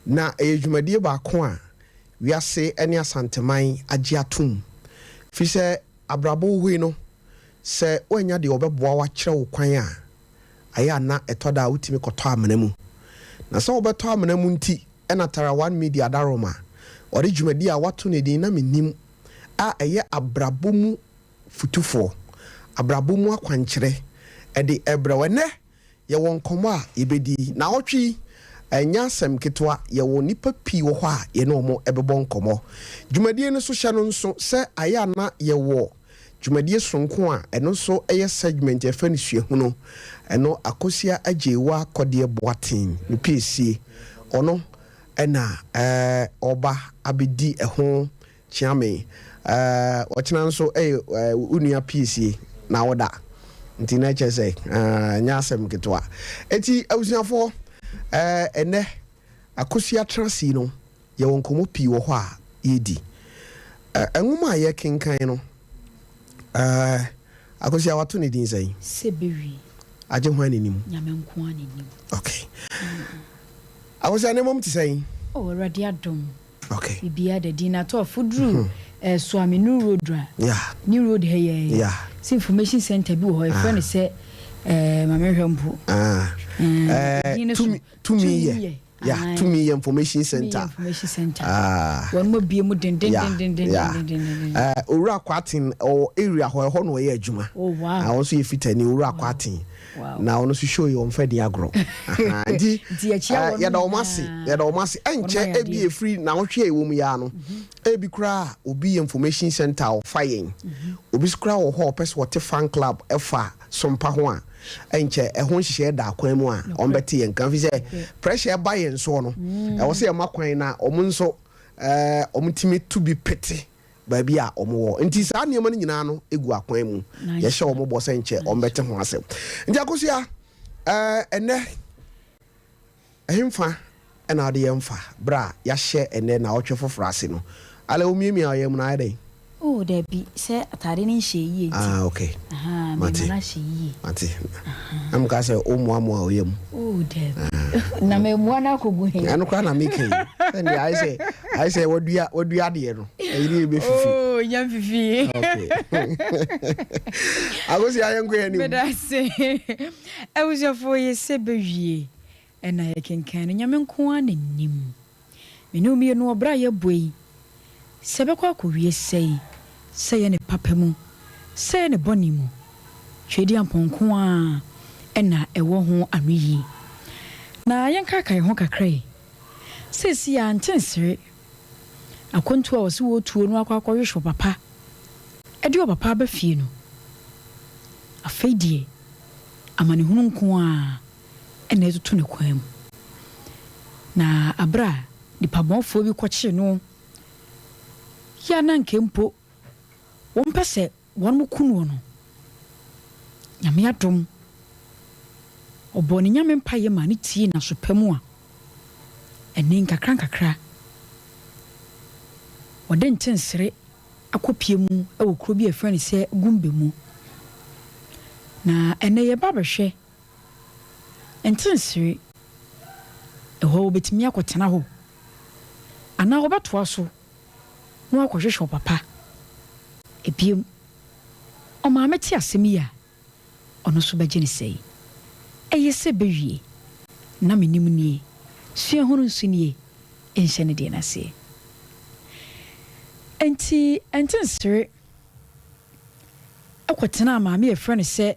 Na ɛyɛ dwumadie baako a wiase ne Asanteman agye atom. Firi sɛ abrabɔ wɔ hɔ yi no, sɛ woannya deɛ ɔbɛboa wo akyerɛ wo kwan a, ayɛ a na ɛtɔ da a wotumi kɔtɔ amena mu. Na sɛ wobɛtɔ amena mu nti na Tara One Media Adarom a ɔde dwumadie a wɔato no din Na Mennim a ɛyɛ abrabɔ mu futufoɔ, abrabɔ mu akwankyerɛ de rebrɛ wo. Ɛnnɛ yɛwɔ nkɔmmɔ a yɛbɛdi. Naawɔtwe yi, ɛnyɛ asɛm ketewa, yɛwɔ nnipa pii wɔ hɔ a yɛne wɔn bɛbɔ nkɔmmɔ. Dwumadie no so hyɛ no nso sɛ ayɛ a na yɛwɔ dwumadie sononko a ɛno nso yɛ segment a yɛfrɛ no Suahunu. Ɛno Akosua Agyeiwaa Kɔdeɛ Boateng, ne piesie, ɔno na ɔreba abɛdi ɛho Kyeame, eh, ɔkyena nso ɛyɛ eh, wo nua piesie na woda nti na ɛkyɛ sɛ eh, nyɛ asɛm ketewa. Eti abusuafoɔ, eh, ɛnɛ Akosua tena ase yi no, yɛwɔ nkɔmmɔ pii wɔ hɔ a yɛredi. Eh, nwoma a yɛkenkan no, eh, Akosua wato ne din sɛn? Sɛ bɛwie. Agye hwan na nim? Nyame nko ara na nim. Okay. Akosua nneɛma mu te sɛn? Oh, Awurade adom. Okay. Biribiara da din na atɔ duru eh, Suame New Road a. New Road ha yɛ. Sɛ information center bi wɔ hɔ yɛfrɛ no sɛ eh, ma mehwɛ mpo. Ah. Eh, din no so. Tumi tumi yɛ. Yeah, tumi yɛ information center. Information center. Ah. Wɔn mo bie mu den den den den den den den den. Eh, Owura Kwaten ɔwɔ area hɔ ɛhɔ na ɔyɛ adwuma. Oh wow. Ah, wɔn nso yɛ fitani Owura Kwaten. Na ɔno nso show yi ɔmfa ni agorɔ. Nti yɛda wɔn ase, yɛda wɔn ase. Ɛnkyɛ ebi efiri naawɔtwe a ɛwɔ mu yi ara no, ebi koraa obi yɛ information center a ɔfa yɛn. Obi nso koraa wɔ hɔ a ɔpɛ sɛ ɔte fan club ɛfa sompa ho a, ɛnkyɛ ɛho nhyehyɛeɛ da akwan mu a wɔbɛte yɛn nka. Ɛfiri sɛ pressure ɛba yɛn soɔ no, ɛwɔ sɛ yɛma kwan na wɔn nso wɔtumi to bi pete baabi a wɔwɔ. Nti saa nneɛma no nyinaa no gu akwan mu. Yɛhyɛ wɔn bɔ sɛ nkyɛ wɔbɛte ho asɛm. Nti Akosua, ɛɛ ɛnɛ ɛhemfa ɛna wode yɛn fa berɛ a yɛahyɛ ɛnɛ naawɔtwe foforɔ ase no? Alɛ womiamia ɔyɛ mu no ayɛ dɛn? Oh dabi, sɛ atade no nhyɛ yie nti. Ah okay. Ahaa, Mate. mema no ahyɛ yie. Mate. Na meka sɛ womoamoa wo yam. Oh dabi. Ah. Na memoa no akɔgu he? Ɛno koraa na meka yi. Sɛdeɛ ayɛ sɛ ayɛ sɛ wadua wadua adeɛ no. Ɛyi ne ɛbɛfifi. Oh, nya mfifi. Okay. Akosi ayɛ nkɔ yɛn anim. Meda ase. Abusuafoɔ yɛsɛ bɛwie ɛna yɛkenkan no Nyame nko ara na nim. Me ne wo mmienu ɔbra a yɛbɔ yi, sɛ ɛbɛkɔ akɔwie sɛn, sɛ ɛyɛ ne papa mu, sɛ ɛyɛ ne bɔne mu, Tweaduampɔn nko ara na ɛwɔ ho anoyi. Na yɛnkaakae ho kakra yi, seesei ara Nkyensere akwantuo a wɔse wɔretuo no akɔ akɔhwehwɛ ɔpapa de ɔpapa aba fie no, afei deɛ amanehunu nko ara na ɛretoto ne kwan mu. Na bere a nipabɔnefoɔ bi kɔkyee no yi a na anka mpo wɔmpɛ sɛ wɔku noɔ no, Nyame adom, ɔbɔɔ ne Nyame mpaeɛ maa no tiee n'aso pa mu a, ɛnne nkakrankakra wɔde nkyensere akɔpue mu wɔ kuro bi a yɛfrɛ no sɛ Gumbe mu. Na ɛnnɛ yɛreba abɛhwɛ Nkyensere, ɛhɔ wɔbɛtumi akɔtena hɔ anaa wɔbɛtoa so na wɔakɔhwehwɛ ɔpapa. Ebiem, ɔmaame te asɛm yi a, ɔno nso bɛgye no sɛn? Ɛyɛ sɛ bɛwie, na menim nie, suahunu nso nie, nhyɛ ne deɛ no aseɛ. Enti Nkyensere kɔtenaa maame a yɛfrɛ no sɛ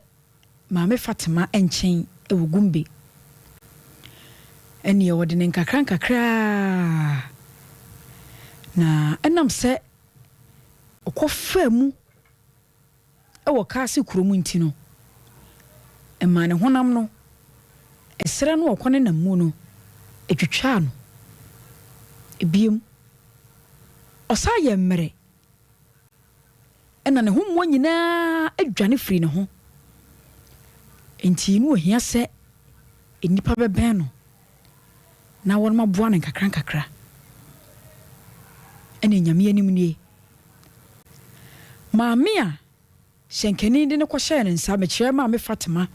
Maame Fatima nkyɛn wɔ Gumbe. Ɛnneɛ wɔde no nkakrankakra ara, na ɛnam sɛ ɔkɔfaa mu wɔ Kaase kuro mu nti no, ɛmaa ne honam no, ɛserɛ no a ɔkɔnenam mu no, ɛtwitwaa no. Ebiem, ɔsan yɛɛ mmerɛ. Ɛnna ne ho mmoa nyinaa dwane firii ne ho. Enti na ohia sɛ nnipa bɛbɛn no na wɔaboa no nkakrankakra. Ɛnna Nyame anim nie. Maame a hyɛnkani de no kɔhyɛɛ ne nsa, mekyerɛ Maame Fatima,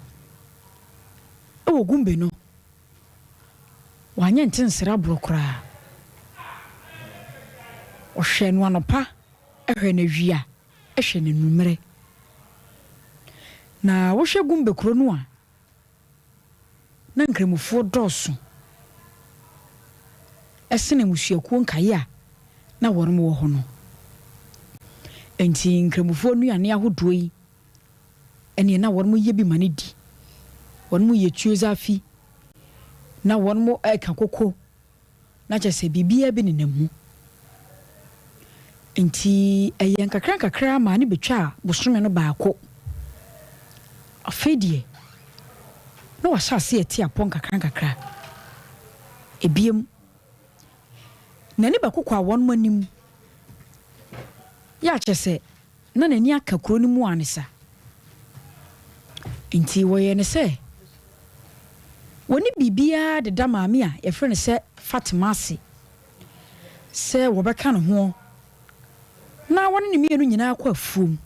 wɔ Gumbe no, wanyɛ. Wanyɛ ntensere aborɔ koraa. Ɔhwɛɛ no anɔpa, hwɛɛ no awia, hwɛɛ no anwummerɛ. Na wohwɛ Gumbe kuro no a, na Nkramofoɔ dɔɔso sene mmusuakuo nkaeɛ a na wɔnom wɔ hɔ no. Enti Nkramofoɔ nnuane ahodoɔ yi ɛneɛ na wɔnom yɛ bi ma no di. Wɔnom yɛ tuo zafi, na wɔnom ɛka koko, na kyerɛ sɛ biribiara bi nenam mu. Enti ɛyɛɛ nkakrankakra maa no bɛtwaa bosome no baako. Afei deɛ, na wahyɛ aseɛ rete apɔ nkakrankakra. Ebiem, n'ani bɛkokwaa wɔn anim. Yɛ a kyerɛ sɛ na n'ani aka kuro no mu ansa. Enti wɔyɛɛ no sɛ wɔne biribiara deda maame a yɛfrɛ no sɛ Fatima ase sɛ wɔbɛka ne ho na wɔne ne mmienu nyinaa kɔ afuom.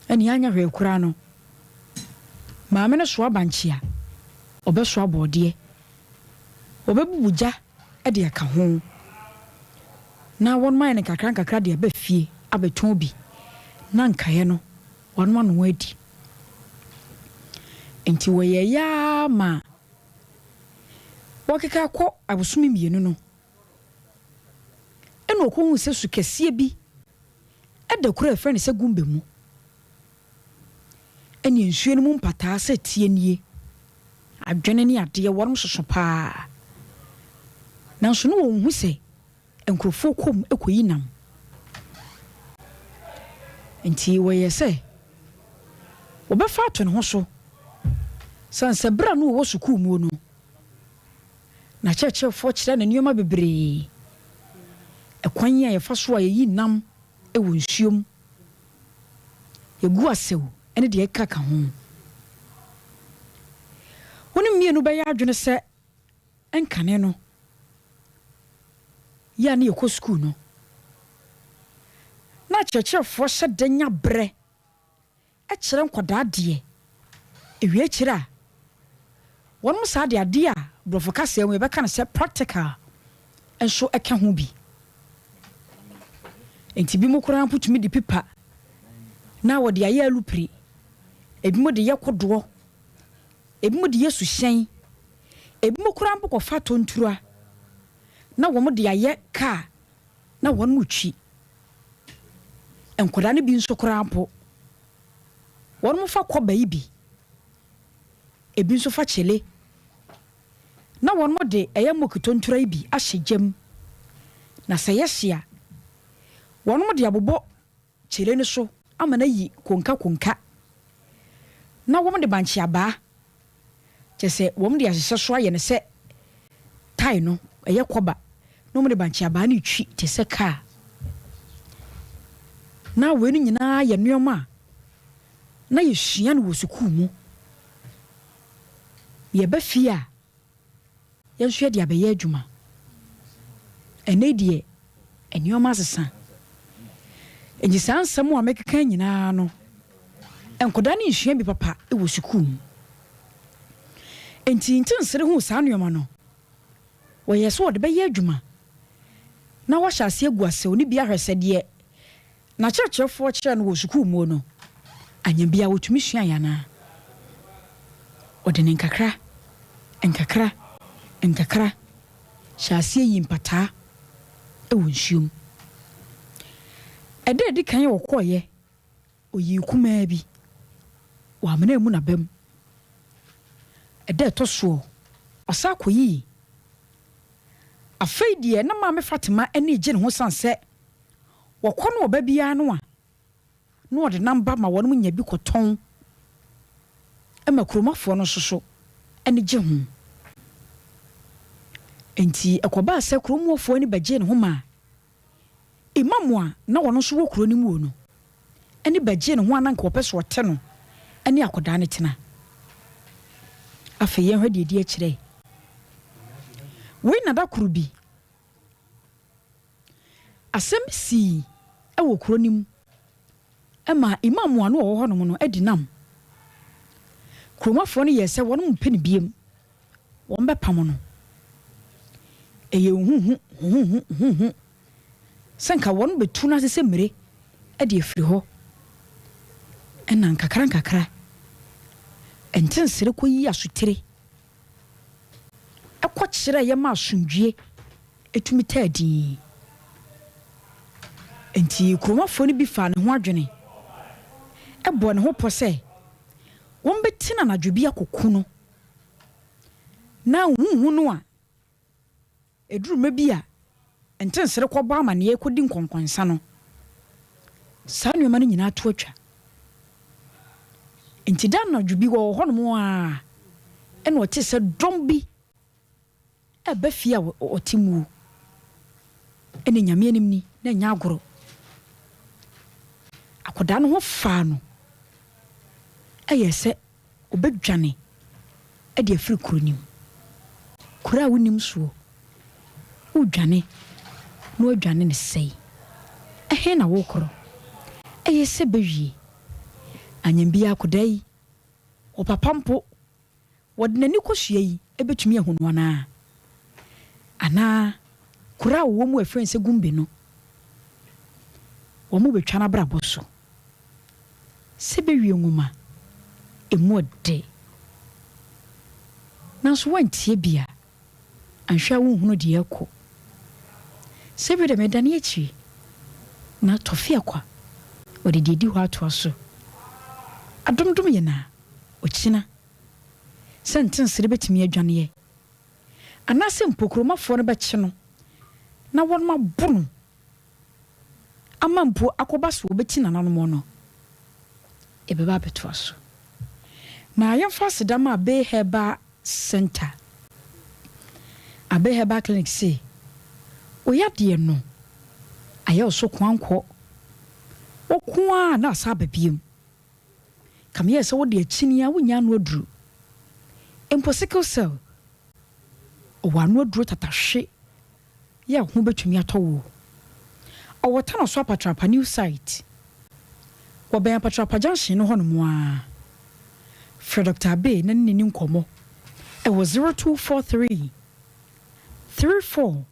Ɛnea anyɛ hwee koraa no, maame no soa bankye a, ɔbɛsoa borɔdeɛ. Wɔbɛbubu gya de aka ho, na wɔayɛ no nkakrankakra de aba fie abɛtɔn bi, na nkaeɛ no, wɔanoa no adi. Enti wɔyɛeɛ ara ma wɔkeka kɔ abosome mmienu no, ɛnna ɔkɔhuu sɛ su kɛseɛ bi da kuro a wɔfrɛ no sɛ Gumbe mu. Ɛnneɛ nsuo no mu mpataa sɛ tie nie, adwene ne adeɛ, wɔnom soso paa. Nanso na wɔnhu sɛ nkurɔfoɔ kɔ mu kɔyi nam. Enti wɔyɛɛ sɛ wɔbɛfa ato ne ho so, sane sɛ berɛ a na ɔwɔ sukuu muo no, n'akyerɛkyerɛfoɔ kyerɛɛ no nneɛma bebree, ɛkwan a yɛfa so a yɛyi nam wɔ nsuo mu, Yɛgu asau ne deɛ ɛkeka ho. Wo ne mmienu bɛyɛ adwene sɛ nkane no, yɛ a ne yɛkɔ sukuu no, na akyerɛkyerɛfoɔ hyɛ da nya berɛ kyerɛ nkwadaa adeɛ, ɛwie akyire a, wɔnom saa de adeɛ a borɔfo kasa mu yɛbɛka no sɛ practical nso ka ho bi. Nti binom koraa mpo tumi de pipa na wɔde ayɛ alupre, ebinom de yɛ kodoɔ, ebinom de yɛ suhyɛn, ebinom koraa mpo kɔfa tontura na wɔde ayɛ kaa na wɔretwi. Nkwadaa no bi nso koraa mpo, wɔfa kɔba yi bi, ebi nso fa kyele, na wɔde ɛyɛ moki tontura yi bi ahyɛ gya mu, na sɛ ɛyɛ hye a, wɔde abobɔ kyele no so ama no ayi konkakonka, na wɔde bankye abaa, kyerɛ sɛ wɔde ahyehyɛ so ayɛ no sɛ tae no, ɛyɛ kɔba, na wɔde bankye abaa no retwi te sɛ kaa. Na wei no nyinaa yɛ nneɛma a na yɛsua no wɔ sukuu mu. Yɛba fie a, yɛn nso yɛde abɛyɛ adwuma. Ɛnnɛ yi deɛ, nneɛma asesa. Enti saa nsɛm a mekeka nyinaa no, nkwadaa no nsua bi papa wɔ sukuu mu. Enti Nkyensere huu saa nneɛma no, wɔyɛɛ sɛ wɔde bɛyɛ adwuma na wɔahyɛ aseɛ agu asau no bi ahwɛ sɛ deɛ N'akyerɛkyerɛfoɔ kyerɛɛ no wɔ sukuu muo no, anya bi a ɔtumi suaeɛ anaa? Ɔde ne nkakra, nkakra, nkakra hyɛɛ aseɛ yii mpataa wɔ nsuo mu. Ɛda a ɛdi kan a ɔkɔeɛ, ɔyii kumaa bi wɔ amena mu n'aba mu. Ɛda a ɛtɔ soɔ, ɔsan kɔyii. Afei deɛ na Maame Fatima ani regye ne ho sane sɛ Wɔkɔ no ɔba biara no a, na wɔde nam ba ma wɔnom nya bi kɔtɔn ma kuromafoɔ no nso so ani gye ho. Enti ɛkɔbaa sɛ kuromuɔfoɔ ani bɛgyee ne ho maa Imam a na ɔno nso wɔ kuro no muo no ani bɛgyee ne ho a na anka ɔpɛ sɛ ɔte no ne akɔdaa no tena. Afei yɛnhwɛ deɛ ɛdi akyire. Wei na da koro bi Asɛm bi sii wɔ kuro no mu maa Imam a na ɔwɔ hɔnom no adi nam. Kuromafoɔ no yɛɛ sɛ wɔn mpɛ no biom, wɔbɛpamo no. Ɛyɛ huhu huhu huhu sɛ nka wɔn bɛtu no ase sɛ mmire de afiri hɔ. Ɛna nkakra nkakra, Ntensere kɔyi asotire kɔkyerɛ yɛ ma asomdwie tumi taa dinn. Enti kuromafoɔ no bi faa ne ho adwene bɔɔ ne ho pɔ sɛ wɔbɛti no anadwo bi akɔku no. Na huhu no a ɛduru mmerɛ bi a Ntensere kɔbɔ amaneɛ kɔdi nkɔnkɔnsa no, saa nneɛma no nyinaa to atwa. Enti da anadwo bi wɔwɔ hɔnom ara ɛna ɔte sɛ dɔm bi ɛreba fie a ɔte muo. Ɛna Nyame anim ni, na ɛnyɛ agorɔ. Akwadaa no ho faa no, ɛyɛɛ sɛ ɔbɛdwane de afiri kuro no mu. Kuro a wonnim soɔ, woredwane na woadwane no sɛe. Ɛhe na worekorɔ? Ɛyɛ sɛ bɛwie. Anyɛ biara akwadaa yi, ɔpapa mpo, wɔde n'ani kɔsua yi bɛtumi ahu no anaa? Anaa kuro a wɔwɔ mu a ɛfrɛ no sɛ Gumbe no, wɔbɛtwa n'abrabɔ so? Sɛ bɛwie nwoma ɛmu ɔdɛ. Nanso woantie bi a, anhwɛ a wonhunu deɛ ɛrekɔ. Sɛ bi deɛ medane akyiri na Tɔfeɛ kwa, ɔde deɛ ɛdi hɔ atoa so. Adomdom yɛn a, ɔkyina sɛ ntensere bɛtumi adwaneɛ, anaasɛ mpokuromafoɔ no bɛkye no na wɔn abo no ama mpo akɔba so wɔbɛti nananom no, ɛbɛba abɛtoa so. Na yɛmfa aseda ma Abe Herbal Center. Abe Herbal Clinic se, oyadeɛ no, ayɛ wo so koankɔ. Wo a na asa aba biom. Kameyɛ sɛ wode akyini a wonya ano aduru. Mpo sickle cell, ɔwɔ ano aduro tatahwe yɛ ho bɛtumi atɔ wo. Ɔwɔ Tano so Apatrapa new site. Wɔbɛn Apatrapa junction no hɔnom a. Frɛ Dr. Abe na ne ne nkɔmmɔ ɛwɔ 0243 34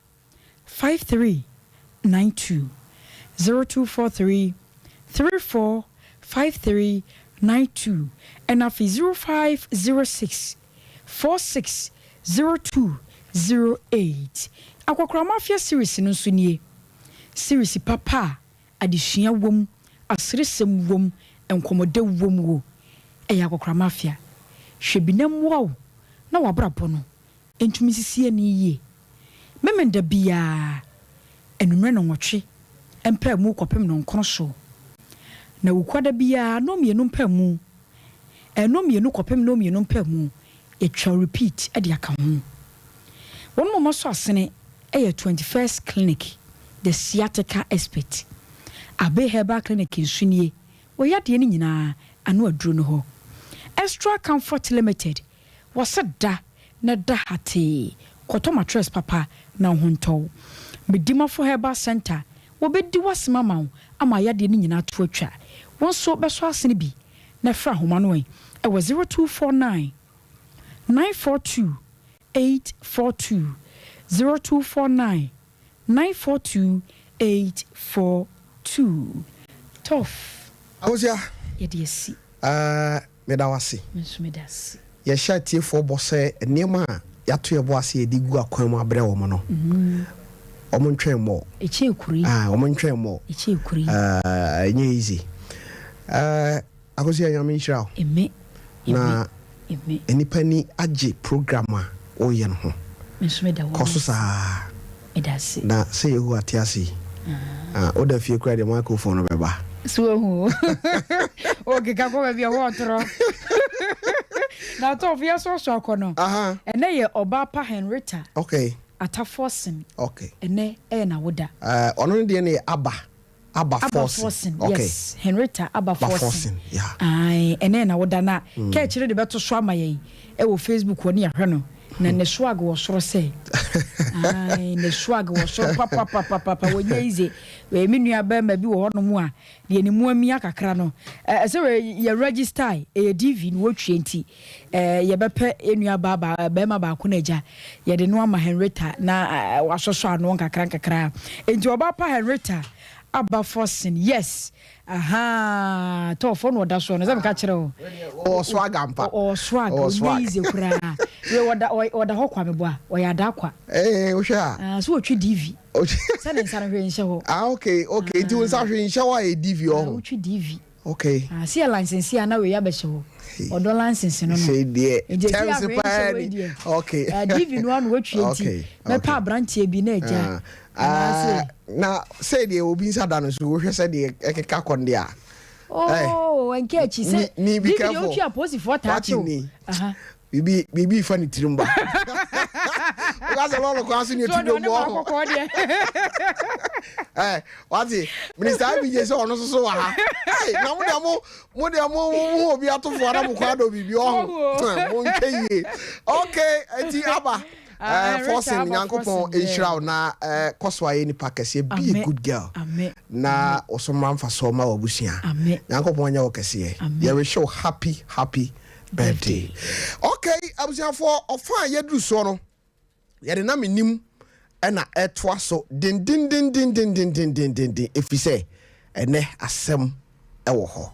53 92, 0243 34 53 92, ɛna afei 0506 46 02 08. Akɔkora Mafia series no nso nie. Series papa a adesua wom, aseresɛm wom, nkɔmmɔdɛ wom wo. Ɛyɛ Akɔkora Mafia. Hwɛ bi na mmoa wo na wabrabɔ no ntumi sisi ani yie. Memenda biara anwummerɛ 8:30 mpaamu kɔpem 9 so. Na wukuada biara 2:30 mpaamu, 2:30 kɔpem 2:30 mpaamu, yɛtwa repeat de aka ho. Wɔn moma so asene ɛyɛ 21st Clinic, the sciatica expert. Abe Herbal Clinic nso nie. Wɔyɛ adeɛ no nyinaa ano aduro no hɔ. Extra Comfort Limited, wɔsɛ da na da hatee kɔtɔ mattress papa na wo ho ntɔw. Medimafo Herbal Center, wɔbɛdi w'asɛm ama wo ama ayadeɛ no nyinaa to atwa. Wɔn nso bɛsɔ asene bi na frɛ ahoma no ɛ ɛwɔ 0249 942 842, 0249 942 842. Tof. Awosia. Yɛde asi. Meda wo ase. Me nso meda ase. Yɛhyɛ atiefoɔ bɔ sɛ nneɛma a yɛato yɛbɔ ase yɛde gu akwan mu abrɛ wɔ mo no, ɔmo ntwɛn mmɔ. Ɛkyɛ kuri. Ah, ɔmo ntwɛn mmɔ. Ɛkyɛ kuri. Ɛnyɛ easy. Akosia, Nyame nhyira wo. Eme. Na eme. nnipa ni agye program a woyɛ no ho. Me nso meda wo Kɔ so saa. Meda ase. Na sɛ Yehowa te ase yi, ah, woda fie koraa deɛ, microphone no bɛba. So wahu okeka kɔ baabi a wɔɔtorɔ na atɔfo yɛsoasoa akɔ no. Ɛnɛ yɛ ɔbaa pa Henrietta Atafoɔsen. Ɛnɛ ɛyɛ n'awoda. Ɔno no deɛ no yɛ aba Aba Forson. Forson. Yes, Henrietta Aba Forson. Forson, yeah. Ae, ɛnɛ yɛ n'awoda na kɛɛkyerɛ de bɛto so ama yɛn ɛwɔ Facebook hɔ ne yɛhwɛ no. Na ne swag wɔ soro sɛ. Ae, ne swag wɔ soro papapapapa, wɔnyɛ easy. Wei me nua bɛrima bi wɔ hɔnom a, deɛ ne mu amia kakra no, ɛsɛ wei yɛ register, ɛyɛ DV na wɔtwie nti, yɛbɛpɛ yɛn nua baa ba bɛrima baako no agya, yɛde no ama Henrietta na wasɔsɔ ano nkakra nkakra. Nti ɔbaa pa Henrietta aba Forson, yes. Ahaa tɔɔfoɔ na ɔda soɔ no sɛ meka kyerɛ wo. Ɔwɔ swag ampa. Ɔwɔ swag, Ɔwɔ ɔnyɛ swag. easy koraa. Wei ɔda ɔda hɔ kwa meboa, ɔyɛ adaa kwa. Ee wohwɛ a. Ah, so ɔtwi DV. Sɛ ne nsa no hwee nhyɛ hɔ. Ah okay okay nti wo nsa hwee nhyɛ hɔ a ɛyɛ DV Ah, ɔho. wotwi DV. Okay. Ah, sɛ yɛ license a na wei abɛhyɛ hɔ. Ɔdɔ license no no. Sei deɛ Nti ɛsi terms ahwee nhyɛ paa hɔ yi ni. deɛ. Okay. Eh, DV no ano watwie nti. Okay, Mɛpɛ okay. aberanteɛ bi na agya. Ah, Anaasɛ. na sei deɛ obi nsa da no so wohwɛ sɛ deɛ ɛkeka kɔ no deɛ a. Oh, ɛnka akyi sɛ Ni ni be DV deɛ careful. wotwi apolisifoɔ taa Wate kyew. ni. Aha. Biribi biribi fa ne tirim ba. Woka sɛ lɔɔre kwan so ne So ɛtu ɔde dwom ɔne wɔ ma ho. akɔkɔɔ deɛ. Eh, wate Minister IBJ sɛ ɔno nso so wɔ ha. Hey, na mo deɛ mo mo deɛ mo mo mo obi atofoɔ na mo kɔ adɔ biribi ɔho. Ɔho. Mo nhwɛ yie. Okay, eti aba. Ah, Eh, Forson Rita aba Nyankopɔn Forson, yeah. nhyira wo na kɔ so ayɛ nipa kɛseɛ. Be a Amen. good girl. Amen. Na ɔso mmra mfasoɔ ma w'abusua. Amen. Nyankopɔn nyɛ wo kɛseɛ. Amen. Yɛrehyɛ wo happy happy birthday. Okay, abusuafoɔ ɔfa a yɛduru soɔ no yɛde nam nim ɛna ɛtoa so dendendendendendendendenden ɛfiri sɛ ɛnɛ asɛm ɛwɔ hɔ.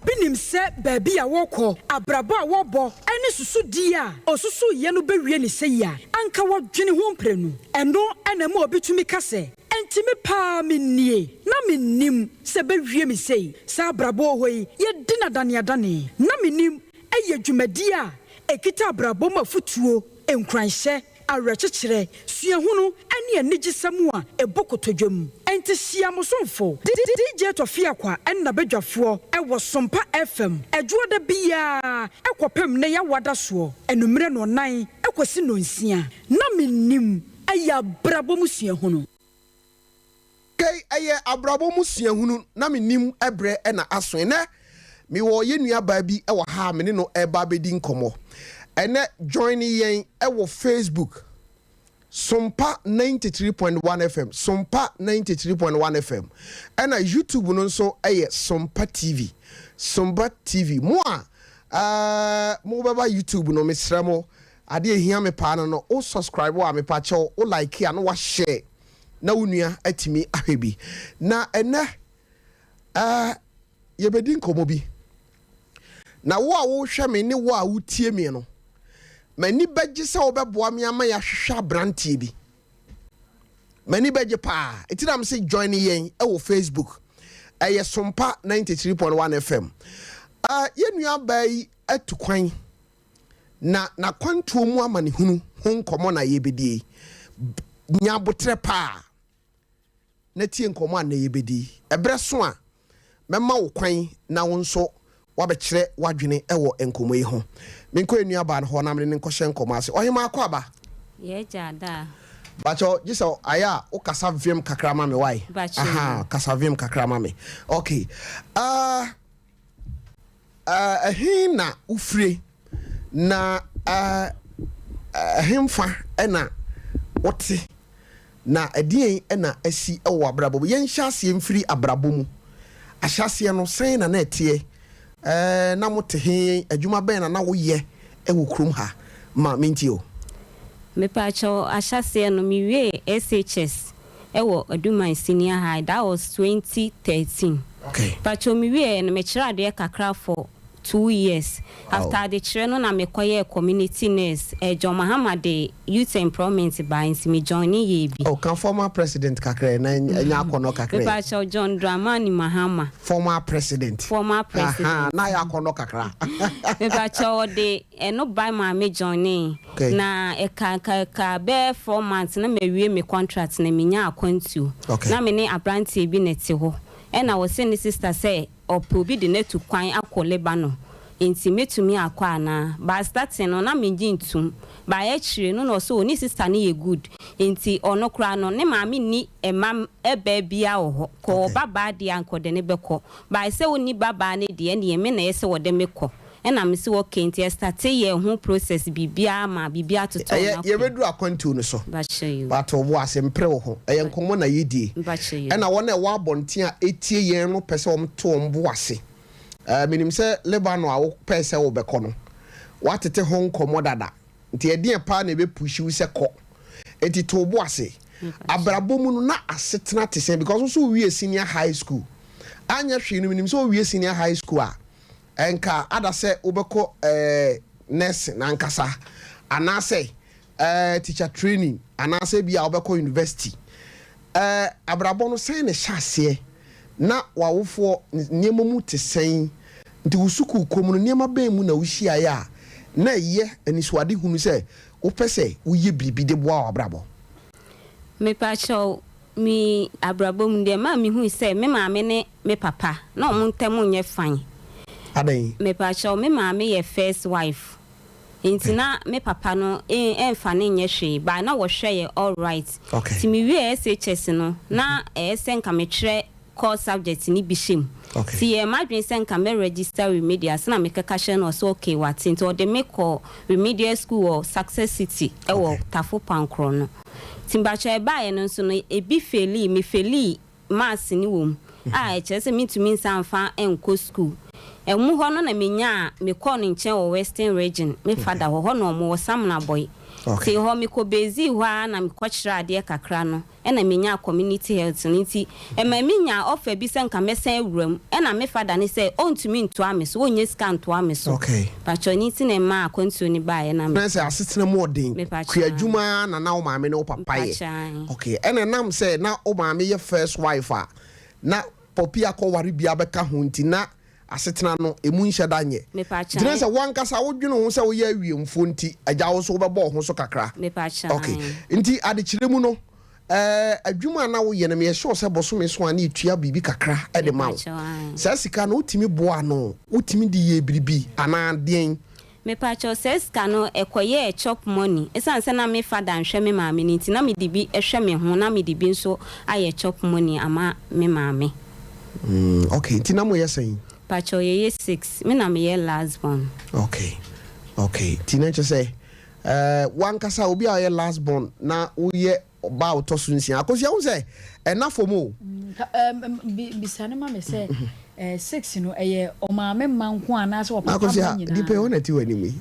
Binim sɛ baabi a wɔkɔ, abrabɔ a wɔbɔ ne susudie a osusuyɛ no bɛwie ne sɛ yi a, anka wɔdwene ho mprenu. Ɛno ɛna ma obi tumi ka sɛ, ɛntimi paa mennie na mennim sɛ bɛwie me sei. Saa abrabɔ wɔ hɔ yi, yɛdi no adaneadane. Na mennim ɛyɛ dwumadie a ɛkita abrabɔ mu afotuo, nkuranhyɛ, awerɛkyekyerɛ, suahunu ne anigyesɛm a ɛbɔ kotodwam. Enti hyia mo somfo DJ Tɔfiakwa ɛna badwafoɔ ɛwɔ Sompa FM ɛdwoɔda biara ɛkɔpem ne yɛawada soɔ anummerɛ 4 ɛkɔsi 6. Na mennim ɛyɛ abrabɔ mu suahunu. Okay, ɛyɛ abrabɔ mu suahunu na menim ɛbrɛ ɛna aso. Ɛnɛ mewɔ yɛn nua baa bi ɛwɔ ha a me ne no ɛba abɛdi nkɔmmɔ. Ɛnɛ join yɛn ɛwɔ Facebook, Sompa 93.1 FM, Sompa 93.1 FM, ɛna YouTube no nso ɛyɛ Sompa TV, Sompa TV. Mo a mo bɛba YouTube no, mesrɛ mo, adeɛ ehia me paa no, o subscribe a mepa kyɛw, o like a na wahyɛ na wo nua atumi ahwɛ bi. Na ɛnɛ yɛbɛdi nkɔmmɔ bi na wo a wohwɛ me ne wo a wotie me no, m'ani bɛgye sɛ wobɛboa me ama yɛahwehwɛ aberanteɛ bi. M'ani bɛgye paa, ɛti na sɛ join yɛn ɛwɔ Facebook, ɛyɛ Sompa 93.1 FM. Yɛn nua baa yi atu kwan na n'akwantuo mu amanehunu ho nkɔmmɔ na yɛbɛdie. Nya abotrɛ paa na tie nkɔmmɔ a na yɛbɛdi. Ɛberɛ so a mɛma wo kwan na wo nso wabɛkyerɛ w'adwene ɛwɔ nkɔmmɔ yi ho. Menkɔ yɛn nua baa no hɔ na mene ne nkɔhyɛ nkɔmmɔ ase. Ɔhema, akɔ aba. Yɛgya da. Bakyɛ gye sɛ ayɛ a wokasa vim kakra ma me wae. Bakyɛ. Aha, kasa vim kakra ma me. Okay, ɛhe na wofire na ɛhemfa ɛna wote na ɛdeɛn ɛna asi ɛwɔ abrabɔ mu? Yɛnhyɛ aseɛ mfiri abrabɔ mu. Ahyɛaseɛ no sɛn na na ɛteɛ? Na mote he? Adwuma bɛn na na woyɛ ɛwɔ kurom ha? Ma mentie o. Mepaakyɛw, ahyɛseɛ no mewie SHS ɛwɔ Aduman Senior High, that was 2013. Pakyɛw, mewie no mekyerɛ adeɛ kakra for 2 years. After adekyerɛ no na mekɔyɛɛ community nurse. John Mahama de youth employment baa nti me join ne yɛ bi. Oh, kan former president kakra na ɛnyɛ akɔnɔ kakra. Mepaakyɛw, John Dramani Mahama. Former president. Former president. Aha, na yɛ akɔnɔ kakra. Mepaakyɛw, ɔde ɛno ba maa me join. Na ɛka ɛka bɛɛ 4 months na mawie me contract na menya akwantuo. Na me ne aberanteɛ bi na ɛte hɔ, ɛna wɔsɛ ne sister sɛ ɔpɛ obi de n'atu kwan akɔ Lebanon nti mɛtumi akɔ anaa. Ba starting no na megye ntum ba akyire no na ɔsɛ ɔne sister no yɛ good nti ɔno koraa no ne maame ni ɛma ɛbaa bia wɔ hɔ kɔ. Ɔba baa deɛ ankɔde ne bɛkɔ ba sɛ ɔni ba baa ne deɛ, ɛneɛ me na ɛyɛ sɛ wɔde me kɔ. Ɛna me se okay, nti ɛstarte yɛɛ ho process biribiara ma biribiara totɔɔ Ɛyɛ, n'akwan. yɛbɛduru akwantuo no so. Mpakyɛ yoo. But wo bo ase, mpere wo ho. Ɛyɛ nkɔmmɔ na yɛdie. Mpakyɛ yoo. Ɛna wɔn a ɛwɔ abɔnten a ɛtie yɛn no pɛ sɛ wɔn to wɔn bo ase. Ɛɛ, menim sɛ Lebanon a wopɛɛ sɛ wobɛkɔ no, woatete ho nkɔmmɔ dada. Nti ɛdeɛn paa na ɛbɛpushi wo sɛ kɔ? Nti to wo bo ase. Abrabɔ mu no, na asetena te sɛn? Because wo nso wowie senior high school. Anyɛ hwee no, menim sɛ wowie senior high school a, nka ada sɛ wobɛkɔ ɛɛ nursing ankasa, anaasɛ ɛɛ teacher training, anaasɛ bi a wobɛkɔ university. Ɛɛ abrabɔ no sɛn na ɛhyɛ aseɛ? Na w'awofoɔ nneɛma mu te sɛn? Nti wo sukuu kɔ mu no, nneɛma bɛn mu na wohyiaeɛ a na ɛyɛ anisoadehunu sɛ wopɛ sɛ woyɛ biribi de boa w'abrabɔ? Mepakyɛw, me abrabɔ mu deɛ ɛmaa mehui sɛ me maame ne me papa na wɔn ntam nyɛ fine. Adɛn? Mepakyɛw, me maame yɛ first wife, nti na me papa no ɛmfa no nyɛ hwee, but na wɔhwɛ yɛ alright. Nti mewiee SHS no, na ɛyɛ sɛ nka metwerɛ core subject no bi hyɛ mu. Nti yɛɛ m'adwene sɛ nka mɛ register remedial, sɛna mekɛka kyerɛ no ɔse okay wate, nti ɔde me kɔɔ remedial school wɔ Success City ɛwɔ Tafo Pankorɔ no. Nti mpakyɛw ɛbaeɛ no nso no ebi failii, me failii maths no wɔ mu a ɛkyerɛ sɛ mentumi nsan mfa nkɔ school. Ɛmu hɔ no na menyaa, mekɔɔ no nkyɛn wɔ Western Region, me father hɔ, hɔ na ɔmo wɔ, Samina Boy. Nti hɔ mekɔ basii hɔ ara na mekɔkyerɛɛ adeɛ kakra no ɛna menyaa community health no nti ɛma menyaa offer bi sɛ nka mɛsan awura mu ɛna me father no sɛ ɔntumi ntoa me so, ɔnnya sika ntoa me so. Mpakyɛw ɛno nti na ɛmaa akwantuo no baeɛ na me. Na sɛ asetena mu ɔden, Mepakyɛw kua ae. adwuma ara na na wo maame ne wo papa yɛ. Mepakyɛw ae. Okay, ɛna ɛnam sɛ na wo maame yɛ first wife a na Poppy akɔware bi abɛka ho nti na asetena no emu nhyɛ da nyɛ. Mepakyɛw Nti na ae. sɛ wo ankasa wodwene wo ho sɛ woyɛ awiemfoɔ nti agya wo nso wobɛbɔ wo ho so kakra. Mepakyɛw Okay, ae. nti adekyerɛ mu no ɛɛ adwuma a na woyɛ no meyɛ sure sɛ bosome so a na yɛtua biribi kakra de ma wo. Mepakyɛw ae. Saa sika no wotumi boa ano? Wotumi de yɛɛ biribi anaa deɛn? Mepakyɛw saa sika no ɛkɔyɛɛ chop money, ɛsiane sɛ na me father nhwɛ me maame no nti na mede bi hwɛ me ho na mede bi nso ayɛ chop money ama me maame. Mm ok, nti na moyɛ sɛn? Pakyɛw yɛyɛ six, me na meyɛ last born. Ok ok, nti na kyerɛ sɛ eh, wankasa obi a ɔyɛ last born na woyɛ ɔbaa a ɔtɔ so nsia. Akosua wohu sɛ ɛna fam o. Bisa no ma me sɛ six no ɛyɛ ɔmaame mma nko anaasɛ ɔpapa mma Akosua nyinaa? nipa yi wo na ɛte w'anim yi.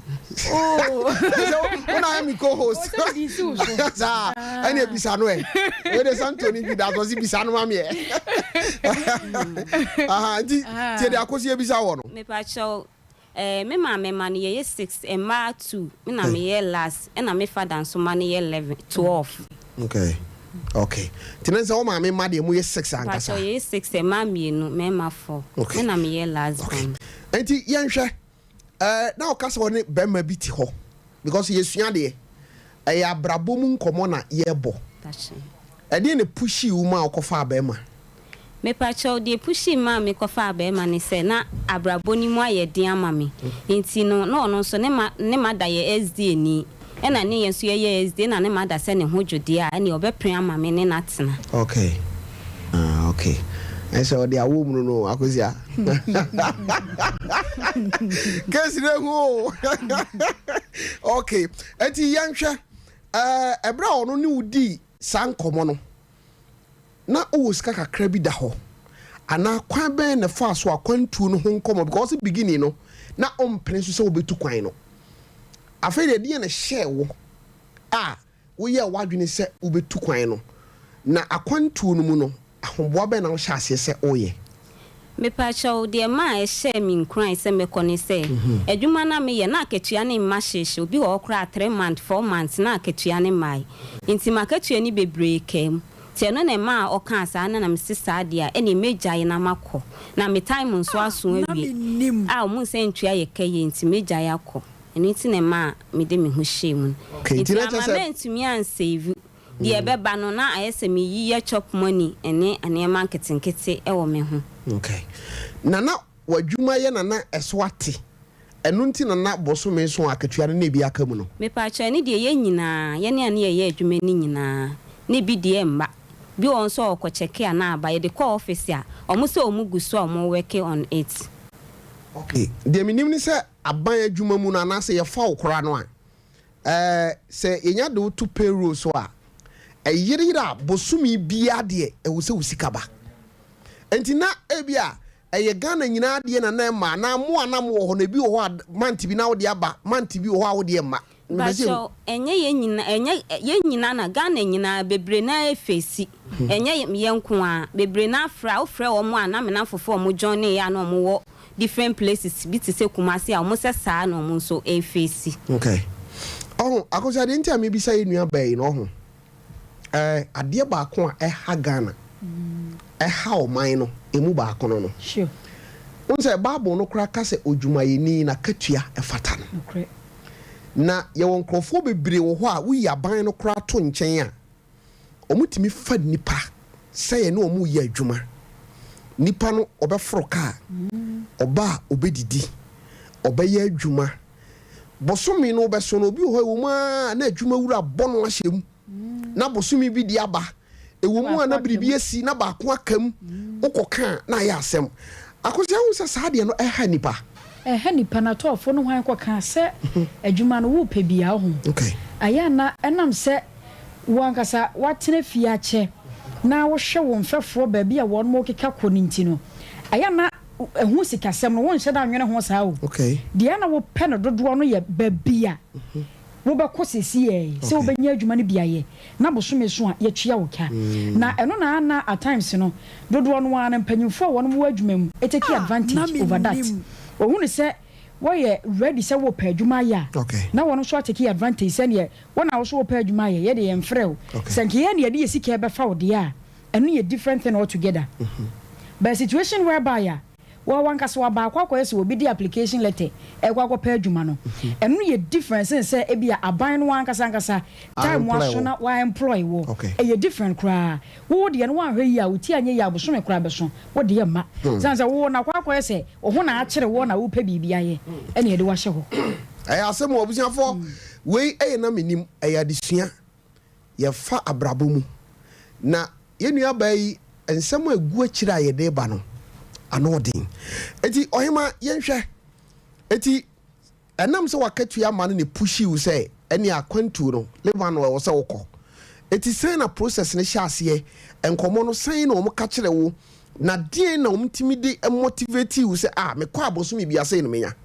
Oh. Sɛ wo na ayɛ me co-host. Ɔsɛ mede nsi wo so. Saa ɛne bisa no ɛ. Wei de Santoni bi da so ɔse bisa no ma me ɛ. Aha nti tie deɛ Akosua bisa wɔ no. Mepakyɛw Eh me maame ma no yɛyɛ six mmaa two me na meyɛ last ɛna me father nso ma no yɛ eleven twelve. Okay okay nti na sɛ wo maame mma deɛ mo yɛ six ankasa. Mpakyɛw yɛyɛ six mmaa mmienu mmarima four Okay me na meyɛ last okay born. nti yɛnhwɛ eh na ɔka sɛ ɔne barima bi te hɔ because yɛsua adeɛ ɛyɛ abrabɔ mu nkɔmɔ na yɛbɔ Mpakyɛw. ɛdeɛn na pushii wo maa wokɔfaa barima? Mepakyɛw, deɛ ɛpushii maa me kɔfaa barima ne sɛ na abrabɔ no mu ayɛ den ama me nti no, na ɔno nso ne ma ne mada yɛ SDA ni ɛna ne yɛn nso yɛyɛ SDA na ne mada sɛ ne ho dwo deɛ a ɛneɛ ɔbɛpere ama me ne no atena. Okay ah okay ɛsɛ ɔde awo mu no no Akosua case no ehu o okay ɛti yɛnhwɛ ɛɛ ɛberɛ a ɔno ne wo dii saa nkɔmɔ no na wowɔ sika kakra bi da hɔ anaa kwan bɛn na ɛfaa so akwantuo no ho nkɔmmɔ because beginning no na ɔmpene so sɛ wobɛtu kwan no afei deɛ ɛdeɛn na ɛhyɛɛ wo a woyɛɛ w'adwene sɛ wobɛtu kwan no na akwantuo no mu no ahoboa bɛn na wohyɛ aseɛ sɛ woyɛ? Mepakyɛw, deɛ ɛmaa ɛhyɛɛ me nkuran sɛ mɛkɔ ne sɛ, adwuma no a meyɛ, na akatua no mma hyeehye. Obi wɔ hɔ koraa a, three months, four months, na akatua no mmae. Enti m'akatua no bebree kaa mu. Nti ɛno na ɛmaa ɔkaa saa no na mese saa deɛ a, ɛneɛ mɛgyae na makɔ. Na me time nso Ah, aso na awie mennim. a wɔn nsa ntua yɛ ka yie nti mɛgyae akɔ. Ɛno nti na ɛmaa mede me ho hyɛɛ mu no. Okay, nti Nti na kyerɛ amma sɛ. mantumi ansave. Deɛ ɛbɛba no, na ayɛ sɛ meyi yɛ chop money ne nneɛma nketenkete wɔ me ho. Okay. Na na w'adwuma yɛ na na ɛso ate, ɛno nti na na bosome so akatua no na ebi aka mu no? Mepaakyɛw, ɛno deɛ yɛn nyinaa, yɛne a ne yɛyɛ adwuma no nyinaa, na ebi deɛ mma. Bi wɔ hɔ nso a ɔkɔ kyɛke a na aba. Yɛde kɔ office a, wɔn sɛ wɔn gu so a wɔn worke on it. Okay. Deɛ menim ne sɛ. aban adwuma mu no anaasɛ yɛfa wo koraa no a, sɛ yɛnya de wo to payroll so a, ɛyereyere a bosome biara deɛ ɛwɔ sɛ wo sika ba. Nti na ebi a ɛyɛ Ghana nyinaa deɛ na na ɛma anaa mo a na mo wɔ hɔ no, ebi wɔ hɔ a month bi na wode aba, month bi wɔ hɔ a wode ɛma. Mepɛ sɛ Bakyɛw, ɛnyɛ yɛn nyinaa, ɛnyɛ yɛn nyinaa na Ghana nyinaa bebree na efesi. Ɛnyɛ yɛn nko a, bebree na afrɛ a wofrɛ wɔn a na me namfofoɔ a wɔn join ne yɛ a na wɔn wɔ different places bi te sɛ Kumasi a wɔn sɛ saa na wɔn nso efesi. Okay, ɔho Akosua, adeɛ nti a mebisa yɛ nua baa yi no, ɔho adeɛ baako a ɛha Ghana, ɛha ɔman no emu baako no, n sɛ Bible no koraa ka sɛ odwumayɛni na katua ɛfata no. Na yɛwɔ nkurɔfoɔ bebree wɔ hɔ a woyi aban no koraa to nkyɛn a, wɔtumi fa nipa sɛ yɛne wɔn yɛ adwuma. Nipa no ɔbɛforo kaa, ɔba a ɔbɛdidi, ɔbɛyɛ adwuma, bosome no wobɛso no, obi wɔ hɔ ɛwɔ mu a na adwuma wura bɔ no ahyɛ mu na bosome bi di aba, ɛwɔ mu a na biribi asi na baako aka mu, wokɔ kaa na ayɛ asɛm. Akosua, ho sɛ saa deɛ no ɛha nipa. Ɛha nipa na tɔɔfo no hwan kɔka sɛ adwuma no wopɛ bia ho. Ayɛ ana ɛnam sɛ wo ankasa woatena fie akyɛ na wohwɛ wo mfɛfoɔ baabi a wɔn mo keka kɔ no nti no, ayɛ ana ɛho sikasɛm no wonhyɛ da nwene ho saa o. Deɛ na wopɛ no dodoɔ no yɛ baabi a wobɛkɔ sɛsiɛ sɛ wobɛnya adwuma no bi ayɛ na bosome so a yɛtua wo ka. Na ɛno na ana at times no dodoɔ no ara no, mpanyimfoɔ a wɔn wɔ adwuma mu take advantage over that. Ohunu sɛ wɔyɛ ready sɛ wɔpɛ adwuma ayɛ a, na wɔn nso atake advantage sɛneɛ wɔn a wɔso wɔpɛ adwuma ayɛ yɛde yɛn frɛ o. Sɛ nka yɛn na yɛde yɛ sika ɛbɛfa wo deɛ a, ɛno yɛ different thing altogether. But situation whereby a wɔn wankasa wabaako akɔyɛ sɛ obi de application letter ɛkɔ akɔpɛ adwuma no, ɛno yɛ different sen sɛ ebi a aban no ankasa ankasa time waso na wa employ wɔ. Ɛyɛ different koraa. Wo deɛ no, wanhwɛ yie a, wo ti anyɛ yie a, bosome koraa bɛso wo deɛ mma san sɛ wo na akɔ akɔyɛ sɛ wo ho na akyere wɔ na wopɛ biribi ayɛ ɛna yɛde wahyɛ hɔ. Ɛyɛ asɛm wɔ abusuafoɔ wei, ɛyɛ na menim ɛyɛ adesua yɛfa abrabɔ mu na yɛn nuabaa yi nsɛm a egu akyire a yɛde ba no ano ɔden. Eti ɔhema, yɛnhwɛ, eti ɛnam sɛ wakatua ama no ne push wo sɛ ɛne akwantuo no Lebanon ɛwɔ sɛ wokɔ, eti sɛn na process no hyɛ aseɛ? Nkɔmɔ no sɛn na wɔn ka kyerɛ wo, na deɛn na wɔn tumi de motivate wo sɛ a mekɔ abosome bi ase no menya?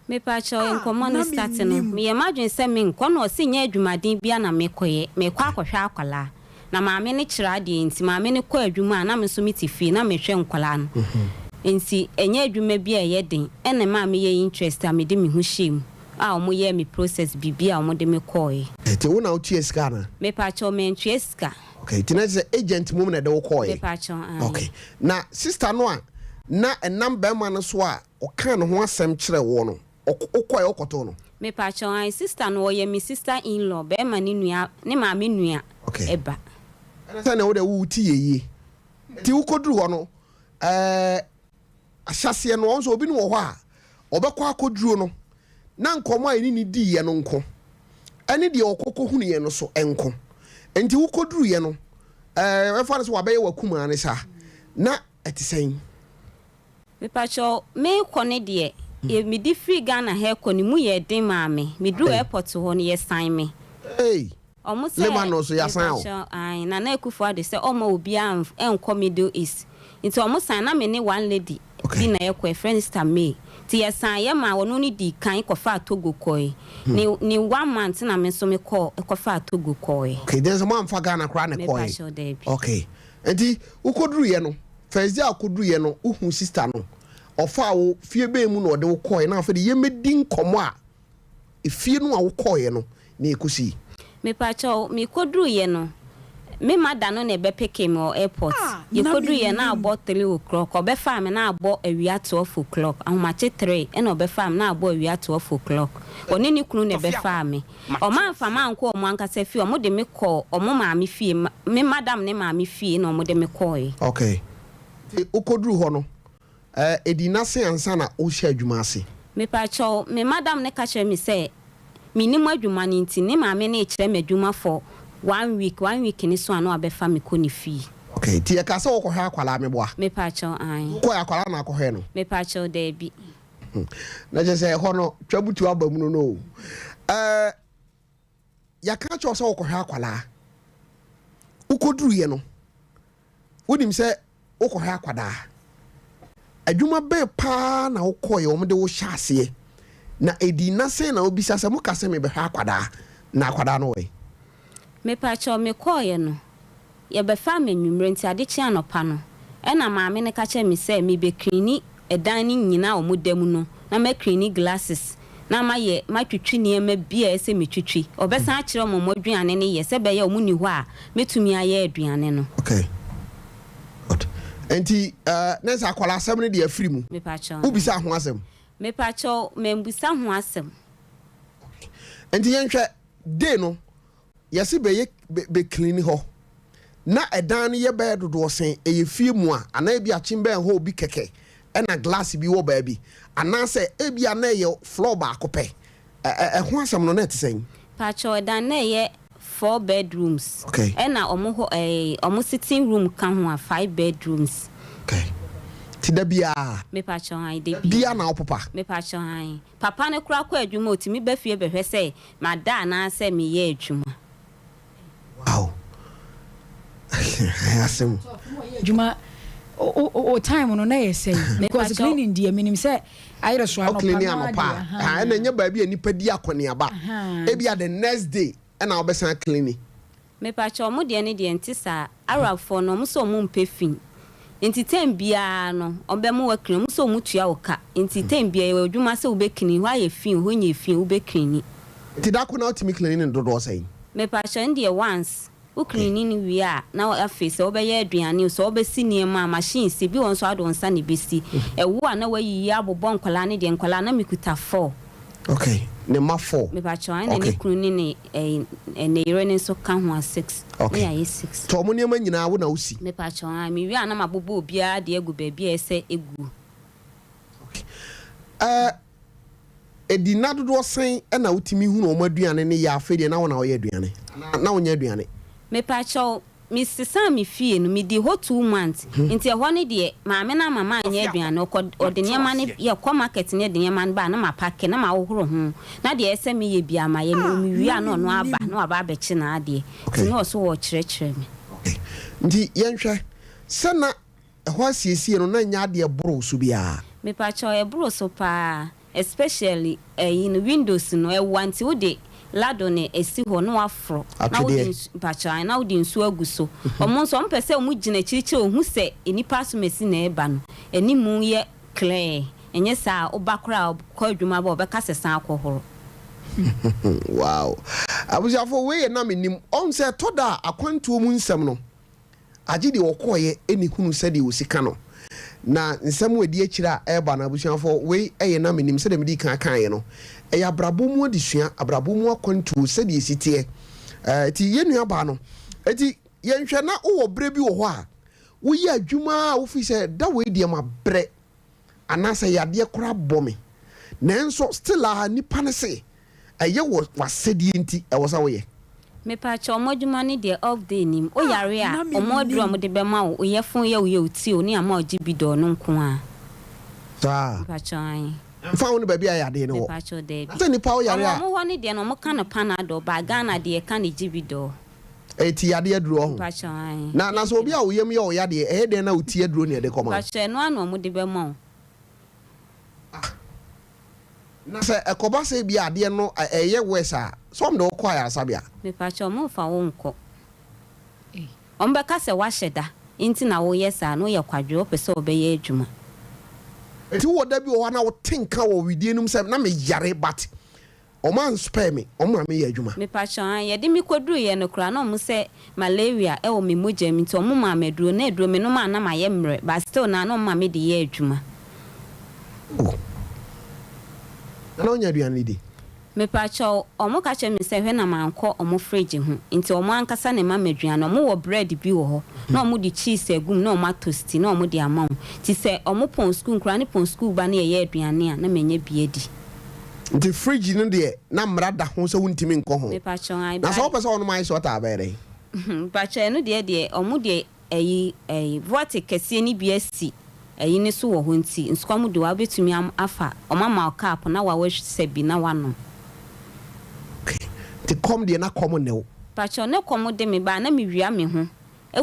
Mepakyɛw, nkɔmmɔ no start no, meyɛ m'adwene sɛ menkɔ na ɔse nyɛ adwumaden bia na mekɔyɛ, mekɔ akɔhwɛ akwalaa na maame no kyerɛ adeɛ, nti maame no kɔ adwuma a na me nso mete fie na mehwɛ nkwalaa no, nti ɛnyɛ adwuma bi a ɛyɛ den. Ɛna maa meyɛ interest a mede me ho hyɛ mu a ɔmo yɛ me process biribi a ɔmo de me kɔɔɛ. Ɛti wo na wotua sika ana? Mepakyɛw, mantua sika. Okay, nti na sɛ agent mom na ɛde wo kɔɔɛ? Mepakyɛw, ae. Okay, na sister no a na ɛnam bɛrima no so a ɔka ne ho asɛm kyerɛ wɔ no, wokɔɛ wokɔtoo no? Mepakyɛw, ae, sister no ɔyɛ me sister in law, bɛrima ne nua, ne maame nua. Ɛba. Ɛna sɛ na wode wo ti yɛ yie nti wokɔduru hɔ no, ahyɛseɛ no, ɔno sɛ obi no wɔ hɔ a ɔbɛkɔ akɔduro no na nkɔmmɔ a ɛne ne diiɛ no nko ɛne deɛ ɔkɔkɔ hunuiɛ no so nko. Nti wokɔduruiɛ no, ɛfa no sɛ wabɛyɛ w'akumaa ne saa na ɛte sɛn? Mepakyɛw, meekɔ ne deɛ mede firi Ghana ha kɔ ne mu yɛ den maa me. Meduru airport hɔ no, yɛsan me. Hey. Ɔmo sɛ Lebanon so yɛasan wo? Mepakyɛw, ae, Nana Akufo Addo sɛ ɔma obiara ɛnkɔ Middle East, nti ɔmo san na me ne one lady bi na ɛkɔ, ɛfrɛ no Sister May, nti yɛsan yɛ ma ɔno ne di kan kɔfaa Togo kɔe. Ne one month na me nso mekɔɔ kɔfaa Togo kɔe. Okay, then sɛ moamfa Ghana koraa ne kɔe? Mepakyɛw, daabi. Okay, nti wokɔduruiɛ no, first day a wokɔduruiɛ no, wohu sister no, ɔfaa wo fie bɛn mu na ɔde wo kɔe? Na afei de yɛmmɛdi nkɔmmɔ a efie no a wokɔeɛ no ne ɛkɔsii. Mepakyɛw, mekɔduruiɛ no, me mada no na ɛbɛpick me wɔ airport. Yɛkɔduruiɛ na abɔ 3 o'clock, ɔbɛfaa me na abɔ awia 12 o'clock, ahomakye 3 ɛna ɔbɛfaa me na abɔ awia 12 o'clock. Ɔne ne kunu na ɛbɛfaa me. Ɔmo amfa me ankɔ ɔmo ankasa fie, ɔmo de me kɔɔ ɔmo maame fie, me madam ne maame fie na ɔmo de me kɔɔɛ. Okay, nti wokɔduru hɔ no, ɛdi n'ase ansa na wohyɛ adwuma ase? Mepakyɛw, me madam ne ka kyerɛ me sɛ menim adwuma no, nti ne maame ne kyerɛ me adwuma for one week. One week ne so a na wabɛfa me kɔ ne fie. Okay, nti yɛka sɛ wokɔhwɛ akwalaa, meboa? Mepakyɛw, ae. Wokɔɛ, akwalaa na akɔhwɛ no? Mepakyɛw, daabi. Na kyerɛ sɛ ɛhɔ no twabutu aba mu no no o. Ɛɛ yɛaka akyerɛ wo sɛ wokɔhwɛ akwadaa. Wokɔduruiɛ no, wonim sɛ wokɔhwɛ akwadaa. Adwuma bɛn paa na wokɔeɛ wɔn de wo hyɛ aseɛ? Na ɛdii nna sɛn na wobisa sɛ moka sɛ mebɛhwɛ akwadaa na akwadaa no wɔ he? Mepakyɛw, mekɔeɛ no, Yɛbɛfaa me anwummerɛ nti ade kyee anɔpa no ɛna maame no ka kyerɛɛ me sɛ mebɛkrini ɛdan no nyina a ɔmo da mu no na makrini glasses na mayɛ matwitwi nneɛma bi a ɛsɛ metwitwi. Ɔbɛsan akyerɛ ɔmo ɔmo aduane no yɛ sɛ ɛbɛyɛ a ɔmo nni hɔ a mɛtumi ayɛ aduane no. Okay. Good. Nti eh, na sɛ akwadaa asɛm no deɛ afiri mu. Mepakyɛw. Wobisa ho asɛm? Mepakyɛw, mambusa ho asɛm. Nti yɛnhwɛ day no Yɛse bɛyɛ bɛ clean hɔ na ɛdan no yɛ bɛyɛ dodoɔ sɛn, ɛyɛ fie mu a anaa ebia kyen bɛn hɔ bi kɛkɛ ɛna glass bi wɔ baabi anaasɛ ebia na ɛyɛ floor baako pɛ, ɛho asɛm no na ɛte sɛn? Pakyɛw ɛdan no na ɛyɛ four bedrooms Okay. ɛna ɔmo hɔ ɛɛ ɔmo sitting room ka ho a five bedrooms. Okay. Nti da biara? Mepakyɛw ae da Da biara. biara na wopopa? Mepakyɛw ae. Papa no koraa kɔ adwuma a otumi ba fie bɛhwɛ sɛ mada anaasɛ meyɛ adwuma. Wow. Ɛyɛ asɛm. Adwuma o time no na yɛ sɛn? Because cleaning deɛ menim sɛ ayere so anɔpa no anɔpa a ɛna ɛnyɛ baabi a nipa di akɔneaba. Ebia the next day ɛna wobɛsan cleaning. Mepakyɛw ɔmo deɛ no deɛ nte saa, Arab foɔ no ɔmo sɛ ɔmo mpɛ fi nti term biaa no ɔmo bɛma wa clean, ɔmo sɛ ɔmo tua wo ka nti term biaa ɛyɛ w'adwuma sɛ wobɛ clean, hɔ ayɛ fi o hɔ nyɛ fi o wobɛ cleani. Nti da ko na wotumi cleani no dodoɔ sɛn? Mepakyɛw ɛno deɛ once wo cleani no wie a na afei sɛ wobɛyɛ aduane o sɛ wobɛsi nneɛma a machine si ebi wɔ hɔ nso a wode wo nsa na ɛbɛsi, ɛwo a na wayiyi abobɔ nkwadaa no deɛ nkwadaa na mekuta four. Okay, ne mma four. Mepakyɛw, ɛna ne Okay. kunu ne ne ɛyi ɛ ne yere no nso ka ho a six. Okay. Ne yɛayɛ six. Nti wɔn nneɛma nyinaa wo na wosi? Mepakyɛw, ae, mewie a na mabobɔ obiara deɛ agu baabi a ɛsɛ ɛguo. Okay. Ɛɛ, ɛdi nna dodoɔ sɛn na wotumi hunu wɔn aduane no yɛ a afei deɛ na wo na woyɛ aduane? Anaa na wonyɛ aduane? Mepakyɛw, Mesesaa me fie no, medii hɔ two months, nti ɛhɔ no deɛ maame no amma manyɛ aduane, ɔkɔ ɔde nneɛma no yɛkɔ market no yɛde nneɛma no ba a na mapake na mahohoro ho, na deɛ ɛsɛ sɛ meyɛ biara mayɛ, mewie a na ɔno aba na waba abɛkye n'adeɛ, nti na ɔso ɔrekyerɛkyerɛ me. Okay, nti yɛnhwɛ, sɛ na ɛhɔ asiesie no na ɛnyɛ adeɛ ɛboro wo so biara? Mepakyɛw, ɛboro so paa. Especially ɛyi no windows no ɛwa nti wode ladle no ɛsi hɔ na waforo na wode Atwedeɛ. nsu mpakyɛw ae na wode nsuo agu so ɔmo nso ɔmo pɛ sɛ ɔmo gyina akyirikyiri ohu sɛ nnipa asomasi na ɛba no animu yɛ clear ɛnyɛ saa a woba koraa a ɔkɔ adwuma ba a ɔbɛka sɛ san kɔ horo. Wow abusuafoɔ wei yɛ na mennim ɔhu sɛ ɛtɔ da a akwantuo mu nsɛm no Agye deɛ ɔkɔeɛ ne hunu sɛdeɛ ɔsi ka no. Na nsɛm a ɛdi akyire a ɛreba no, abusuafoɔ, wei yɛ na menim, sɛdeɛ medii kan kaeɛ no, ɛyɛ abrabɔ mu adesua, abrabɔ mu akwantuo, sɛdeɛ ɛsi teɛ. Ɛɛ, nti yɛn nuabaa no, nti yɛnhwɛ na wowɔ berɛ bi wɔ hɔ a, woyɛ adwuma a wofiri sɛ da wei deɛ mabrɛ, anaasɛ yadeɛ koraa bɔ me, nanso still a nipa no se ɛyɛ wɔ w'asɛdeɛ nti ɛwɔ sɛ woyɛ. Mepakyɛw ɔmo adwuma no deɛ off day nim, wo yare a na ɔmo aduru a mennim. ɔmo de bɛma wo, wo yɛfon yɛ wo yɛ wo ti o ne ama ɔgye bi dɔɔ no nko ara. Saa. Mepakyɛw ae. Ɛmfa ho ne baabi a yadeɛ no wɔ. Mepakyɛw daabi. Na sɛ nipa wo yare Ɔmo a. ɔmo hɔ no deɛ no ɔmo ka no panadol but Ghana deɛ yɛka no gye bi dɔɔ. Ɛyɛ ti yadeɛ aduro ɔho. Mepakyɛw ae. Na na sɛ obi a wo yam yɛ wo yadeɛ ɛyɛ dɛn na wo ti aduro na yɛde kɔma wo? Mepakyɛw ɛno ara na ɔmo de bɛma wo. Ah. Na sɛ ɛkɔba sɛ ebia adeɛ no ɛyɛ worse a, sɛ wɔn de wo kɔ ayaresabea? Mepakyɛw, wɔn mfa wo nkɔ. Wɔn bɛka sɛ woahyɛ da nti na woyɛ saa no, woyɛ kwadwere, wopɛ sɛ wobɛyɛ adwuma. Nti wowɔ da bi wɔ hɔ a na wote nka wɔ wedeɛ no mu sɛ na meyare but Ɔmo an spare me, ɔmo ma me yɛ adwuma. Mepakyɛw aane, yɛde me kɔduruiɛ no koraa na ɔmo sɛ malaria wɔ me mogya mu nti ɔmo maa me aduro, na aduro me nom a na mayɛ mmerɛ but still naa na ɔmo ma me de yɛ adwuma. Oh. Na na wonya aduane di? Mepakyɛw, ɔmo ka kyerɛ me sɛ hwɛ na mankɔ ɔmo fridge ho nti ɔmo ankasa na ɛma me aduane, ɔmo wɔ bread bi wɔ hɔ na ɔmo de cheese agu mu na ɔmo atosti na ɔmo de ama wo nti sɛ ɔmo pɔn sukuu nkoraa ne pɔn sukuu ba na yɛyɛ aduane a na manya bi adi. Nti fridge no deɛ na mmara da ho sɛ wontumi nkɔ ho. Mepakyɛw ae Na sɛ but. wopɛ sɛ wonom ice water a bɛyɛ dɛn? Mepakyɛw ɛno deɛ deɛ ɔmo deɛ ɛyi ɛyi vortic kɛseɛ no bi asi. Ayi no so wɔ hɔ nti nsukɔm de wo a wobɛtumi afa ɔmo ama wo cup na wawasa bi na wanom. Okay. Nti kɔm deɛ na kɔm nne wo? Pakyɛw ne kɔm de me ba a na me wia me ho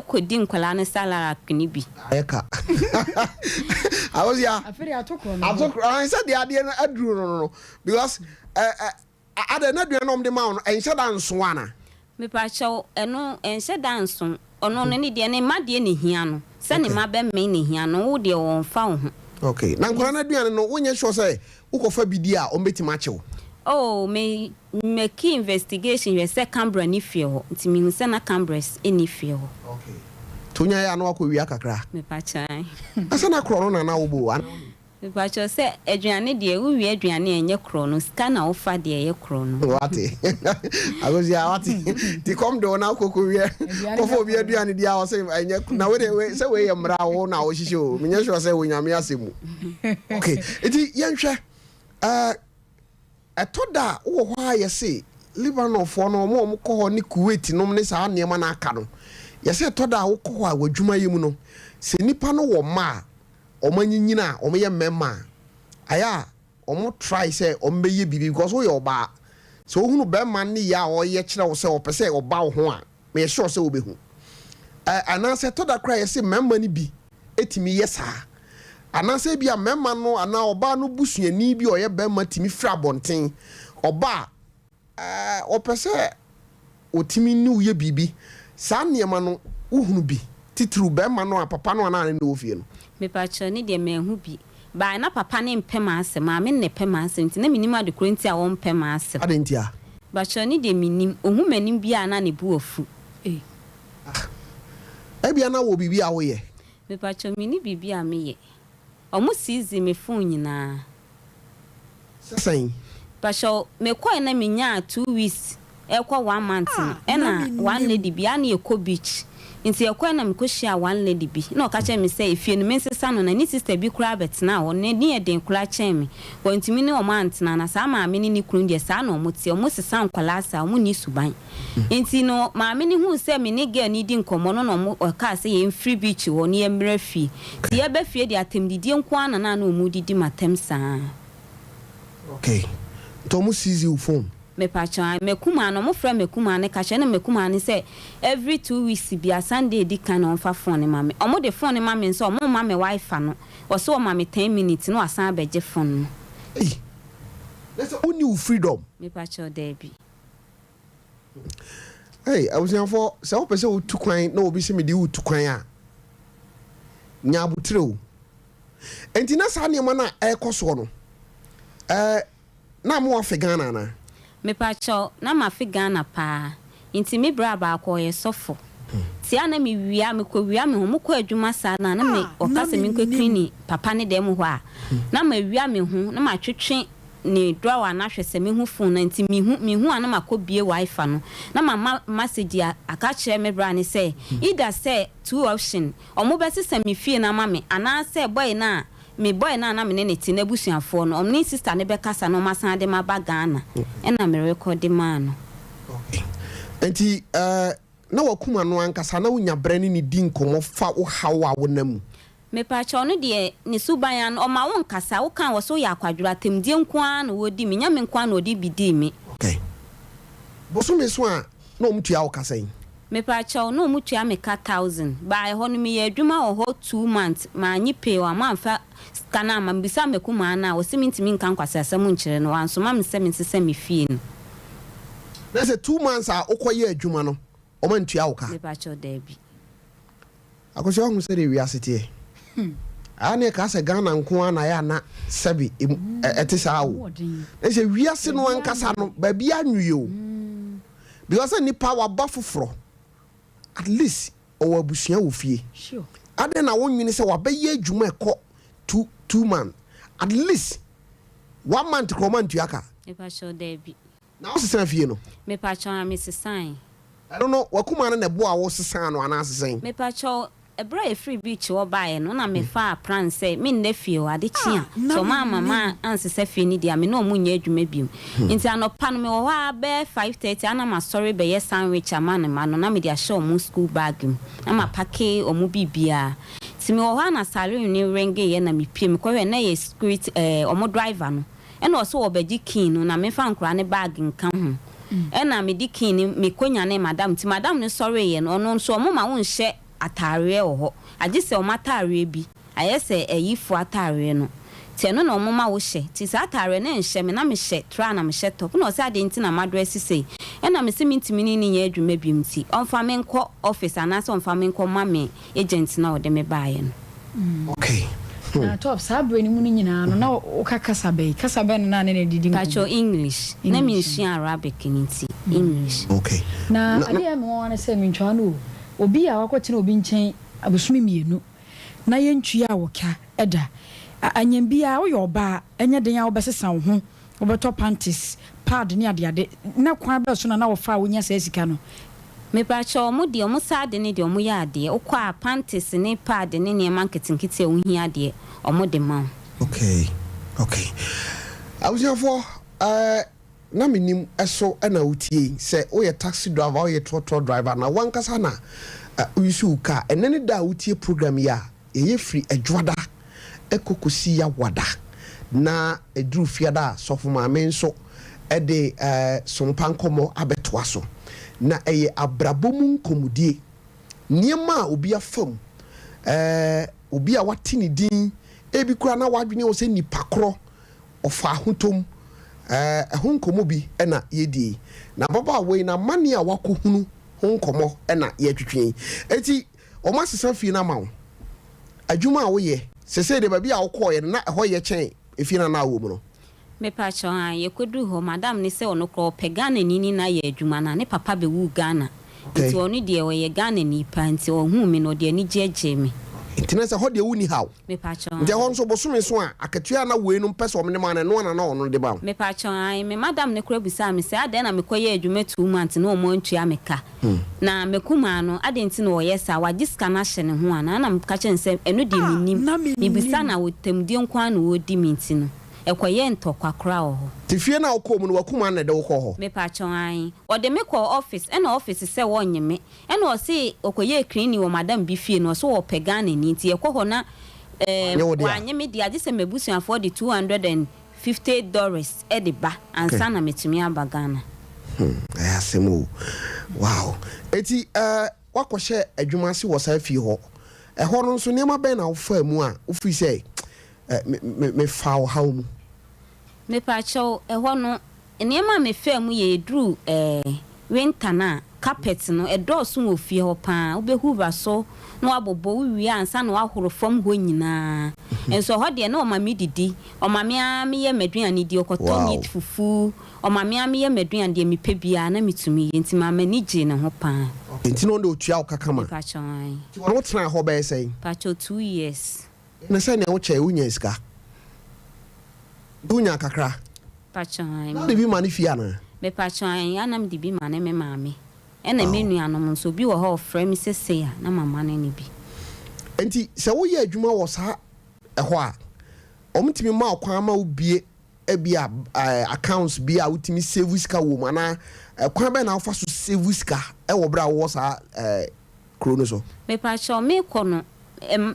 kɔ di nkwadaa no salary no bi. Ayɛ ka. Awosia. Afei deɛ ato korɔ no. Ato korɔ ayi sɛ deɛ adeɛ no aduru no no because ɛ ɛ adɛ na aduane na wɔn de ma wo no ɛnhyɛ da nso ana. Mepakyɛw ɛno ɛnhyɛ da nso ɔno no ne deɛ ne mma deɛ na ehia no sɛ ne mma bɛmee na ehia no wo deɛ ɔnfa wo ho. Okay na nkwadaa no aduane no wonyɛ sure sɛ wokɔfa bi di a wɔn bɛtumi akye wo. Oh me mekii investigation hwɛ sɛ camera nni fie hɔ nti mehu sɛ na cameras nni fie hɔ. Okay nti wonyaeɛ a na wakɔ wia kakra. Mepakyɛw ae. Na sɛ na korɔ no na na wobɔ o anaa wonim? Mepakyɛw sɛ aduane deɛ wo wie aduane a ɛnyɛ korɔ no sika na wo fa deɛ ɛyɛ korɔ no. Wate Akosua wate nti kɔm de wo na wokɔ kɔ wie kɔfa obi aduane di a ɔsɛ ɛnyɛ na wei de sɛ wei yɛ mmara wo na wohyehyɛ o menyɛ sure sɛ wɔ nyame asɛm mu okay nti yɛnhwɛ ɛɛ Ɛtɔ da a wowɔ hɔ ara yɛse Lebanonfoɔ no wɔn a wɔkɔ hɔ ne Kuwait nom ne saa nneɛma no aka no, yɛse ɛtɔ da a wokɔ hɔ a w'adwumayɛ mu no, sɛ nnipa no wɔ mma a wɔn anyinyini a wɔyɛ mmarima a, ayɛ a wɔn try sɛ wɔn bɛyɛ biribi because woyɛ ɔbaa, sɛ wohunu barima nneyɛɛ a ɔreyɛ kyerɛ wo sɛ ɔpɛ sɛ ɔba wo ho a, meyɛ sure sɛ wobɛhu. Ɛ, anaasɛ ɛtɔ da koraa a yɛse mmarima no bi tumi yɛ saa. Anaasɛ ebia mmarima no anaa ɔbaa no busuani bi a ɔyɛ barima tumi firi abɔnten, ɔba a, ɛ, ɔpɛ sɛ ɔtumi ne wo yɛ biribi. Saa nneɛma no, wohunu bi, titiriw barima no a papa no anaa ne ne wɔ fie no. Mepakyɛw, ne deɛ manhu bi. Bae na papa no mpɛ m'asɛm, maame no na ɛpɛ m'asɛm nti na mennim ade korɔ nti a ɔmpɛ m'asɛm. Adɛn ntia? Bakyɛw ne deɛ mennim, ɔhu m'anim biara na ne bo afu. Ei. Ah, ebia na wɔ biribi a woyɛ. Mepakyɛw menni biribi a meyɛ. Ɔmo seize me phone nyinaa. Sɛ sɛn? Pakyɛw mekɔe na menyaa 2 weeks ɛkɔ one month no Ah, na ɛna one mennim. lady bi a na yɛkɔ beach nti yɛkɔe na mekɔhyiaa one lady bi na ɔka kyerɛɛ me sɛ efie no mensesa no na ne sister bi koraa bɛtenaa hɔ n'ani yɛ den koraa kyɛn me wantumi ne wɔn antena na saa maame ne ne kunu deɛ saa na wɔn teɛ wɔn sesa nkwadaa saa wɔn nni suban nti no maame no huu sɛ me ne girl no redi nkɔmmɔ no na wɔn ɔkaa sɛ yɛmfiri beach hɔ na yɛmmra fie nti yɛba fie deɛ atɛmdidie nko ara na na na wɔn redidi m'atɛm saa. Okay nti ɔmo seize wo phone. Mepakyɛw ae m'akumaa no ɔmo frɛ m'akumaa no ka kyerɛ na m'akumaa no sɛ every 2 weeks bia Sunday edi kan na ɔmfa phone no ma me ɔmo de phone no ma me nso ɔmo mma me wifi no ɔse ɔma me 10 minutes na wasan abɛgye phone no. Ei na sɛ wonni wo freedom. Mepakyɛw daabi. Ei abusuafoɔ sɛ wopɛ sɛ wotu kwan na obi se mede wo tu kwan a nya abotire o. Enti na saa nneɛma no a ɛrekɔ soɔ no ɛɛ na mo afe Ghana anaa? Mepakyɛw, na mafe Ghana paa. Nti me bra baako ɔyɛ sɔfo. Nti a na me wia, mekɔ wia me ho, mokɔ adwuma saa no a na me Ah, na ɔka sɛ menkɔ mennim. clean papa ne dɛm hɔ a, na mawia me ho, na matwetwe ne drawer no ahwɛ sɛ mehu phone no a, nti mehu, mehu a na makɔ bue wifi no, na mama message a aka akyerɛ me bra no sɛ either sɛ two option, ɔmo bɛsesa me fie no ama me anaasɛ boy no a me boy no a na me ne no te no abusuafoɔ no, ɔmo ne sister no bɛkasa na ɔmo asan de m'aba Ghana, ɛna me rekɔde maa no. Okay. Nti eh, na wakuma no ankasa na wonya berɛ ne ne di nkɔmmɔ fa wo haw a wonam mu? Mepakyɛw, ɔno deɛ ne suban ano, ɔma wo nkasa, wo ka a ɔse woyɛ akwadworɔ, atɛmdie nko ara na ɔdi me, nyɛ me nko ara na ɔde bi dii me. Okay. Bosome so a na ɔmo tua wo ka sɛn? Mepakyɛw, na ɔmo tua me ka thousand, baa ɛhɔ no meyɛ adwuma wɔ hɔ 2 months, mannye pay, ɔmo amfa sika no amma me, mebisaa m'akumaa no a, ɔse mentumi nka nkwaseasɛm nkyerɛ no, wansoma me sɛ mensesa me fie no. Na sɛ 2 months a wokɔyɛ adwuma no, ɔmo antua wo ka? Mepakyɛw, daabi. Akosua wohu sɛdeɛ wiase teɛ? Aa ne ɛka sɛ Ghana nko ara na ayɛ ana sɛbe ɛte saa o. Na sɛ wiase no ankasa no baabi anwie o. Because sɛ nipa waba foforɔ at least ɔwɔ abusua wɔ fie. Adɛn na wonwene sɛ wabɛyɛ adwuma ɛkɔ 2 months, at least one month koraa ɔma ntua ka? Mepakyɛw, daabi. Na wosesa fie no? Mepakyɛw, a mesesae. Ɛno no wakuma no na ɛboa wo sesaa no anaa sesɛn? Mepakyɛw, ɛberɛ a yɛfiri beach hɔ baeɛ no na mefaa plan sɛ menna fie hɔ ade kye a Ah, na sɛ ɔmo amma mennim. ma ansesa fie no deɛ a me ne ɔmo nyɛ adwuma biom. Nti anɔpa no mewɔ hɔ ara bɛyɛ 5:30 a na masɔre bɛyɛ sandwich ama ne mma no na mede ahyɛ ɔmo school bag mu na mapake ɔmo biribiara. Nti mewɔ hɔ a na siren no ringeeɛ na mepue mekɔhwɛɛ na ɛyɛ security ɛɛ wɔn driver no ɛna ɔse ɔrebɛgye key no na memfa nkwadaa no bag nka ho ɛna mede key no mekɔnyanee madam nti madam no sɔreeɛ no ɔno nso wɔmma wonhyɛ ataareɛ wɔ hɔ agye sɛ wɔn ataareɛ bi Ayɛ sɛ ayifoɔ ataareɛ no. Nti ɛno na wɔma wo hyɛ. Nti saa ataareɛ no ɛnhyɛ me, na me hyɛ tra na me hyɛ top. Ɛna ɔse adeɛ nti na madrɛse sei. Ɛna me se mentumi ne no nyɛ adwuma biom nti ɔmfa me nkɔ office anaasɛ ɔmfa me nkɔ ma me agent no a ɔde me baeɛ no. Okay. Hmm. Na top, saa berɛ no mu no nyinaa no, na woka kasa bɛn? Kasa bɛn na na ne no didi nkɔmmɔ? Pakyɛw, English. Na mensua Arabic no nti, English. Okay. Na adeɛ a ɛyɛ me nwanwa ne sɛ, mentwaa no o, obi a wakɔtena obi nkyɛn abosome mmienu, na yɛntua wo ka da. Anyɛ biara woyɛ ɔbaa a, ɛnyɛ den a wobɛsesa wo ho, wobɛtɔ panties, pad ne adeade. Na kwan bɛn so na na wɔfa a wonya saa sika no? Mepakyɛw, ɔmo deɛ ɔmo saa ade no deɛ ɔmo yɛ adeɛ, wokɔ a panties ne pad ne nneɛma nketenkete a wohia deɛ ɔmo de ma wo. Okay, okay. Abusuafoɔ, eh, Na menim so na wotie yi, sɛ woyɛ taxi driver, woyɛ trɔtrɔ driver anaa wankasa na wo use wo car, ɛnɛ ne da a wotie program yi a, yɛyɛ firi Adwoada kɔ kɔsi Yawada, na ɛduru Fiada a Sɔfo Maame nso de Sompa nkɔmmɔ abɛtoa so. Na ɛyɛ abrabɔ mu nkɔmmɔdie, nneɛma a obi afa mu, obi a wate ne din, ebi koraa na w'adwene wɔ sɛ nipa korɔ, Ɔfa ahotɔ mu. Ɛho nkɔmmɔ bi na yɛredi yi. Na ababaawa yi, n'amanneɛ a wakɔhunu ho nkɔmmɔ na yɛretwetwe yi. Enti, wɔasesa fie no ama wo. Adwuma a woyɛ, seesei deɛ baabi a wokɔeɛ no, na ɛhɔ yɛ kyɛn efie no a na wowɔ mu no? Mepakyɛw, aane, yɛkɔduruu hɔ, madam no sɛ ɔno koraa ɔpɛ Ghanani ne no ayɛ adwuma na ne papa bɛwuu Ghana. Nti ɔno deɛ ɔyɛ Ghanani paa nti ɔhuu me no ɔde anigyeɛ gyee me. Nti na sɛ hɔ deɛ wonni haw. Mepakyɛw, Nti ɛhɔ nso bosome so a, akatua a na weinom pɛ sɛ wɔde ma no, ɛno ara na na ɔno de ma wo? Mepakyɛw, aane. Me madam no koraa bisaa me sɛ adɛn na mekɔyɛɛ adwuma 2 months na wɔn antua me ka. Na me kumaa no, adɛn nti na ɔyɛ saa? Wagye sika no ahyɛ ne ho anaa? Ɛna meka kyerɛɛ no sɛ ɛno deɛ Ah, mennim. na Mebisa mennim. no a, ɔtamdie nko ara na ɔredi me nti no, ɛkɔyɛɛ ntɔkwa koraa wɔ hɔ. Nti fie no a wokɔɔ mu no, w'akumaa no na ɛde wo kɔɔ hɔ? Mepakyɛw, aane. Ɔde me kɔɔ office, ɛna office sɛ wɔnnye me. Ɛna ɔse ɔkɔyɛɛ cleaning wɔ madam bi fie no ɔse ɔpɛ Ghanani nti yɛkɔ hɔ na ɛɛm Wanyɛ wo dea? wanyɛ me dea gyesɛ m'abusuafoɔ de 250 dollars de ba ansa na matumi aba Ghana. Hmm, ɛyɛ asɛm o. Wow. Eti ɛɛ woakɔhyɛ adwuma ase wɔ saa fie hɔ. Ɛhɔ no nso nneɛma bɛn na wofaa mu a wofiri sɛ ɛ me me mefaa ɔhaw mu? Mepakyɛw, ɛhɔ no, nneɛma a mefaa mu yɛ eduru ɛɛ winter no a, carpet no, ɛdɔɔso wɔ fie hɔ paa. Wobɛhura so na woabobɔ, wowie a ansa na woahoro fam hɔ nyinaa. Nso ɛhɔ deɛ, na ɔma medidi. Ɔma me ara meyɛ m'aduane di, ɔkɔtɔ meat fufu, ɔma me ara meyɛ m'aduane, deɛ mepɛ biara na metumi yɛ. Nti maa m'ani gyee ne ho paa. Nti na ɔno deɛ ɔtua wo ka kama? Mepakyɛw, ae. Nti ɔne wo tenaa hɔ bɛyɛ sɛn? Mepakyɛw, 2 years. Ne sɛ nea wokyɛe wonyaa sika. Nti wonyaa kakra. Mepakyɛw ae Na wode bi ma ne fie anaa? Mepakyɛw ae a na mede bi ma ne me maame ɛna me nuanom nso obi wɔ hɔ a ɔfrɛ me sɛ sei a na mama no ne bi. Nti sɛ woyɛ adwuma wɔ saa ɛhɔ a wɔtumi ma wo kwan ma wobue ebia accounts bi a wotumi save sika wɔ mu anaa kwan bɛn na wofa so save sika wɔ berɛ a wowɔ saa kuro no so? Mepakyɛw mekɔ no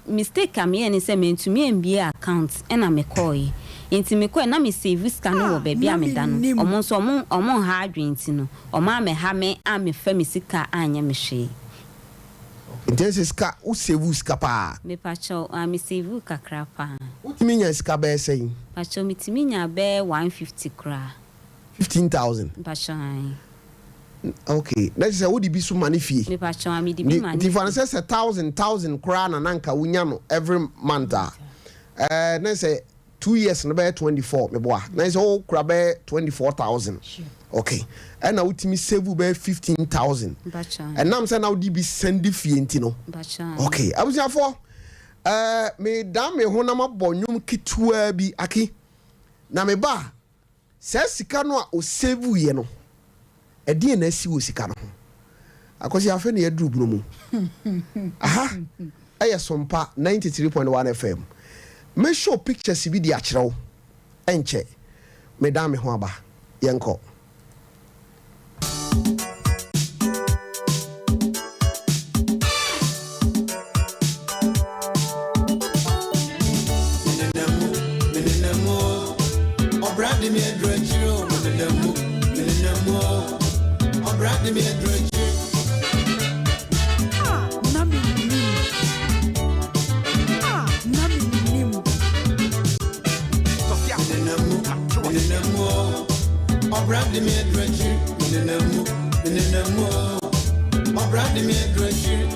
mistake a meyɛɛ ne sɛ mantumi ambue account ɛna mekɔɔe nti mekɔɛ na me save sika no wɔ Ah, baabi na a meda no mennim. ɔmo nso ɔmo ɔmo nha adwene nti no ɔmo ammɛha me ammɛfa me sika anyɛ me hwee. Nti ɛsɛ sika wo save sika paa? Mepakyɛw ah me save kakra paa. Wotumi nya sika bɛyɛ sɛn? Pakyɛw metumi nya bɛyɛ 150 koraa. 15,000? Mpakyɛw ae. Ok, na kyerɛ sɛ wode bi so ma ne fie? Mepakyɛw ae mede bi ma ne Nti fa no fie. sɛ sɛ thousand thousand koraa na na nka wonya no every month a, ɛɛ na sɛ 2 years no bɛyɛ 24, meboa? Na sɛ wokura bɛyɛ 24,000. Ok, ɛna wotumi save bɛyɛ 15,000. Mpakyɛw ae. Ɛnam sɛ na wode bi send fie nti no. Mpakyɛw ae. Ok, abusuafoɔ, ɛɛ medan me ho na mabɔ nnwom ketewaa bi, Aki, na meba a, saa sika no a ɔsave yɛ no, ɛdeɛn na asi wɔ sika no ho? Akwasi, afei na yɛaduru bunu mu. Aha ɛyɛ Sompa 93.1 FM. Mɛ show pictures bi de akyerɛ wo. Ɛnkyɛ, medan me ho aba. Yɛnkɔ. de me aduru akyiri, menenam mu, menenam mu o. Ɔbra de me aduru akyiri.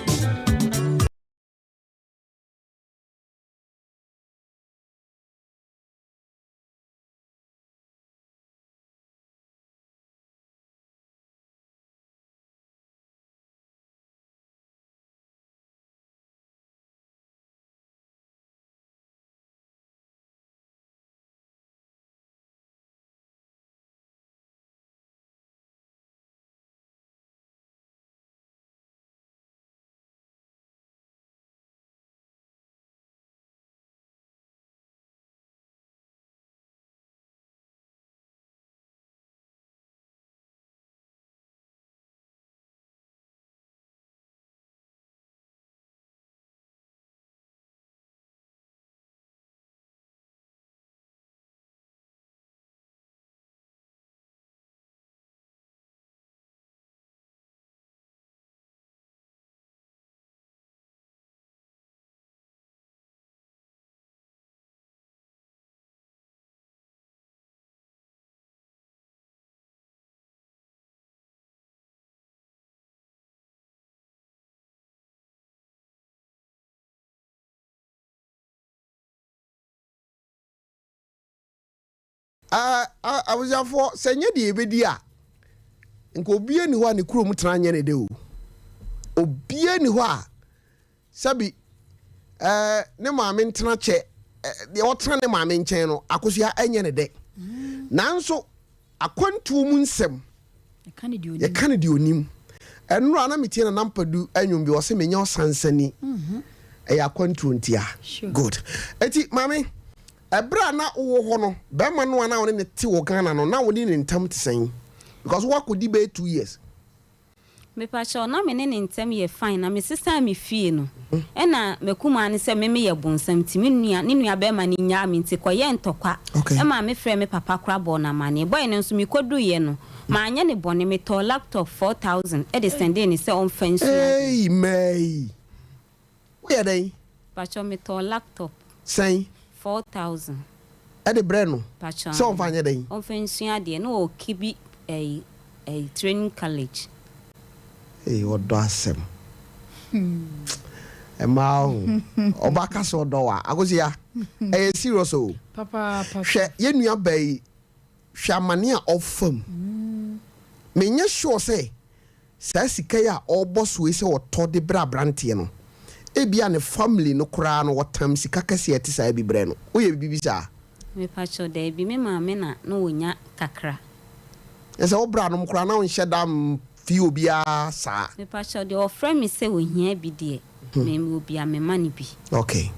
Abusuafoɔ, sɛ nyɛ deɛ yɛbɛdi a, nka obiara nni hɔ a ne kurom tena nyɛ ne dɛ o. Obiara nni hɔ a sɛbi ɛɛ ne maame ntena kyɛ deɛ ɔtena ne maame nkyɛn no akosua ɛnyɛ ne dɛ. Nanso Akwantuo mu nsɛm, yɛka no deɛ ɔnim. Ɛnora na metie Nana Ampadu nnwom bi, ɔse menyɛ ɔsansani. Ɛyɛ akwantuo ntia. Good. Eti maame, ɛberɛ a na wowɔ hɔ no, bɛrima no a na wo ne no te wɔ Ghana no, na wo ne ne ntam te sɛn? Because woakɔdi bɛyɛ 2 years. Mepakyɛw, na me ne ne ntam yɛ fine na me sesaa me fie no ɛna m'akumaa no sɛ me meyɛ bonsam nti me nua ne nua bɛɛma no nyaa me nti kɔyɛɛ ntɔkwa ɛmaa me frɛɛ me papa koraa bɔɔ no amaneɛ boy no nso me kɔduruiɛ no manyɛ no bɔne me tɔɔ laptop 4000 de sɛndee no sɛ ɔmfa nsua adeɛ. Eii May Woyɛ dɛn? Pakyɛw metɔɔ laptop. Sɛn? 4000. Ɛde brɛ no? Pakyɛw Sɛ ɔnfa nyɛ dɛn? Ɔnfa nsua adeɛ na ɔwɔ kibi ɛyi ɛyi training college. Ei ɔdɔ asɛm. Ɛmaa o. Ɔba ka sɛ ɔdɔ wo a, Akosua, ɛyɛ serious o. Papaapa. Hwɛ yɛn nua baa yi, hwɛ amane a ɔfa mu. Menyɛ sure sɛ Saa sika yi a ɔrebɔ so yi sɛ ɔtɔ de brɛ abranteɛ no, ebia ne family no koraa no wɔtam sika kɛseɛ a ɛte saa bi brɛ no. Woyɛ biribi saa? Mepakyɛw, daabi, me maame na na ɔnya kakra. Kyerɛ sɛ wo bra nom koraa na wonhyɛ da mfii obiara saa? Mepakyɛw, deɛ ɔfrɛ me sɛ ɔhia bi deɛ, me mewɔ bi a mema no bi. Okay.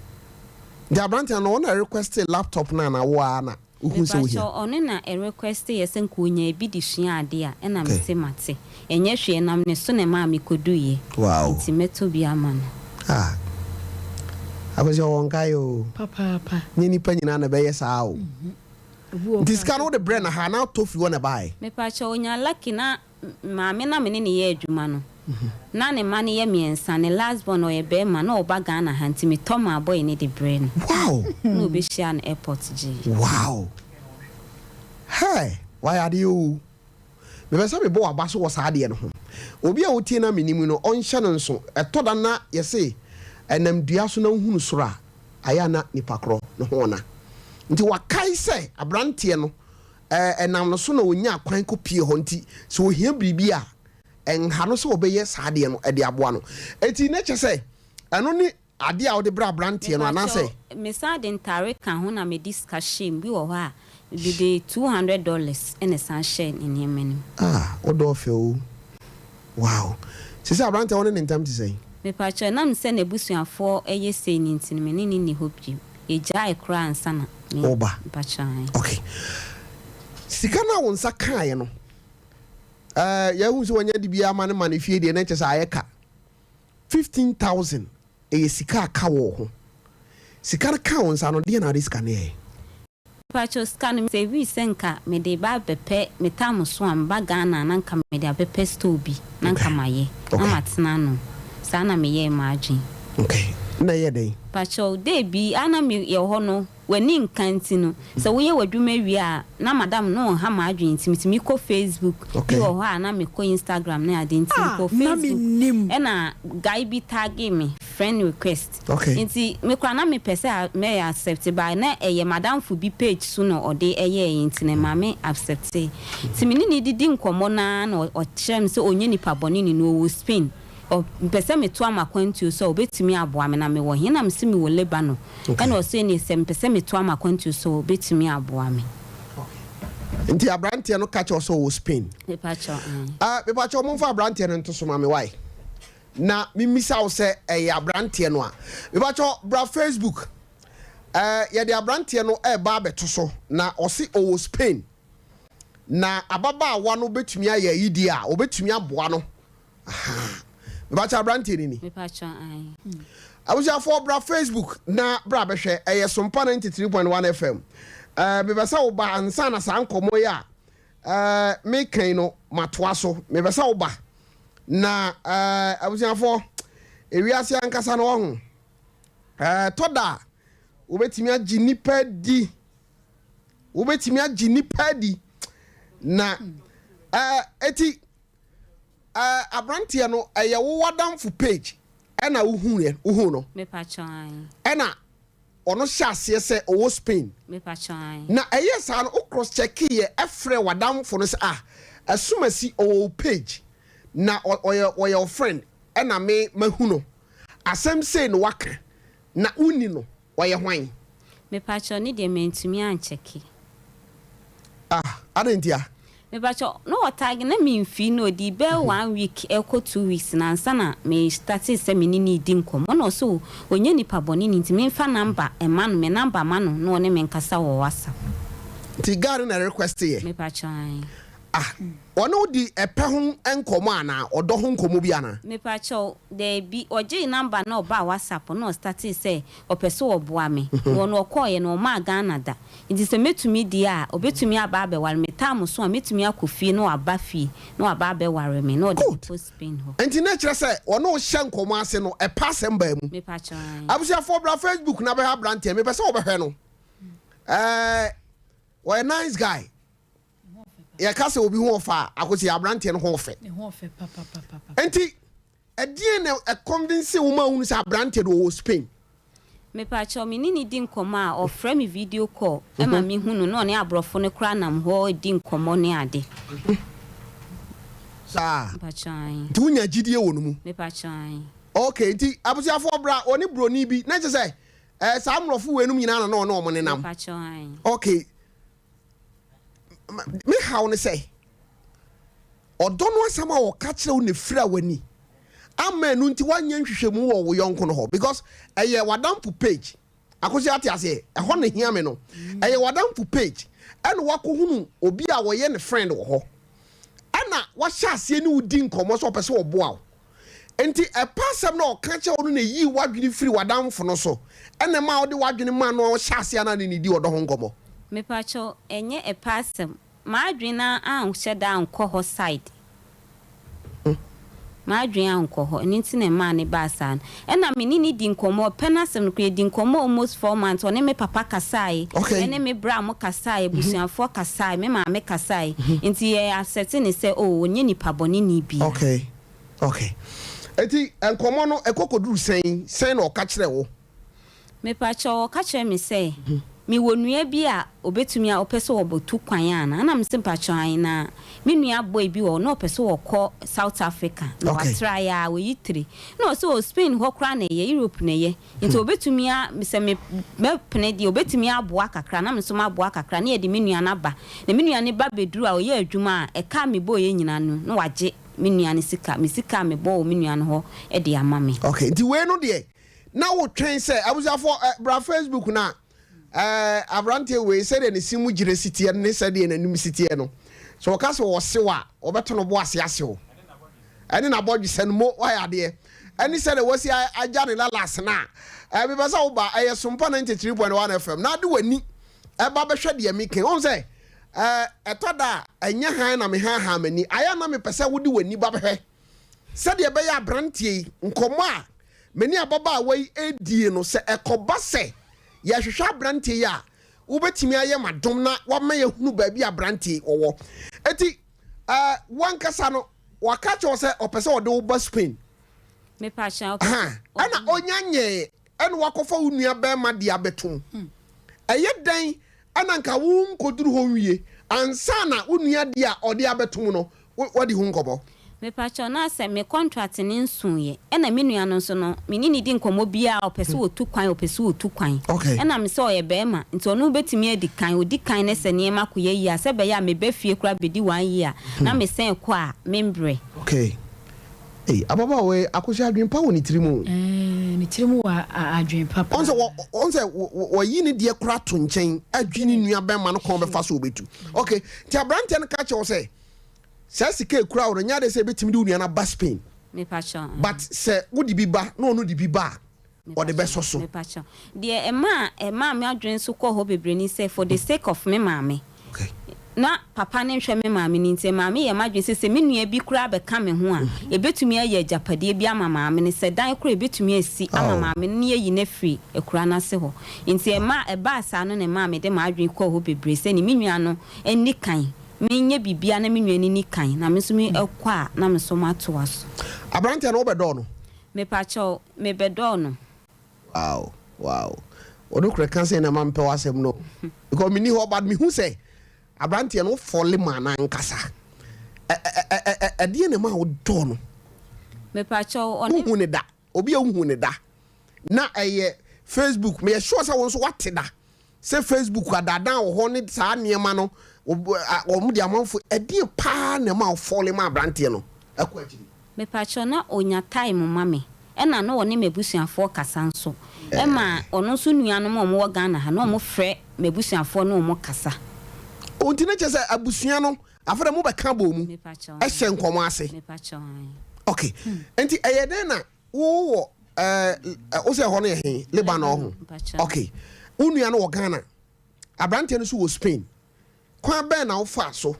Nti abranteɛ no ɔno na ɛrequestee laptop no anaa wo ara na? Wohu sɛ wohia. Mepakyɛw ɔno na ɛrequest yɛ sɛ nka onya bi de sua ade a ɛna mese mate. Ɛnyɛ hwee ɛnam ne so na ɛmaa mekoduiɛ. Wow. Nti mɛtɔ bi ama no. Ah. Akwasi ɔwɔ nkaeɛ oo. Papaapa. Nyɛ nipa nyinaa na ɛbɛyɛ saa oo. Obi wɔ hɔ Nti koraa sika no sɛ. wode brɛ no ha anaa wotɔ firi hɔ na ɛbaeɛ? Mepakyɛw onya lucky na Maame no a me ne no yɛ adwuma no, na ne mma no yɛ mmiɛnsa. Ne last born ɔyɛ barima, na ɔba Ghana ha nti metɔ maa boy no de brɛɛ no. Wow! Na ɔbɛhyiaa no airport gyee. Wow! Hey! Wayɛ adeɛ oo. Mepɛ sɛ mebɔ w'aba so wɔ saa adeɛ no ho. Obi a ɔtie na mennim no, ɔnhyɛ no nso. Ɛtɔ da na yɛse ɛnam dua so na wohunu soro a, ayɛ a na nipa korɔ no ho ɔna. Nti wakae sɛ aberanteɛ no Ɛnam no so na ɔnyaa kwan kɔpuee hɔ nti, sɛ ɔhia biribi a, ɛnha no sɛ ɔbɛyɛ saa adeɛ no de aboa no. Enti na kyerɛ sɛ ɛno ne adeɛ a wode brɛ aberanteɛ no anaasɛ? Mepakyɛw, mesan de ntaare ka ho na mede sika hyɛɛ mu. Bi wɔ hɔ a, mede $200 na ɛsan hyɛɛ ne nneɛma no mu. Ah, wo dɔ ɔfɛ o. Wow. Seesei aberanteɛ wo ne ne ntam te sɛn? Mepakyɛw, ɛnam sɛ n'abusuafoɔ yɛ sei no nti no, me ne no nni hɔ bio. Yɛgyaee koraa ansa na me. Woba. Mepakyɛw, ae. Ok. Sika no a wo nsa kaeɛ no, eh, yɛahu sɛ wanya de bi ama ne ma ne fie deɛ na kyerɛ sɛ ayɛ ka. 15,000 ɛyɛ sika a ka wɔ wo ho. Sika no kaa wo nsa no, deɛn na wode sika no yɛeɛ? Mepakyɛw sika no me savee sɛ nka mede ba abɛpɛ me tam so a meba Ghana a na nka mede abɛpɛ store bi na nka mayɛ na matena ano saa na meyɛɛ m'adwen. Okay na ɛyɛ dɛn? Pakyɛw day bi a na me yɛ hɔ no. W'ani nka nti no, sɛ woyɛ w'adwuma wie a, na madam no ɔnha m'adwene nti metumi kɔ Facebook, bi wɔ hɔ a na mekɔ Instagram ne ade nti Ah, mekɔɔ na Facebook mennim. ɛna guy bi tagee me friend request nti me koraa na mepɛ sɛ mɛ accept but na ɛyɛ m'adamfo bi page so na ɔde ɛyɛɛyɛ nti na ɛmaa me acceptee. Nti me ne no didi nkɔmmɔ no ara na ɔkyerɛɛ me sɛ ɔnyɛ nipa bɔne ni na ɔwɔ Spain. Ɔ, mepɛ sɛ metoa m'akwantuo so a, ɔbɛtumi aboa me. Na mewɔ he? Na mese mewɔ Lebanon. Ɛna ɔse ɛneɛ sɛ mepɛ sɛ metoa m'akwantuo so a, ɔbɛtumi aboa me. Nti abranteɛ no ka kyerɛ wo sɛ ɔwɔ Spain? Mepakyɛw, ae. Ah, mepakyɛw momfa abranteɛ no nto so ma me wai? Na memmisa wo sɛ ɛyɛ abranteɛ no a. Mepakyɛw bra Facebook. Eh, yɛde abranteɛ no ɛreba abɛto so, na ɔse ɔwɔ Spain. Na ababaawa no bɛtumi ayɛ ayi deɛ a, ɔbɛtumi aboa no. Ahaa. Mepakyɛ abranteɛ no ni. Mepakyɛ ae. Abusuafoɔ bra Facebook na bra bɛhwɛ ɛyɛ Sompa 93.1 FM. Ɛɛ mepɛ sɛ woba ansa na saa nkɔmmɔ yi a ɛɛ meka yi no matoa so. Mepɛ sɛ woba na ɛɛ abusuafoɔ ewiase ankasa no wahu. Ɛɛ tɔ da a wobɛtumi agye nipa adi. Wobɛtumi agye nipa adi na ɛɛ eti. Eh abranteɛ no ɛyɛ wo wadamfo page ɛna wo hu yɛ wo hu no. Mepakyɛw ae. Ɛna ɔno hyɛ aseɛ sɛ ɔwɔ Spain. Mepakyɛw ae. Na ɛyɛ saa no wo cross check yɛ ɛfrɛ wadamfo no sɛ ah Asumasi ɔwɔ wo page na ɔyɛ ɔyɛ wo friend ɛna me mahu no asɛm sei na waka na wo ni no ɔyɛ hwan. Mepakyɛw ne deɛ mantumi ankyɛke. Ah adɛn ntia? Mepakyɛw na ɔ tag na me nfii no ɔdii bɛyɛ one week ɛkɔ 2 weeks no ansa na me startee sɛ me ne no redi nkɔmmɔ na ɔse o ɔnyɛ nipa bɔne ni nti menfa number mma no me number ma no na ɔne me nkasa wɔ WhatsApp. Nti guy no na request yɛ? Mepakyɛw ae. Ah ɔne wo di ɛpɛ ho nkɔmmɔ anaa ɔdɔ ho nkɔmmɔ bi anaa? Mepakyɛw daabi ɔgyee number na ɔbaa WhatsApp na ɔstartee sɛ ɔpɛ sɛ ɔboa me na ɔno ɔkɔɔeɛ no ɔmaa Ghana da Nti sɛ mɛtumi deɛ a, ɔbɛtumi aba abɛware me. Time so a, mɛtumi akɔ fie na waba fie na waba abɛware me na ɔde me Good. kɔ Spain hɔ. Nti na ɛkyerɛ sɛ ɔne wo hyɛ nkɔmmɔ ase no, ɛpɛ asɛm baa mu. Mepakyɛw ae. Abusuafoɔ bra Facebook na bɛhwɛ abranteɛ, mepɛ sɛ wobɛhwɛ no. Ɛɛ, ɔyɛ nice guy. Yɛka sɛ obi ho ɔfɛ a, Akosi, abranteɛ no ho ɔfɛ. Nti Ɛdeɛn na ɛconvince wo ma wohunu sɛ aberanteɛ no ɔwɔ Spain? Mepakyɛw, me ne no di nkɔmmɔ a, ɔfrɛ me video call ma mehu no, na ɔne aborɔfo no koraa nam hɔ redi nkɔmmɔ ne ade. Saa? Mepakyɛw, ae. Nti wonya gyidie wɔ no mu? Mepakyɛw, ae. Okay, nti abusuafoɔ bra, ɔne broni bi, na kyerɛ sɛ ɛɛ saa mmorɔfo weinom nyinaa na na ɔne wɔn nenam? Mepakyɛw, ae. Okay, me haw ne sɛ, ɔdɔ no asɛm a ɔka kyerɛ wo na efira w'ani ama ɛno nti woanyɛ nhwehwɛmu wɔ wo yɔnko no hɔ because ɛyɛ w'adamfo page akosi ate aseɛ ɛhɔ na hia me no ɛyɛ w'adamfo page ɛna wakɔhunu obi a wɔyɛ ne friend wɔ hɔ ɛna wahyɛ aseɛ ne wo di nkɔmmɔ sɛ ɔpɛ sɛ ɔboa wo nti ɛpa asɛm na ɔka kyerɛ wo no na ɛyii w'adwene firi w'adamfo no so ɛna ɛma wode w'adwene ma no a ɔhyɛ aseɛ anaa ne ne di ɔdɔ ho nkɔmmɔ. Mepakyɛw, ɛnyɛ ɛpɛ asɛm. M'adwene anhyɛ da ankɔ hɔ side. M'adwene ankɔ hɔ, ɛno nti na ɛmaa no baa saa no. Ɛna me ne no di nkɔmmɔ, ɔpɛ n'asɛm no koraa, yɛdi nkɔmmɔ almost 4 months, ɔne me papa kasaeɛ, ɛne me bra mo kasaeɛ, abusuafoɔ kasaeɛ, me maame kasaeɛ. Nti yɛ accept no sɛ oh, ɔnyɛ nipa bɔneni biara. Okay. Eti nkɔmmɔ no ɛkɔ kɔduru sɛn? Sɛn na ɔka kyerɛɛ wo? Mepakyɛw, ɔka kyerɛɛ me sɛ mewɔ nua bi a obetumi a ɔpɛ sɛ ɔbɛtu kwan ana? Ɛna mese mpakyɛw ae, na me nua boy bi wɔ hɔ na ɔpɛ sɛ ɔkɔ South Africa na watra yɛ a oyi tire. Ɛna ɔse oh Spain hɔ koraa na ɛyɛ, Europe na ɛyɛ, nti obetumi a sɛ me mɛpene deɛ obetumi aboa kakra na me nso maboa kakra na yɛde me nua no aba. Na me nua no ba bɛduru a ɔyɛ adwuma a ɛka a mebɔeɛ nyinaa no na wagye me nua no sika, me sika a mebɔɔ wɔ me nua no hɔ de ama me. Okay, nti wei no deɛ na wotwɛn sɛ abusuafoɔ ɛ bra Facebook na ɛ aberanteɛ wei sɛdeɛ ne se mu gyina si teɛ ne sɛdeɛ n'anim si teɛ no sɛ ɔka sɛ ɔsew a ɔbɛto no bo ase asew ɛne n'abɔdwesɛ no mo wayɛ adeɛ ɛne sɛdeɛ wasi agya ne lalas no a ɛ mepɛ sɛ woba ɛyɛ Sompa 93.1 FM na ade w'ani ɛba bɛhwɛ deɛ meka wɔn sɛ ɛ ɛtɔ da a ɛnyɛ hann na mehaahaa m'ani ayɛ na mepɛ sɛ wode w'ani ba bɛhwɛ sɛdeɛ ɛbɛyɛ aberanteɛ yi nkɔmmɔ a me ne ababaawa yi redie no, sɛ ɛkɔba sɛ Yɛhwehwɛ aberanteɛ yi a wobɛtumi ayɛ m'adom na wama yɛahunu baabi a aberanteɛ yi ɔwɔ. Enti eh, wankasa no, waka kyerɛ wo sɛ ɔpɛ sɛ ɔde wo ba Spain. Mepakyɛ, ɔpɛ sɛ Ɛna ɔnya nyɛɛ ɛna wakɔfa wo nua bɛrima de abɛtom. Ɛyɛ dɛn ɛna nka wo nkɔduru hɔ nwie ansa na wo nua deɛ a ɔde abɛtom no woadi ho nkɔmmɔ? Mepakyɛw, na sɛ me contract no nsuiɛ, ɛna me nua no nso no, me ne no di nkɔmmɔ biara a ɔpɛ sɛ ɔtu kwan, ɔpɛ sɛ ɔtu kwan. Ɛna me sɛ ɔyɛ barima, nti ɔno bɛtumi adi kan, ɔdi kan na sɛ nneɛma kɔyɛ yie a, sɛ ɛbɛyɛ a meba fie koraa bɛdi one year a, na mesan kɔ a, membrɛ. Okay. Ei, ababaawa yi, Akosua adwene pa wɔ ne tirim o. Ɛɛ, ne tirim wɔ adwene pa paa. Ɔn sɛ, ɔn sɛ, wayi ne deɛ koraa to nkyɛn, adwi ne nua bɛrima no kɔn bɛfa so ɔbɛtu. Okay, nti aberanteɛ no ka kyerɛ wo sɛ, saa sika ekura wo no, nyɛ adeɛ sɛ ebɛtumi de wo nua no aba Spain. Mepakyɛw. But sɛ wode bi ba na ɔno de bi ba a, ɔde bɛsɔ so. Mepakyɛw. Deɛ ɛmaa ɛmaa m'adwene nso kɔɔ hɔ bebree ne sɛ, for the sake of me maame. Okay. Na papa no nhwɛ me maame no nti, ɛmaa meyɛɛ m'adwene sɛ, sɛ me nua bi koraa bɛka me ho a, ɛbɛtumi ayɛ agyapadeɛ bi ama maame no. Sɛ dan koraa a, ɛbɛtumi asi ama maame no na yɛayi no afiri akuraa no ase hɔ. Nti ɛmaa ɛbaa saa no na ɛmaa mede m'adwene kɔɔ hɔ bebree sɛ ne me nua no nni kan, menyɛ biribiara na me nua no nni kan, na me nso mekɔ a na me nso matoa so. Aberanteɛ no, wobɛdɔɔ no? Mepakyɛw, mebɛdɔɔ no. Wow wow wo nokorɛ ka sɛn na ma mpɛ w'asɛm no because menni hɔ but mehu sɛ abranteɛ no wo fɔle maa no ankasa ɛdeɛ na ɛma wo dɔɔ no. Mepakyɛw ɔne. Wohu ne da obi a wohu ne da na ɛyɛ Facebook meyɛ sure sɛ wo nso wate da Sɛ Facebook adaadaa wɔ hɔ ne saa nneɛma no, wɔn de amanfo, ɛdeɛn paa na ɛma wo fɔle ma abranteɛ no kɔ akyiri? Mepakyɛw na onya time ma me ɛna na ɔne m'abusuafoɔ kasa nso ɛma ɔno nso nuanom a wɔwɔ Ghana ha na wɔfrɛ m'abusuafoɔ ne wɔn kasa. Oh nti na kyerɛ sɛ abusua no afei deɛ mobɛka bɔɔ mu hyɛ nkɔmɔ ase. Mepakyɛw ae. Ok nti ɛyɛ dɛn na Wo wɔ ɛɛ wo sɛ ɛhɔ no yɛ he? Lebanon ho. Ok. Wo nua no wɔ Ghana. Aberanteɛ no nso wɔ Spain. Kwan bɛn na wofaa so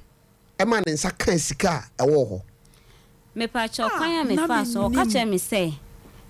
ma ne nsa kaa sika a ɛwɔ hɔ? Mepakyɛw, kwan a mefaa so, ɔka kyerɛɛ me sɛ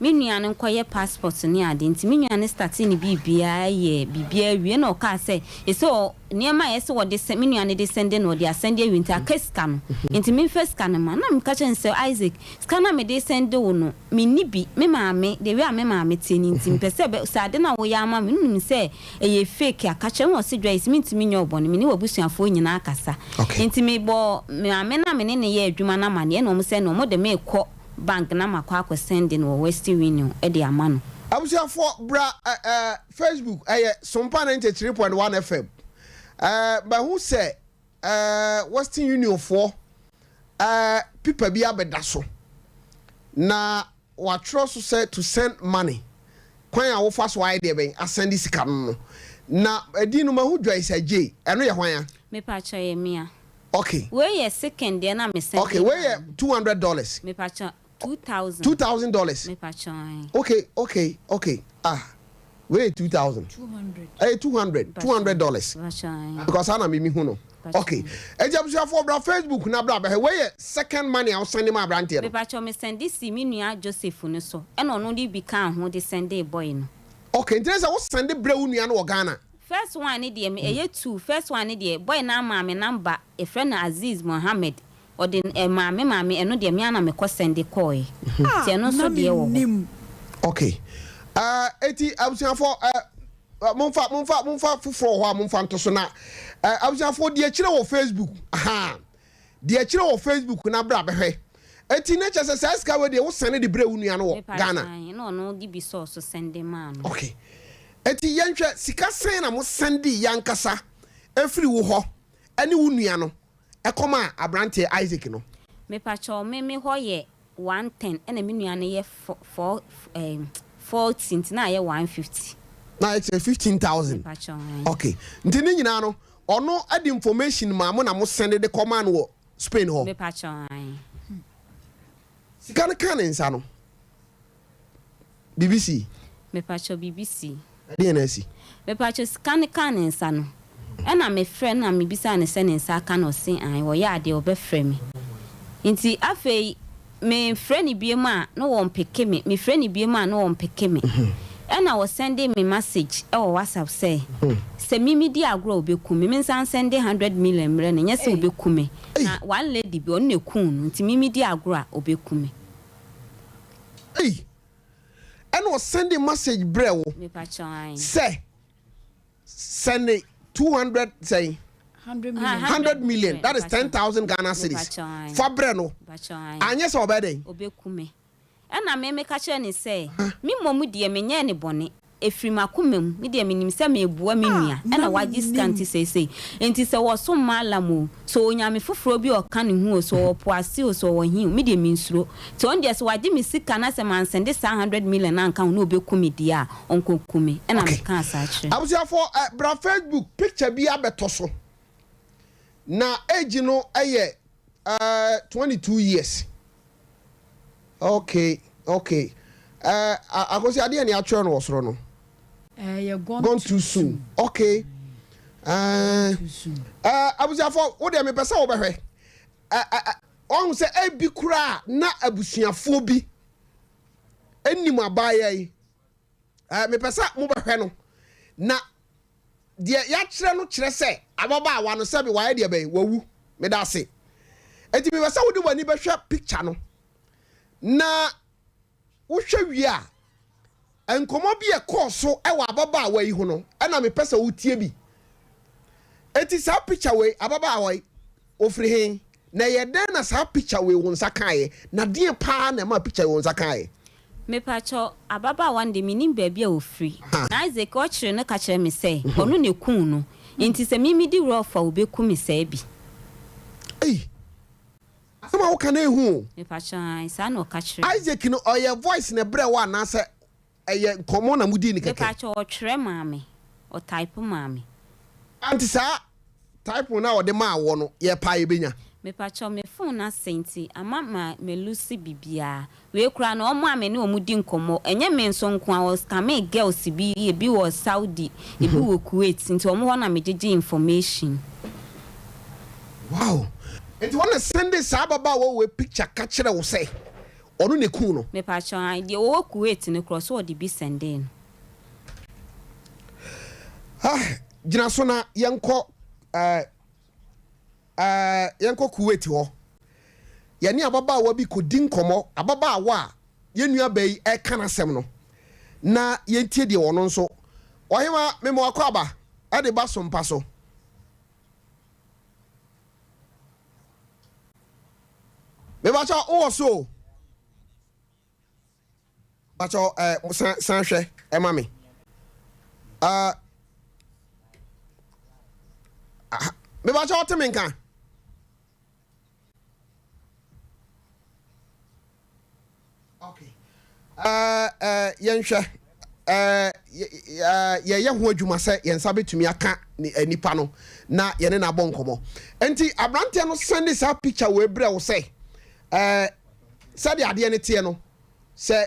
me nua no nkɔyɛ passport ne ade nti me nua no startee ne biribiara yɛɛ biribiara wie na ɔkaa sɛ ɛsɛ ɔ nneɛma a ɛsɛ sɛ ɔde sɛ me nua no de sɛnde no ɔde asɛnde awie nti aka sika no nti memfa sika no mma na meka kyerɛɛ no sɛ Isaac Sika no a mede resɛnde wo no, menni bi. Me maame, the way a me maame te no nti, mepɛ sɛ ɛbɛ, sɛ ade no a woyɛ ama me no, wonim sɛ ɛyɛ fake a, ka kyerɛ me. Ɔse, Joyce, mentumi nyɛ wo bɔne, me ne w'abusuafoɔ nyinaa kasa. Okay. Nti mebɔɔ me maame no a me ne no yɛ adwuma no amaneɛ, ɛna wɔn sɛ ɛnna wɔde me rekɔ bank na makɔ akɔsɛnde no wɔ Western Union de ama no. Abusuafoɔ bra eh eh Facebook ɛyɛ Sompa 93.1 FM eh mahu sɛ eh, Western Union foɔ eh, pipa bi abɛda so na wɔatwerɛ so sɛ to send money, kwan a wofa so ayɛ deɛ bɛn asɛnde sika no no, na ɛdin no mahu Joyce Adjei, ɛno yɛ hwan a? Mepakyɛ ɛyɛ mea. Okay. Wei yɛ second deɛ na me sɛnde Okay, wei yɛ $200. Mepakyɛ 2000. $2000. Mepakyɛ ae. Okay, okay, okay ah wei yɛ 2000. 200. Ɛyɛ 200, $200. Mepakyɛ ae. Because saa na me me hu no. Okay. Enti abusuafoɔ bra Facebook na bra bɛhwɛ. Wei yɛ second money a wo sɛnde ma abranteɛ no. Mepakyɛ me sɛnde sii me nua Joseph no so ɛna ɔno de bi kaa ho de sɛndee boy no. Okay, nti ne sɛ wo sɛnde brɛ wo nua no wɔ Ghana. First one no deɛ me ɛyɛ two, first one no deɛ boy no amaa me number yɛfrɛ no Aziz Mohammed Ɔde maa me maame, ɛno deɛ me ara na mekɔ sɛnde kɔɔɛ. Ah, Nti ɛno na nso deɛ wɔ hɔ. mennim. Ok eh, eti abusuafoɔ eh, momfa momfa momfa foforɔ wɔ hɔ a momfa nto so na eh, abusuafoɔ di akyire wɔ Facebook ahaa di akyire wɔ Facebook na bra bɛhwɛ eti ne kyɛ sɛ saa sika wei deɛ wo sɛne de brɛ wo nua no wɔ Mepa Ghana. kyɛw, ɛna ɔno de bi sɔɔ so sɛnde maa no. Ok eti yɛnhwɛ sika sɛn na mo sɛnde yɛ ankasa efiri wo hɔ ɛne wo nua no Ɛkɔm a abranteɛ Isaac no. Mepakyɛw me me hɔ yɛ one ten ɛna me nua no yɛ four ɛɛm 40 nti na ayɛ 150. Na ayɛ kyerɛ 15,000. Mepakyɛw ae. Ok nti ne nyinaa no ɔno de information maa mo na mo sɛnde de kɔ maa no wɔ Spain hɔ. Mepakyɛw ae. Sika no kaa ne nsa no. Biribi sii? Mepakyɛw biribi sii. Ɛdeɛn na asi? Mepakyɛw sika no kaa ne nsa no ɛna me frɛ no na me bisaa no sɛ ne nsa aka no ɔse ae ɔyɛ adeɛ ɔbɛfrɛ me nti afei me frɛ no biom a na wɔn peke me me frɛ no biom a na wɔn peke me. Ɛna ɔsɛnde me message wɔ WhatsApp sɛ, sɛ me medi agorɔ a ɔbɛku me, mensan nsɛnde hundred million mmerɛ no, nyɛ sɛ ɔbɛku me. Na one lady bi, ɔno na ɛkuu no, nti me medi agorɔ a ɔbɛku me. Ei! Ɛna ɔsɛnde message brɛɛ wo sɛ sɛnde 200 sɛn? 100 million, that is 10,000 Ghana cedis, fa brɛ no, anyɛ sɛ ɔbɛyɛ dɛn? Ɔbɛku me. Ɛnna me meka kyerɛɛ no sɛ, Me mmom deɛ, menyɛɛ no bɔne. Ɛfiri m'akoma mu, me deɛ menim sɛ mereboa me nua, ɛnna wagye sika nti seesei. Enti sɛ wɔsom Maalam oo, sɛ ɔwɔ onyame foforɔ bi a ɔka ne ho oo, sɛ ɔwɔ po ase oo, sɛ ɔwɔ he oo, me deɛ mensuro. Nti ɔno deɛ sɛ wagye me sika na sɛ mansɛnde saa hundred million no anka ho na ɔbɛku me deɛ a, ɔnkɔku me. Ɛnna Okay. mekaa saa kyerɛɛ no. Abusuafoɔ, eh, bra Facebook, picture bi abɛtɔ so. Na age no yɛ eh, 22 years. Okay okay eh, Akosi adeɛ ne atwerɛ no wɔ soro no. Ɛyɛ gone, gone too soon. Okay. Eh, eh, abusuafoɔ wo deɛ mepɛ sɛ wobɛhwɛ eh, eh, eh, ɔhu sɛ ebi koraa na abusuafoɔ bi anim abaayewa yi eh, mepɛ sɛ mobɛhwɛ no na Deɛ yɛakyerɛ no kyerɛ sɛ ababaawa no sɛbe wayɛ deɛ bɛn? Wawu. Meda ase. Enti mepɛ sɛ wode w'ani bɛhwɛ picture no na wohwɛ wie a, nkɔmmɔ bi a ɛkɔɔ so wɔ ababaawa yi ho no ɛna mepɛ sɛ wotie bi. Enti saa picture wei, ababaawa yi, ofiri he? Na ɛyɛ dɛn na saa picture wei wo nsa kaeɛ? Na deɛn paa na ɛmaa picture yi wo nsa kaeɛ? Mepakyɛw, ababaawa no de, minnim baabi a ofiri. Na Isaac ɔkyere no ka kyerɛ me sɛ, ɔno na ekum no, enti sɛ me midi Rolf a obeku me saa bi. Ei! Asɛm a woka no ehu o. Mepakyɛw, ae, saa na ɔka kyerɛɛ me. Isaac no, ɔyɛ voice na ɛbrɛɛ wo anaasɛ ɛyɛ nkɔmmɔ na modii no kɛkɛ? Mepakyɛw, ɔtwerɛ maa me. Ɔtype maa me. Ante saa type no a ɔde maa woɔ no, yɛpɛ a yɛbɛnya? Mepakyɛw, me phone no asɛe nti ama ma me lose biribiara. Wei koraa no wɔn a me ne wɔn di nkɔmmɔ, ɛnyɛ me nso nko ara, wɔscamee girls bi, ebi wɔ Saudi, ebi wɔ Kuwait, nti wɔn hɔ na me gyegye information. Wow! Nti wɔn na sɛnde saa ababaawa wei picture ka kyerɛ wo sɛ ɔno na ekuu no? Mepakyɛw, ae, deɛ ɔwɔ Kuwait no koraa ɔse ɔde bi sɛndee no. Ah, gyina so na yɛnkɔ eh, eh, yɛnkɔ Kuwait hɔ. Yɛne ababaawa bi kɔdi nkɔmmɔ, ababaawa a yɛn nuabaa yi ɛreka n'asɛm no, na yɛntie deɛ ɔno nso. Ɔhema, mema wakɔ aba ɛde ba sompa so. Mebakyɛ wowɔ so o. Pakyɛw eh, san san hwɛ ɛma me. Uh, mepakyɛw ɔte me nka. Okay. Uh, uh, yɛnhwɛ uh, yɛyɛ ho adwuma sɛ yɛn nsa bɛtumi aka nipa no na yɛne no abɔ nkɔmmɔ. Nti aberanteɛ no sɛnde saa picture wei brɛ wo sɛ uh, Sɛdeɛ adeɛ no teɛ no, sɛ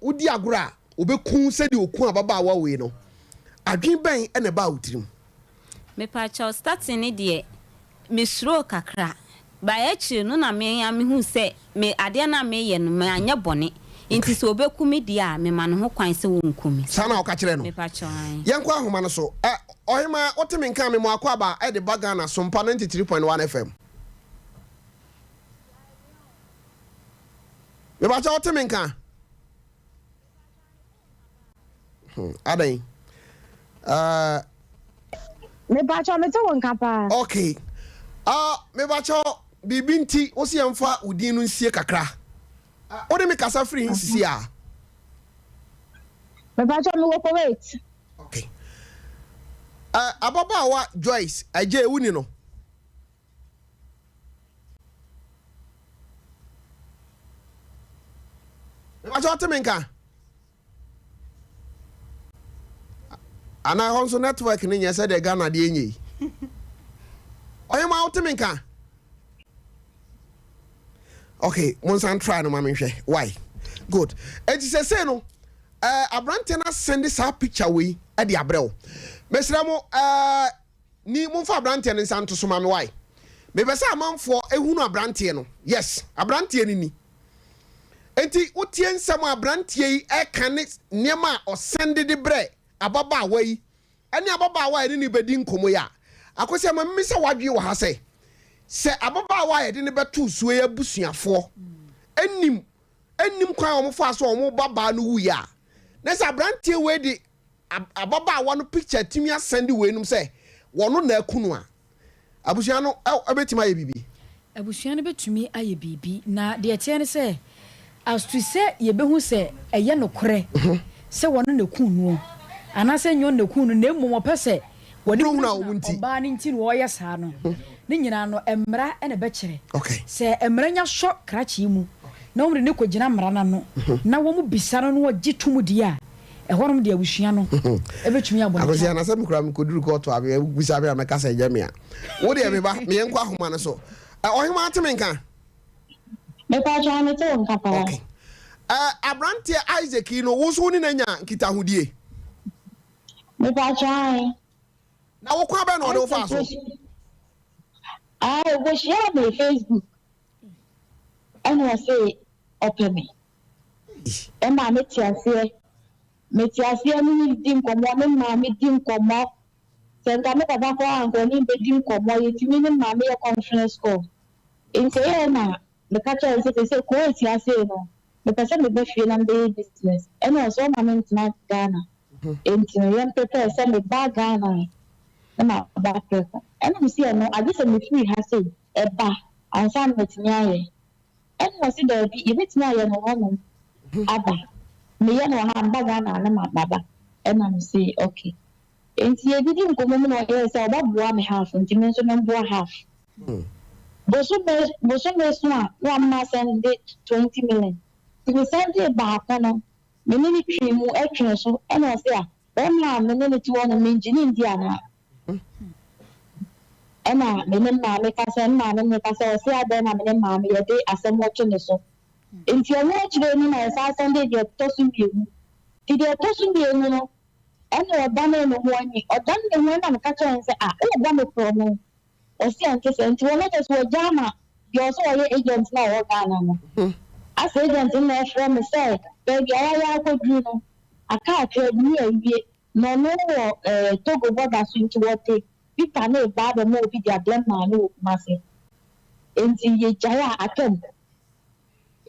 wodi agorɔ a, wɔbɛku wo sɛdeɛ wɔku ababaawa wei no. Adwene bɛn na ɛbaa wo tirim? Mepakyɛw starting no deɛ me suroo kakra but akyire no na me ara me huu sɛ me adeɛ no a me yɛ no me anyɛ bɔne nti sɛ ɔbɛku me deɛ a me ma no ho kwan sɛ ɔnku me. Saa na woka kyerɛɛ no? Mepakyɛw ae. Yɛnkɔ ahoma no so. Ɛ, Ɔhemaa, wote me nka a, me Moakɔ-Aba de ba Ghana Sompa 93.1 FM. Mebakyɛ wote me nka? Hmm, adɛn? Uh, Mebakyɛ mete wo nka paa. Okay. Uh, mebakyɛ biribi nti wo se yɛmfa wo din no nsie kakra. Uh, wode me kasa firi he sisi a? Mebakyɛ mewɔ Kuwait. Okay. Uh, ababaawa Joyce, agye wo ni no? Mepakyɛ ɔte me nka? Anaa ɛhɔ nso network no nyɛ sɛdeɛ Ghana deɛ nyɛ yi. Ɔhema wote me nka? Okay, mo nsan try no ma menhwɛ. Why? Good. Eti sɛsei no, eh, aberanteɛ no asɛnde saa picture wei de abrɛ wo. Mesrɛ mo, eh, Ni momfa abranteɛ no nsa nto so ma me wai mepɛ sɛ amanfoɔ ehunu abranteɛ no yes abranteɛ no ni. Enti wotie nsɛm a aberanteɛ yi ɛka ne nneɛma a ɔsɛnde de brɛ ababaawa yi ɛne ababaawa a yɛne ne bɛdi nkɔmmɔ yi a, Akosua, ma mmisa w'adwene wɔ ha sɛ ababaawa a yɛde ne bɛto suo yi abusuafoɔ ɛnim kwan a wɔn fa so a wɔn babaa no wuiɛ a, na sɛ aberanteɛ wei de ababaawa no picture tumi asɛnde wei nom sɛ wɔn na aku no a, abusua no ɛbɛtumi ayɛ biribi? Abusua no bɛtumi ayɛ biribi, na deɛ ɛteɛ ne sɛ, as to sɛ yɛbɛhu sɛ ɛyɛ nokorɛ sɛ wɔno na ku noɔ anaasɛ nyɛ ɔno na ku no, na mmom ɔpɛ sɛ wɔde Hunahuna wɔn nti. Ɔbaa no nti na wɔyɛ saa no, ne nyinaa no mmara na ɛbɛkyerɛ. Sɛ mmara nya sɔ krakye mu na wɔn de ne kɔgyina mmara no ano na wɔn bisa no na wɔgye tom deɛ a, ɛhɔnom deɛ abusua no ɛbɛtumi abɔ ne Akosua, kyɛ. Na sɛ mekura mekɔduru kɔɔto a, bisa me a, mɛka sɛ ɛnyɛ me a. Wo deɛ, meba meyɛnkɔ ahoma no so. Ɔhema, ate me nka? Mepatwa, mete wo nka paa. Okay. Aberanteɛ Isaac yi no, wo nso wo ne no anya nkitahodie? Mepatwa, ae. Na wo kwan bɛn na ɔde wo faa so? Ae, wɔhyia me Facebook ɛna ɔse ɔpɛ me. Ɛma mete aseɛ. Mete aseɛ ne ne di nkɔmmɔ, ne maame di nkɔmmɔ. Sɛ nka me papa koraa anka ɔne bɛdi nkɔmmɔ, yɛtumi ne maame yɛ conference call. Nti ɛyɛ na meka kyerɛ no sɛ Kuwait ase no, mepɛ sɛ meba fie na mebɛyɛ business. Ɛna ɔsɛ ɔma me ntena Ghana. Nti no yɛn prepare sɛ meba Ghana na maba prɛko. Ɛna mesi ɛno agye sɛ mefiri ha sei ɛba ansa na matumi ayɛ. Ɛna ɔsi daabi, yɛbɛtumi ayɛ no hɔnom aba. Meyɛ no wɔ ha, mba Ghana na maba. Ɛna mesi okay. Nti yɛdidi nkɔmmɔ mu na ɔyɛɛ sɛ ɔbɛboa me half, nti me nso memboa half. Bosome so a na wama sɛnde 20 million. Nti me sɛnde baako no, me ne ne twi mu ɛtwe so, ɛna ɔse a bɛrima a me ne ne te hɔ no, mengye ne ndi anaa? Ɛna me ne maame kasa, ne maame ne kasa, ɔse adɛn na me ne maame yɛde asɛm ɔto ne so. Nti ɛno akyire no na yɛsan sɛnde deɛ ɛtɔ so mmienu. Nti deɛ ɛtɔ so mmienu no, ɛna ɔdane ne ho ani. Ɔdane ne ho ani na meka kyerɛ no sɛ, "Ah, wobɔ me korɔ no?" Ɔsi ɛnte sɛ nti wɔn kyɛ so wɔgya ama deɛ ɔsɛ ɔyɛ agent na ɔwɔ Ghana no. Asɛ agent no na ɛfrɛ me sɛ baabi a wayɛ akɔduru no, aka akra bi ne awie, na ɔno wɔ Togo border so, nti wɔde paper ne ba abɛma obi de abrɛ maame wɔ Kumase. Nti yɛgyae a atɛm.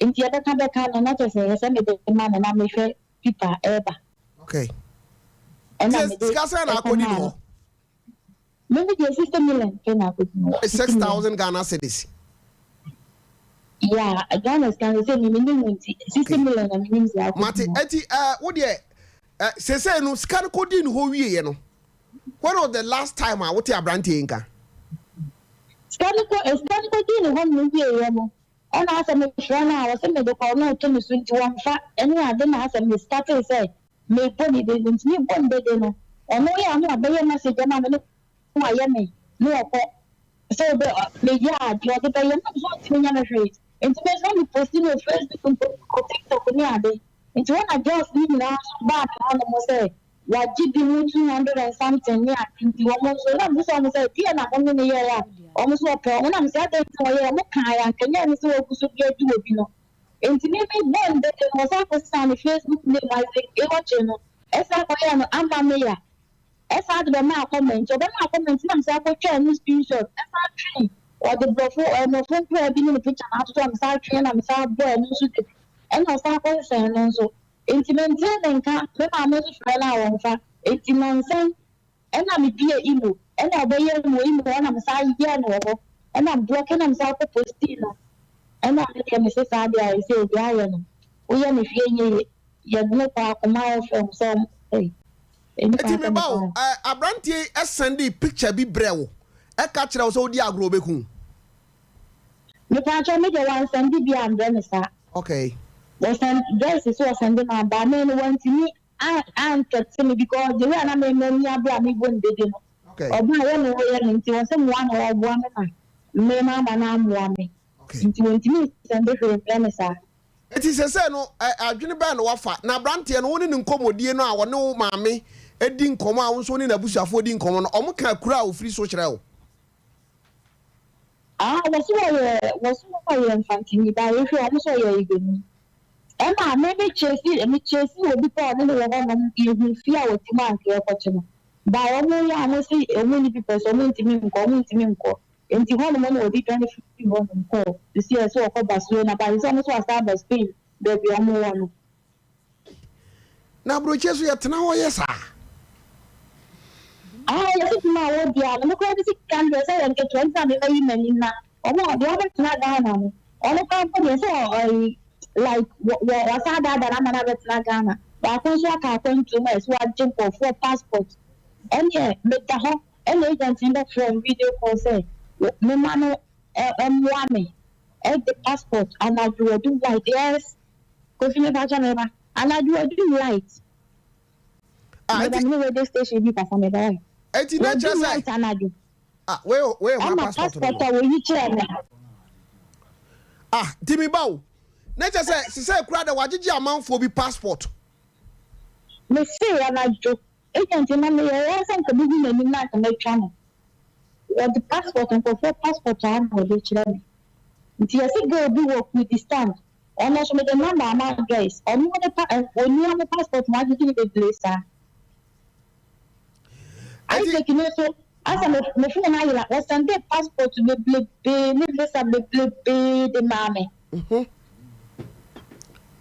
Nti yɛbɛka bɛka no na kyerɛ sɛ ɛsɛ mede ma no na mehwɛ paper ɛɛba. Ɛna mede Sika sɛ na akɔdi no hɔ? Meme deɛ, 60 million pɛ na akɔdi no. 6,000 Ghana cedis? Yeah, Ghana sika no sɛ mimi ne mu, nti 60 million na menim sɛ akɔdi Mate. no. Eti wo deɛ, sesei no sika no kɔdii ne hɔ wieɛ no, when was the last time a wote aberanteɛ yi nka? Sika no kɔdii ne hɔ no wieɛ no, ɛna asɛ mefrɛ no a, wɔsɛ mede kɔ no to me so, nti wɔmfa ɛne ade, na asɛ me startee sɛ mebɔ ne dede, nti mebɔ ne dede no, ɔno yɛ a na wabɛyɛ message ama me ne wayɛ me ne ɔkɔ sɛ ɔbɛ meyɛ a deɛ ɔde bɛyɛ na nso ɔntumi nyɛ me hwee. Nti me nso na me post no wɔ Facebook mpo, wɔ TikTok ne ade. Nti wɔn na girls ne nyinaa nso baa me hɔnom sɛ wagye bi mu 200 and something ne ade. Nti wɔn nso na mbisa wɔn sɛ deɛ na mo ne ne yɛɛ a, wɔn nso wɔpɛ wɔn na mesɛ adɛn nti wɔyɛ wɔn kaa yɛ anka nyɛ ne sɛ wɔgu so bi adi wɔ bi no. Nti me me bɔ ndede no, wɔsan kɔsesa ne Facebook name Isaac Ewɔkye no, ɛsan kɔyɛɛ no Ama Meya, ɛsan de bɛma comment, ɔbɛma comment na mesɛ akɔtwa no screenshot, ɛsan twe ɔde borɔfo ɛmɔfo nkura bi ne ne picture na atoto a, mesɛ atwe na mesɛ abɔ ɛno nso dede, ɛna ɔsan kɔsesa no nso. Nti mente ne nka. Me maame nso frɛ no a, wɔmfa. Nti nansan ɛna mebie imo, ɛna ɔbɛyɛ mu imo, ɛna mesa yɛ no wɔ hɔ, ɛna block, ɛna mesa akɔ post no. Ɛna me deɛ, mese saa deɛ a ɛsɛ deɛ ayɛ no, woyɛ no hwee nyɛ ye, yɛde ne kɔ akoma FM sɛ ɛy. Eti me ba o, aberanteɛ yi ɛsɛnde picture bi brɛ wo, ɛka kyerɛ wo sɛ wodi agorɔ obɛku? Mepatwa, me deɛ wansɛnde bi ambrɛ me saa. Wɔsɛn Joyce so wɔsɛnde no aba me no, wantumi antɛte me because the way a na me m'ani abere a mebɔ ne dede no, ɔbaa yɛ na ɔyɛ no, nti wɔsɛ mmoa na ɔboa me na me ma ama no ammoa me. Nti wɔntumi nsɛnde hwee mbrɛ me saa. Eti sɛsɛ no, adwene bɛn na wafa na aberanteɛ no, wo ne ne nkɔmmɔdie no a, ɔne wo maame di nkɔmmɔ a, wo nso wo ne n'abusuafoɔ di nkɔmmɔ no, ɔmo ka kuro a ofiri so kyerɛ wo? Ah, wɔso wɔyɛ Mfantini ba, yɛhwɛ ɔmo sɛ ɔyɛ Ibeni. Ɛna me me chase me chase obi pɛ ɔne no wɔ hɔ nom yɛhu fie a wɔte mu a anka yɛkɔkye no but ɔmo yɛ a ɔmo se ɔmo nni papers ɔmo ntumi nkɔ ɔmo ntumi nkɔ nti hɔ nom na ɔde dwane firi hɔ nom kɔɔ sisi ɛsɛ ɔkɔ Barcelona but sɛ ɔmo nso wasan aba Spain baabi a ɔmo wɔ no. Na aburokyire so yɛtena hɔ yɛ saa. Ah yɛse dwuma a wɔdi a no me koraa me sika no deɛ sɛ yɛ nketewa nti na me mayi m'ani na ɔmo a deɛ ɔbɛtena Ghana no ɔno koraa mpo deɛ sɛ ɔyi like wɔ wɔ wasan adaadaa no ama no abɛtena Ghana baako nso aka akwantuo mu a yɛse wagye nkorɔfoɔ passport ɛneɛ meda hɔ ɛna agent no bɛfrɛ me video call sɛ mema no ɛmoa me ɛde passport anadwo ɔdum light yes Kofi mepa kyɛ meba anadwo ɔdum light Ah, meba eti me ne radio station bi kasa meba ɛ eti na kyerɛ wɔdum sɛ light anadwo ah wei wei hwan ɛma passport no passport no a wɔyi kyerɛ me ah ti mi ba o na kyerɛ sɛ sisɛ kura dɛ wagyegye amanfoɔ bi passport. Mese anadwo agent no meyɛ yɛ sɛ nka mehu n'anim na nka matwa no wɔde passport nkurɔfoɔ passport a na wɔde kyerɛ me nti yɛse girl bi wɔ Kurdistan ɔno nso mede number ama Joyce ɔno ne pa onua mo passport mo agyegye ne bebree saa Eti Isaac no nso asɛ me me phone ayera wɔsɛnde passport bebrebee ne visa bebrebee de maa me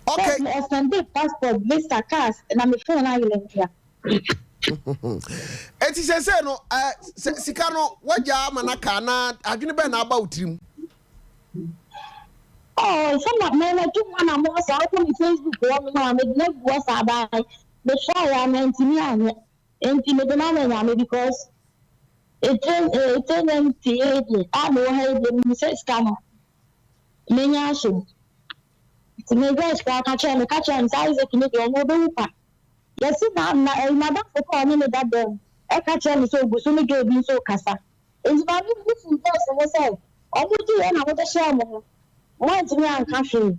okay Sɛ ɔsɛnde passport visa cars na me phone ayera ntia. Eti sese no eh, sika no wagya ama no aka anaa adwene bɛn na aba wo tirim? Oh, sɛ ma ma ma tu mu na mo sa wokɔ me Facebook hɔ nom a mede no agu hɔ saa baa me try a mantumi anyɛ nti mede no ama Nyame because etire etire nyɛ ntie deɛ a mewɔ ha yi deɛ menim sɛ sika no menya ahyɛ mu nti me guys koraa ka kyerɛ me ka kyerɛ no sɛ Isaac ne deɛ ɔno ɔbɛwu kwa yɛsi na na ɛyi madamfo kɔ a ɔne ne da dɛm ɛka kyerɛ me sɛ ogu so ne girl bi nso kasa Enti maame no bo fuw nurse no sɛ, Wɔgyee yɛn na mode hyɛɛ mo ho, moantumi anka hwee.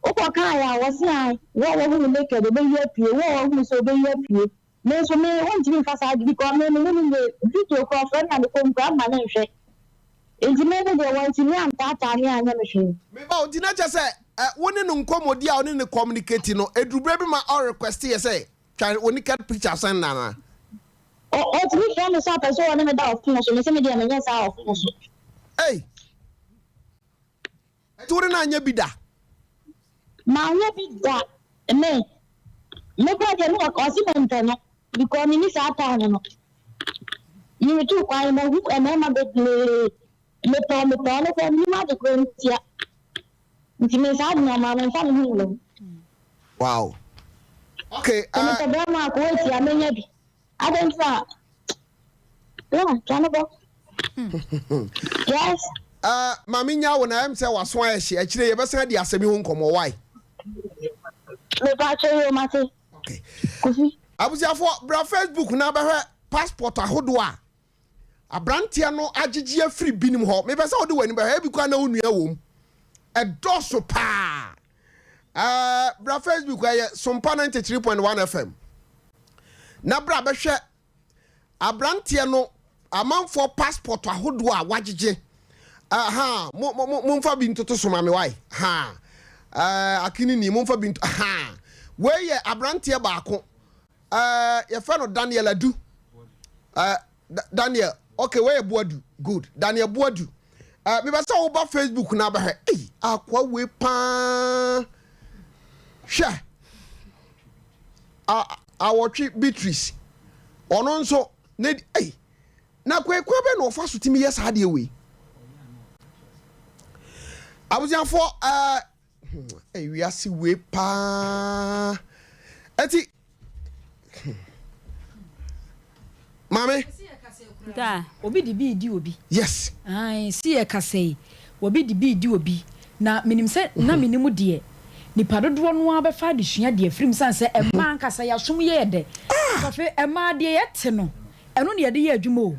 Wokɔkae a, wɔse ae, wo a woahu me naked, obeyi apue, wo a woahu me sɛ obeyi apue. Me nso me, wontumi mfa saa ade because me, me ne no nyɛ video koraa, ɔfrɛ me a mekɔ mu koraa mma no nhwɛ. Enti me no deɛ, wantumi antaataa me anyɛ me hwee. Me ba o, nti na kyerɛ sɛ wo ne no nkɔmmɔdi a wo ne no communicate no, ɛduru berɛ bi ma ɔrequest yɛ sɛ twa wo naked picture send no anaa? O otumi frɛ me sɛ ɔpɛ sɛ ɔne me da ɔfon so, mese me deɛ menyɛ saa ɔfon so. Ei! Nti wo ne no anyɛ bi da? Manyɛ bi da, me, me koraa deɛ me ɔse mempɛ no because menni saa time no. Meretu kwan mahu mmarima bebree, mepɛ wo mepɛ wo, ɔno koraa mennim ade korɔ ntia. Nti me saa nneɛma memfa me ho nwura mu. Wow. Okay. Sɛ mepɛ bɛrima a kɔwɔ atia menya bi. Adɛn nti na yeah, twa no bɔ. Yes. Maame nya wo na ɛm sɛ waso ayɛ hye akyire yɛbɛsan adi asɛm yi ho nkɔmmɔ why? Mepa kyɛ yi o mate. Okay. Kofi. Abusuafoɔ bra Facebook na bɛhwɛ passport ahodoɔ a Abranteɛ no agyegye afiri binom hɔ. Mepɛ sɛ wode w'ani bɛhwɛ, ebi koraa na wo nua wom. Ɛdɔɔso paa. Ɛɛ, bra Facebook, ɛyɛ Sompa 93.1 FM. Na bra bɛhwɛ abranteɛ no amanfoɔ passport ahodoɔ a wagyegye. Aha, mo mo mo momfa bi ntoto so ma me wae. Ha. Ɛɛ, akinini, momfa bi nto. Ha. Wei yɛ abranteɛ baako. Eh, yɛfrɛ no Daniel Adu. Eh, Daniel, okay, wei yɛ Boadu. Good. Daniel Boadu. Eh, mebɛ sɛ woba Facebook na abɛhwɛ. Ei, akoa wei paa. Hwɛ. Awɔtwe Beatrice. Ɔno nso, ne, ei, na kwekwa bɛ na ɔfa so tumi yɛ saa adeɛ wei. Abusuafoɔ, eh, Hmm, wiase wei paa. Eti, hmm. Maame. Da. Obi de bi redi obi. Yes. Ae, si yɛ kasa yi, obi de bi redi obi. Na menim sɛ, na menim deɛ, nipa dodoɔ no ara bɛfa adesua deɛ afiri mu sane sɛ mmaa ankasa yɛasom yɛ yɛ dɛ. Sɔfe, mmaa deɛ yɛte no, ɛno na yɛde yɛ adwuma o.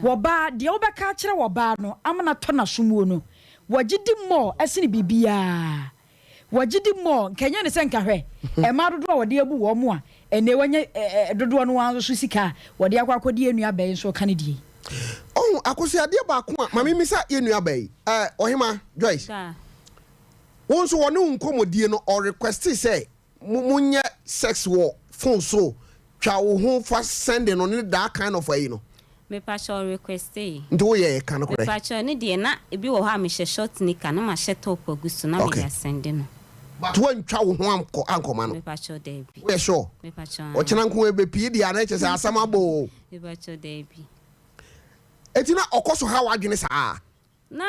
Wɔbaa, deɛ wobɛka akyerɛ wɔbaa no ama no atɔ n'asom no, Wɔgye di more sene biribiara. Wɔgye di more, nka ɛnyɛ ne sɛ nka hwɛ mmaa dodoɔ a wɔde abu wɔn a ɛnɛ wɔanya dodoɔ no ara nso sika a wɔde akɔ akɔdi yɛn nua baa yi nso ka ne deɛ yi. Ɔho, Akosua, adeɛ baako a, ma me mmisa yɛn nua baa yi, ɛɛ, Ɔhemaa Joyce, Da. Wo nso wɔne wo nkɔmmɔdie no ɔrequeste sɛ mo monyɛ sex wɔ phone so, twa wo ho fa send no ne that kind of ayi no. Mepakyɛw requestee. Nti wo yɛɛ ka nokorɛ? Mepakyɛw ne deɛ na ebi wɔ hɔ a mehyɛ short nika na mahyɛ top agu so na mede asɛnde no. But woantwa wo ho ankɔ ankɔma no? Mepakyɛw daabi. Woyɛ sure? Mepakyɛw aane. Ɔkyena nko ɛbɛpie deɛ a na ɛkyɛ sɛ asɛm abɔ oo. Mepakyɛw daabi. Enti na ɔkɔ so ha w'adwene saa? Na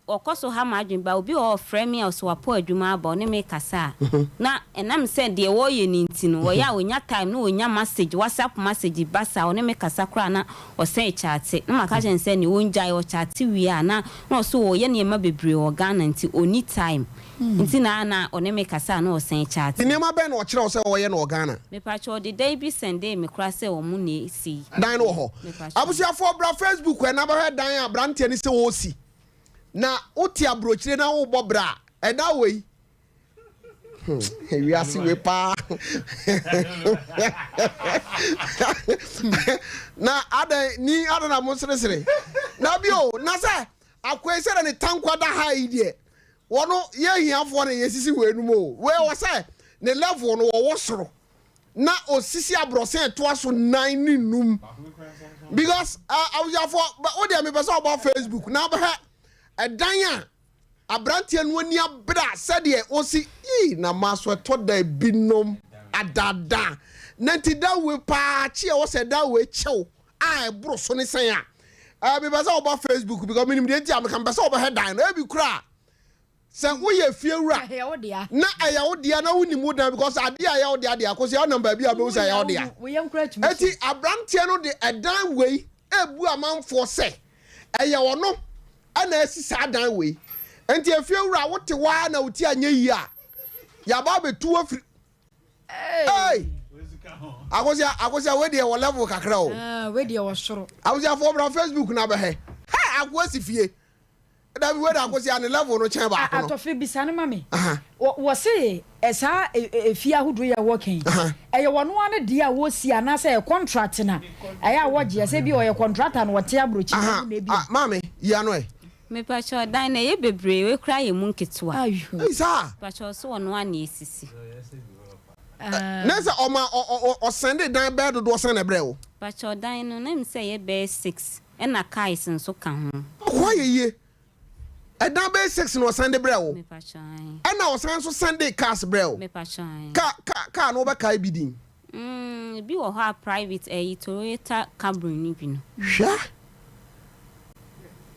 ɔkɔ so ha m'adwene ba obi wɔ hɔ a ɔfrɛ me a ɔsɛ wapɔ adwuma aba ɔne me kasa a na ɛnam sɛ deɛ wɔreyɛ no nti no ɔyɛ a ɔnya time na ɔnya message whatsapp message ba saa ɔne me kasa koraa na ɔsɛe kyate na maka kyerɛ no sɛ neɛ ɔngyae ɔkyate wie a na na ɔse ɔyɛ nneɛma bebree wɔ Ghana nti ɔnni time nti na na ɔne me kasa a na ɔsɛe kyate. Nneɛma bɛn na ɔkyerɛ wo sɛ ɔyɛ no wɔ Ghana? Mepakyɛ ɔde dan bi sɛndee me koraa sɛ ɔmo na esi. Dan no wɔ hɔ. Mepakyɛ. Abusuafoɔ bra Facebook ɛ na bɛhwɛ dan a abranteɛ no sɛ ɔresi. Na wote abrokyire na wobɔ bra a, ɛdan wei. Hmm, wiase wei paa. Na adɛn ni adɛn na mo seresere. Na bio na sɛ akoa yi sɛdeɛ ne tankwa da ha yi deɛ Wɔno yɛ ahiafoɔ na yɛsisi wei nom o. Wei wɔ sɛ ne level no wɔwɔ soro na osisi abrɔsan ɛtoa so nan ne num because abusuafoɔ wo deɛ mepɛ sɛ ɔba Facebook na abɛhwɛ ɛdan a aberanteɛ no ani abere a sɛdeɛ osi yii na ma so ɛtɔ da binom adada na nti da wei paa kye ɛwɔ sɛ da wei kyɛw a ɛboro so ne sɛn a eh, mepɛ sɛ woba Facebook because menim deɛ nti a meka mepɛ sɛ wobɛhwɛ dan no ebi koraa sɛ woyɛ fiewura na ɛyɛ wo dea na wonim wo dan because adeɛ a ɛyɛ wo dea deɛ akosi wonam baabi a wobɛhu sɛ ɛyɛ wo dea. Eti aberanteɛ no de ɛdan wei ebu amanfoɔ sɛ ɛyɛ ɔno ɛna asi saa dan wei. Nti efiewura wote hɔ ara na wo ti anyɛ yie a yɛaba abɛtu afiri Hey! Akosia, Akosia, wei deɛ wɔ level kakra o. Ah, wei deɛ wɔ soro. Akosia fo bra Facebook na bɛhɛ. Hey, akoa si fie. Dabi wei de Akosia ne level no kyɛn baako no. Atɔfe bisa no ma me. Wɔ se saa efie ahodoɔ yi a wɔka yi, ɛyɛ wɔn ara ne deɛ a wɔsi anaasɛ ɛyɛ contract na ɛyɛ a wɔgye ɛsɛ bi ɔyɛ contractor na ɔte aburokyi na ebi a. Maame, yi ano ɛ. Mepakyɛw dan no ɛyɛ bebree wei koraa yɛ mu nketewa. Ei saa. Mepakyɛw so ɔno a na esisi. Ne sɛ ɔma ɔsɛnde dan bɛyɛ dodoɔ sɛn na ɛbrɛ wo? Mepakyɛw dan no na nim sɛ ɛyɛ bɛyɛ six ɛna cars nso ka ho. Ɔkɔ ayɛ yie. Ɛdan bɛyɛ six na ɔsɛnde brɛ wo. Mepakyɛw ae. Ɛna ɔsan nso sɛnde cars brɛ wo. Mepakyɛw ae. Car car car no wobɛkae bi din? Mm ebi wɔ hɔ a private ɛyi Toyota Camry no bi no. Hwɛ!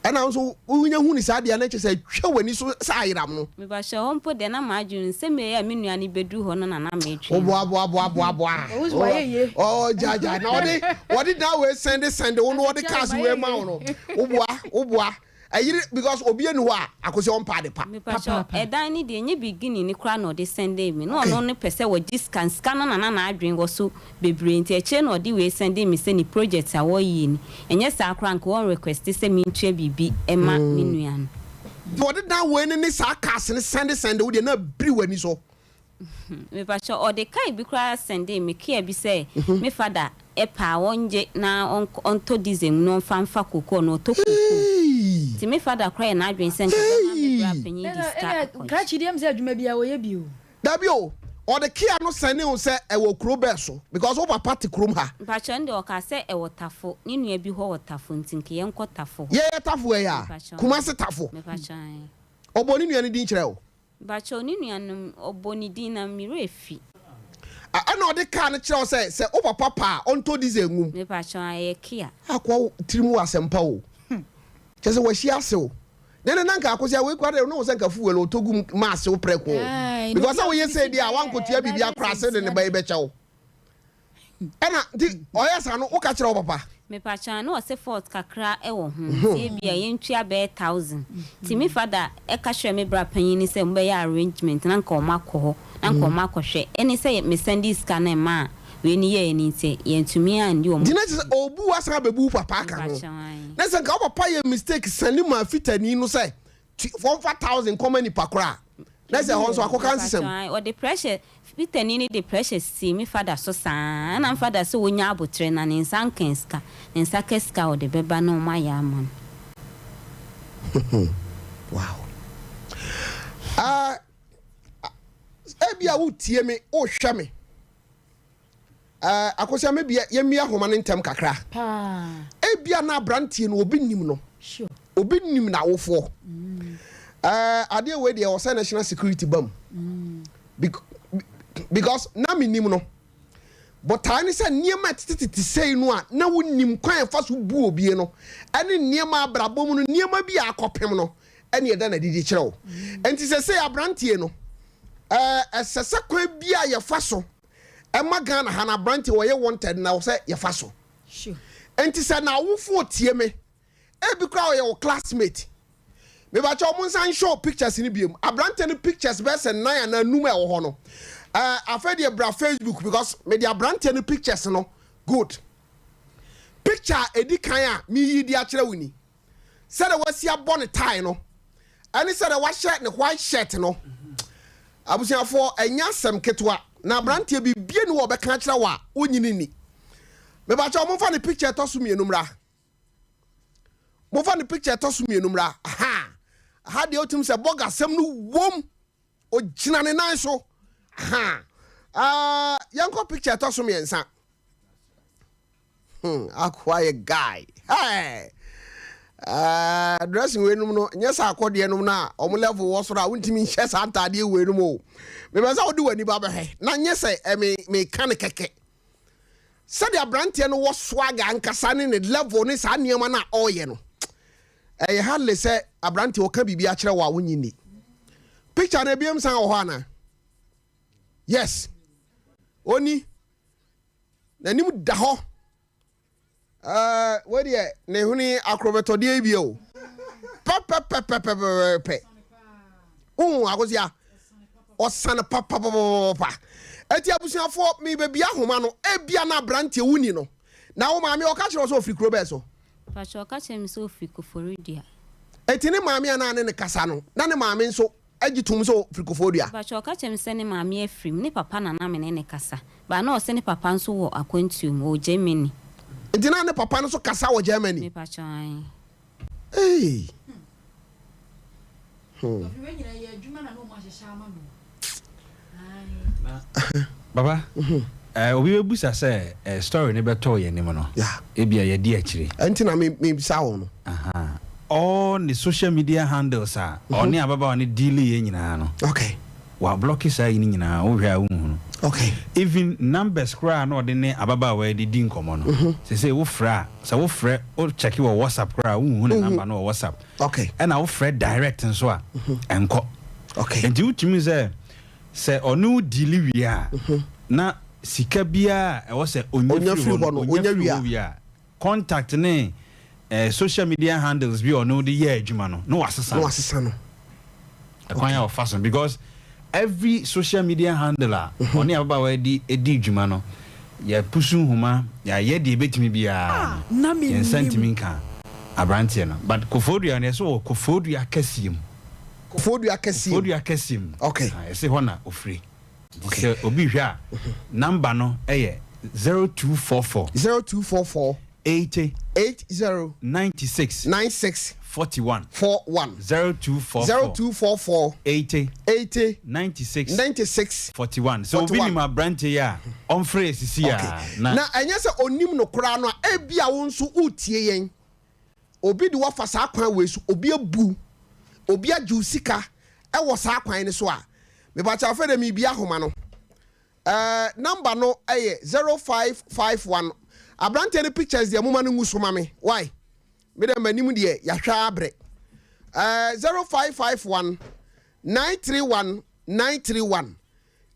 Ɛna wo nso wonya hu ne saa deɛ na kyerɛ sɛ atwa w'ani so sɛ ayeram no. Mepakyɛw hɔ mpo deɛ na m'adwene no sɛ meyɛ a me nua no bɛduru hɔ no na na medwene. Woboaboaboaboaboa. Wahu sɛ wayɛ yie. Ɔɔ gya gya na ɔde wɔde dan wei sɛnde sɛnde wo na ɔde cars wei ma wo no woboa woboa. Ɛyere because obi ɛni hɔ a akosi ɔmpa ade pa. Mepakyɛw ɛdan no deɛ ɛnyɛ beginning no koraa na ɔde sɛndee me na ɔno no pɛ sɛ ɔgye sika no sika no na na n'adwene wɔ so bebree nti akyire na ɔde wei sɛndee me sɛ ne project a wɔreyɛ ni ɛnyɛ saa koraa nka wɔn request sɛ mentua biribi ma me nua no. Nti ɔde dan wei no ne saa cars no sɛnde sɛnde wo deɛ na abiri w'ani so. Mepakyɛw ɔde kae bi koraa sɛndee me kea bi sɛ me fada pɛ a ɔngye na ɔntɔ diesel mu na ɔmfa mfa kokoo na ɔtɔ kokoo nti me fada koraa yɛ n'adwene sɛ nka ɔbɛma me bra panyin de sika akɔgye. Krakye deɛ ɛm sɛ adwuma biara ɔyɛ bi o. Dabi o, ɔde kea no sɛnee wo sɛ ɛwɔ kuro bɛɛ so because wo papa te kurom ha. Mpakyɛw ɛnde ɔkaa sɛ ɛwɔ Tafo, ne nua bi hɔ wɔ Tafo nti nka yɛnkɔ Tafo hɔ. Yɛyɛ Tafo ɛyɛ a? Mepakyɛw. Kumasi Tafo. Mepakyɛw ae. Ɔbɔ ne nua no din kyerɛɛ wo? Mpakyɛw ne nua no ɔbɔ ne din na me werɛ fi. A ɛna ɔde car no kyerɛ wo sɛ sɛ wo papa pɛ a ɔntɔ diesel ngu mu. Mepakyɛw a ɛyɛ Kia. Akoa wo tirim wɔ asɛmpa o. Kyerɛ sɛ wahyia asew. Ne ne na nka akosua wei koraa deɛ ne wo sɛ nka fuel ɔtɔ gu mu ma asew prɛko o. Because sɛ woyɛ sei deɛ a wankotua biribi akora ase de ne ba yi bɛkyɛ wo. Ɛna nti ɔyɛ saa no woka kyerɛ wo papa? Mepakyɛw na ɔse fault kakra wɔ ho nti ebia yɛntua bɛyɛ thousand nti me father ka kyerɛɛ me bra panyin no sɛ wɔbɛyɛ arrangement na nka wɔn akɔ hɔ na nka wɔn akɔhwɛ ɛne sɛ me sɛndee sika no ɛmaa wei no yɛɛ no nti yɛntumi anndi wɔn Nti na kyerɛ sɛ ɔbu wo asan abɛbu wo papa aka ho. Mepakyɛw ae. Na sɛ nka wo papa yɛ mistake sɛne maa fitani no sɛ wɔmfa thousand nkɔma nipa koro a, na sɛ ɛhɔ nso akɔka nsesɛm. Mepakyɛw ae ɔde pressure Peter ni no de pressure sii me father so saa ɛna me father sɛ ɔnya aboterɛ na ne nsa nka sika, ne nsa ka sika a ɔde bɛba na ɔmo ayɛ ama no. Wow. Ah. Ebia wotie me, wohwɛ me. Ɛɛ, Akosua mebia yɛmmia ahoma no ntɛm kakra. Ebia na aberanteɛ no obi nim no. Obi nim n'awofoɔ. Ɛɛ, adeɛ wei deɛ ɛwɔ sɛ national security ba mu. Because na menim no. Botae ne sɛ nneɛma a ɛtetetete sei no a na wonim kwan a ɛfa so bu obie no ɛne nneɛma abrabɔ mu no nneɛma bi a akɔpem no ɛne ɛda no adi de kyerɛ wo. Enti sɛsei abranteɛ no ɛɛ ɛsɛ sɛ kwan bi a yɛfa so ɛma Ghana ha no abranteɛ wɔyɛ wanted na wɔ sɛ yɛfa so. Enti sɛ n'awofoɔ tie me ebi koraa ɔyɛ wo classmate mebakyɛ ɔmo nsa nhyɛ pictures no biom aberanteɛ no pictures bɛyɛ sɛ nan anaa num a ɛwɔ hɔ no ɛɛ afei deɛ bra Facebook because mede aberanteɛ no pictures no good picture a edi kan a meyi di akyerɛ wo ni sɛdeɛ wasi abɔ ne tie no ɛne sɛdeɛ wahyɛ ne white shirt no abusuafoɔ ɛnyɛ asɛm ketewa na aberanteɛ bibie ni wɔ ɔbɛka akyerɛ wo a wonyini ni mebakyɛ ɔmo nfa ne picture ɛtɔ so mmienu mmra. Momfa ne picture ɛtɔ so mmienu mmra. Aha. Aha deɛ wotim sɛ bɔga asɛm no wom. Ogyina ne nan so. Aha. Uh, yɛnkɔ picture ɛtɔ so mmiɛnsa. Hmm, akoa yɛ guy. Hey. Uh, dressing wei nom no nyɛ sɛ akɔdeɛ nom no a ɔmo level wɔ soro a wontumi nhyɛ saa ntaadeɛ wei nom o. Mepɛ sɛ wode w'ani ba bɛhwɛ na nyɛ sɛ ɛme meka no kɛkɛ. Sɛdeɛ abranteɛ no wɔ swag ankasa ne ne level ne saa nneɛma no a ɔreyɛ no, ɛyɛ hardly sɛ abranteɛ ɔka biribi akyerɛ wo a wonnye nni. Picture no ebiem san wɔ hɔ anaa? Yes. Oni. N'anim da hɔ. Ɛɛ, wei deɛ ne hwene akorɔbɛtɔdeɛ yi bi o. Pɛpɛpɛpɛpɛpɛ. Wohu Akosua? Ɔsane papapapapa. Eti abusuafoɔ mebɛbia ahoma no, ebia na aberanteɛ wonni no. Na wo maame ɔka kyerɛ wo sɛ ɔfiri kuro bɛɛ so? Pakyɛ ɔka kyerɛ me sɛ ɔfiri Koforidua. Eti ne maame a na ne ne kasa no, na ne maame nso gye tom sɛ ɔfiri Koforidua? Pakyɛ ɔka kyerɛ me sɛ ne maame afiri mu, ne papa na na me ne no kasa. But na ɔse ne papa nso wɔ akwantuo mu, ɔwɔ Germany. Nti na ne papa no nso kasa wɔ Germany? Mepakyɛ ae. Ei! Hmm. Papa, eh, obi bɛbusa sɛ eh, story no bɛtɔɔ yɛn anim no, ebia yɛdi akyire. Ɛnti na mebisa wo no. All ne social media handles a mhm. ɔne ababaawa no deal yɛ nyinaa no. Okay. Wablɔke saa yi no nyinaa wohwɛ a wonhu no. Okay. Even numbers koraa na ɔde ne ababaawa yi de di nkɔmmɔ no. Mhm. Sɛ wofrɛ a, sɛ wofrɛ wo check wɔ WhatsApp koraa a wonhu ne mhm. number no wɔ WhatsApp. Okay. Ɛna wofrɛ direct nso a, mhm. ɛnkɔ. Okay. Nti wotumi sɛ sɛ ɔne wo deal wie a, mhm. na sika biara ɛwɔ sɛ onya firi hɔ no, onya firi hɔ wie a, contact ne eh, social media handles bi a ɔne wo de yɛ adwuma no, na wasesa no. Na wasesa no. Ɛkwan a ɔfa so because every social media handle a mhm. ɔne ababaawa di di dwuma no, yɛpusu nhoma, yɛayɛ deɛ ebetumi biara ah, no, yɛn nsa ntumi nka aberanteɛ no. But Koforidua no yɛsɛ wɔ Koforidua kɛseɛ mu. Koforidua kɛseɛ mu. Koforidua kɛseɛ mu. Okay. Ah, yɛsɛ hɔ na ofiri. Okay. Sɛ obi hwɛ a, number no yɛ 0244. 0244. 80. 80. 96. 96. 41. 41. 0244. 0244. 80. 80. 96. 96. 41. Sɛ obi nim aberante yi a, ɔmfrɛ sisi a. Okay. Na ɛnyɛ sɛ onim no koraa no a, ebia wo nso wotie yɛn. Obi de wo afa saa kwan wei so, obi abu wo, obi agye wo sika wɔ saa kwan no so a, mepakyɛ afei deɛ merebie ahoma no. Ɛɛ number no yɛ 0551. Aberanteɛ no pictures deɛ moma no ngu so ma me. Why? Me deɛ m'anim deɛ yɛahwɛ abrɛ. Ɛɛ 0551 931 931.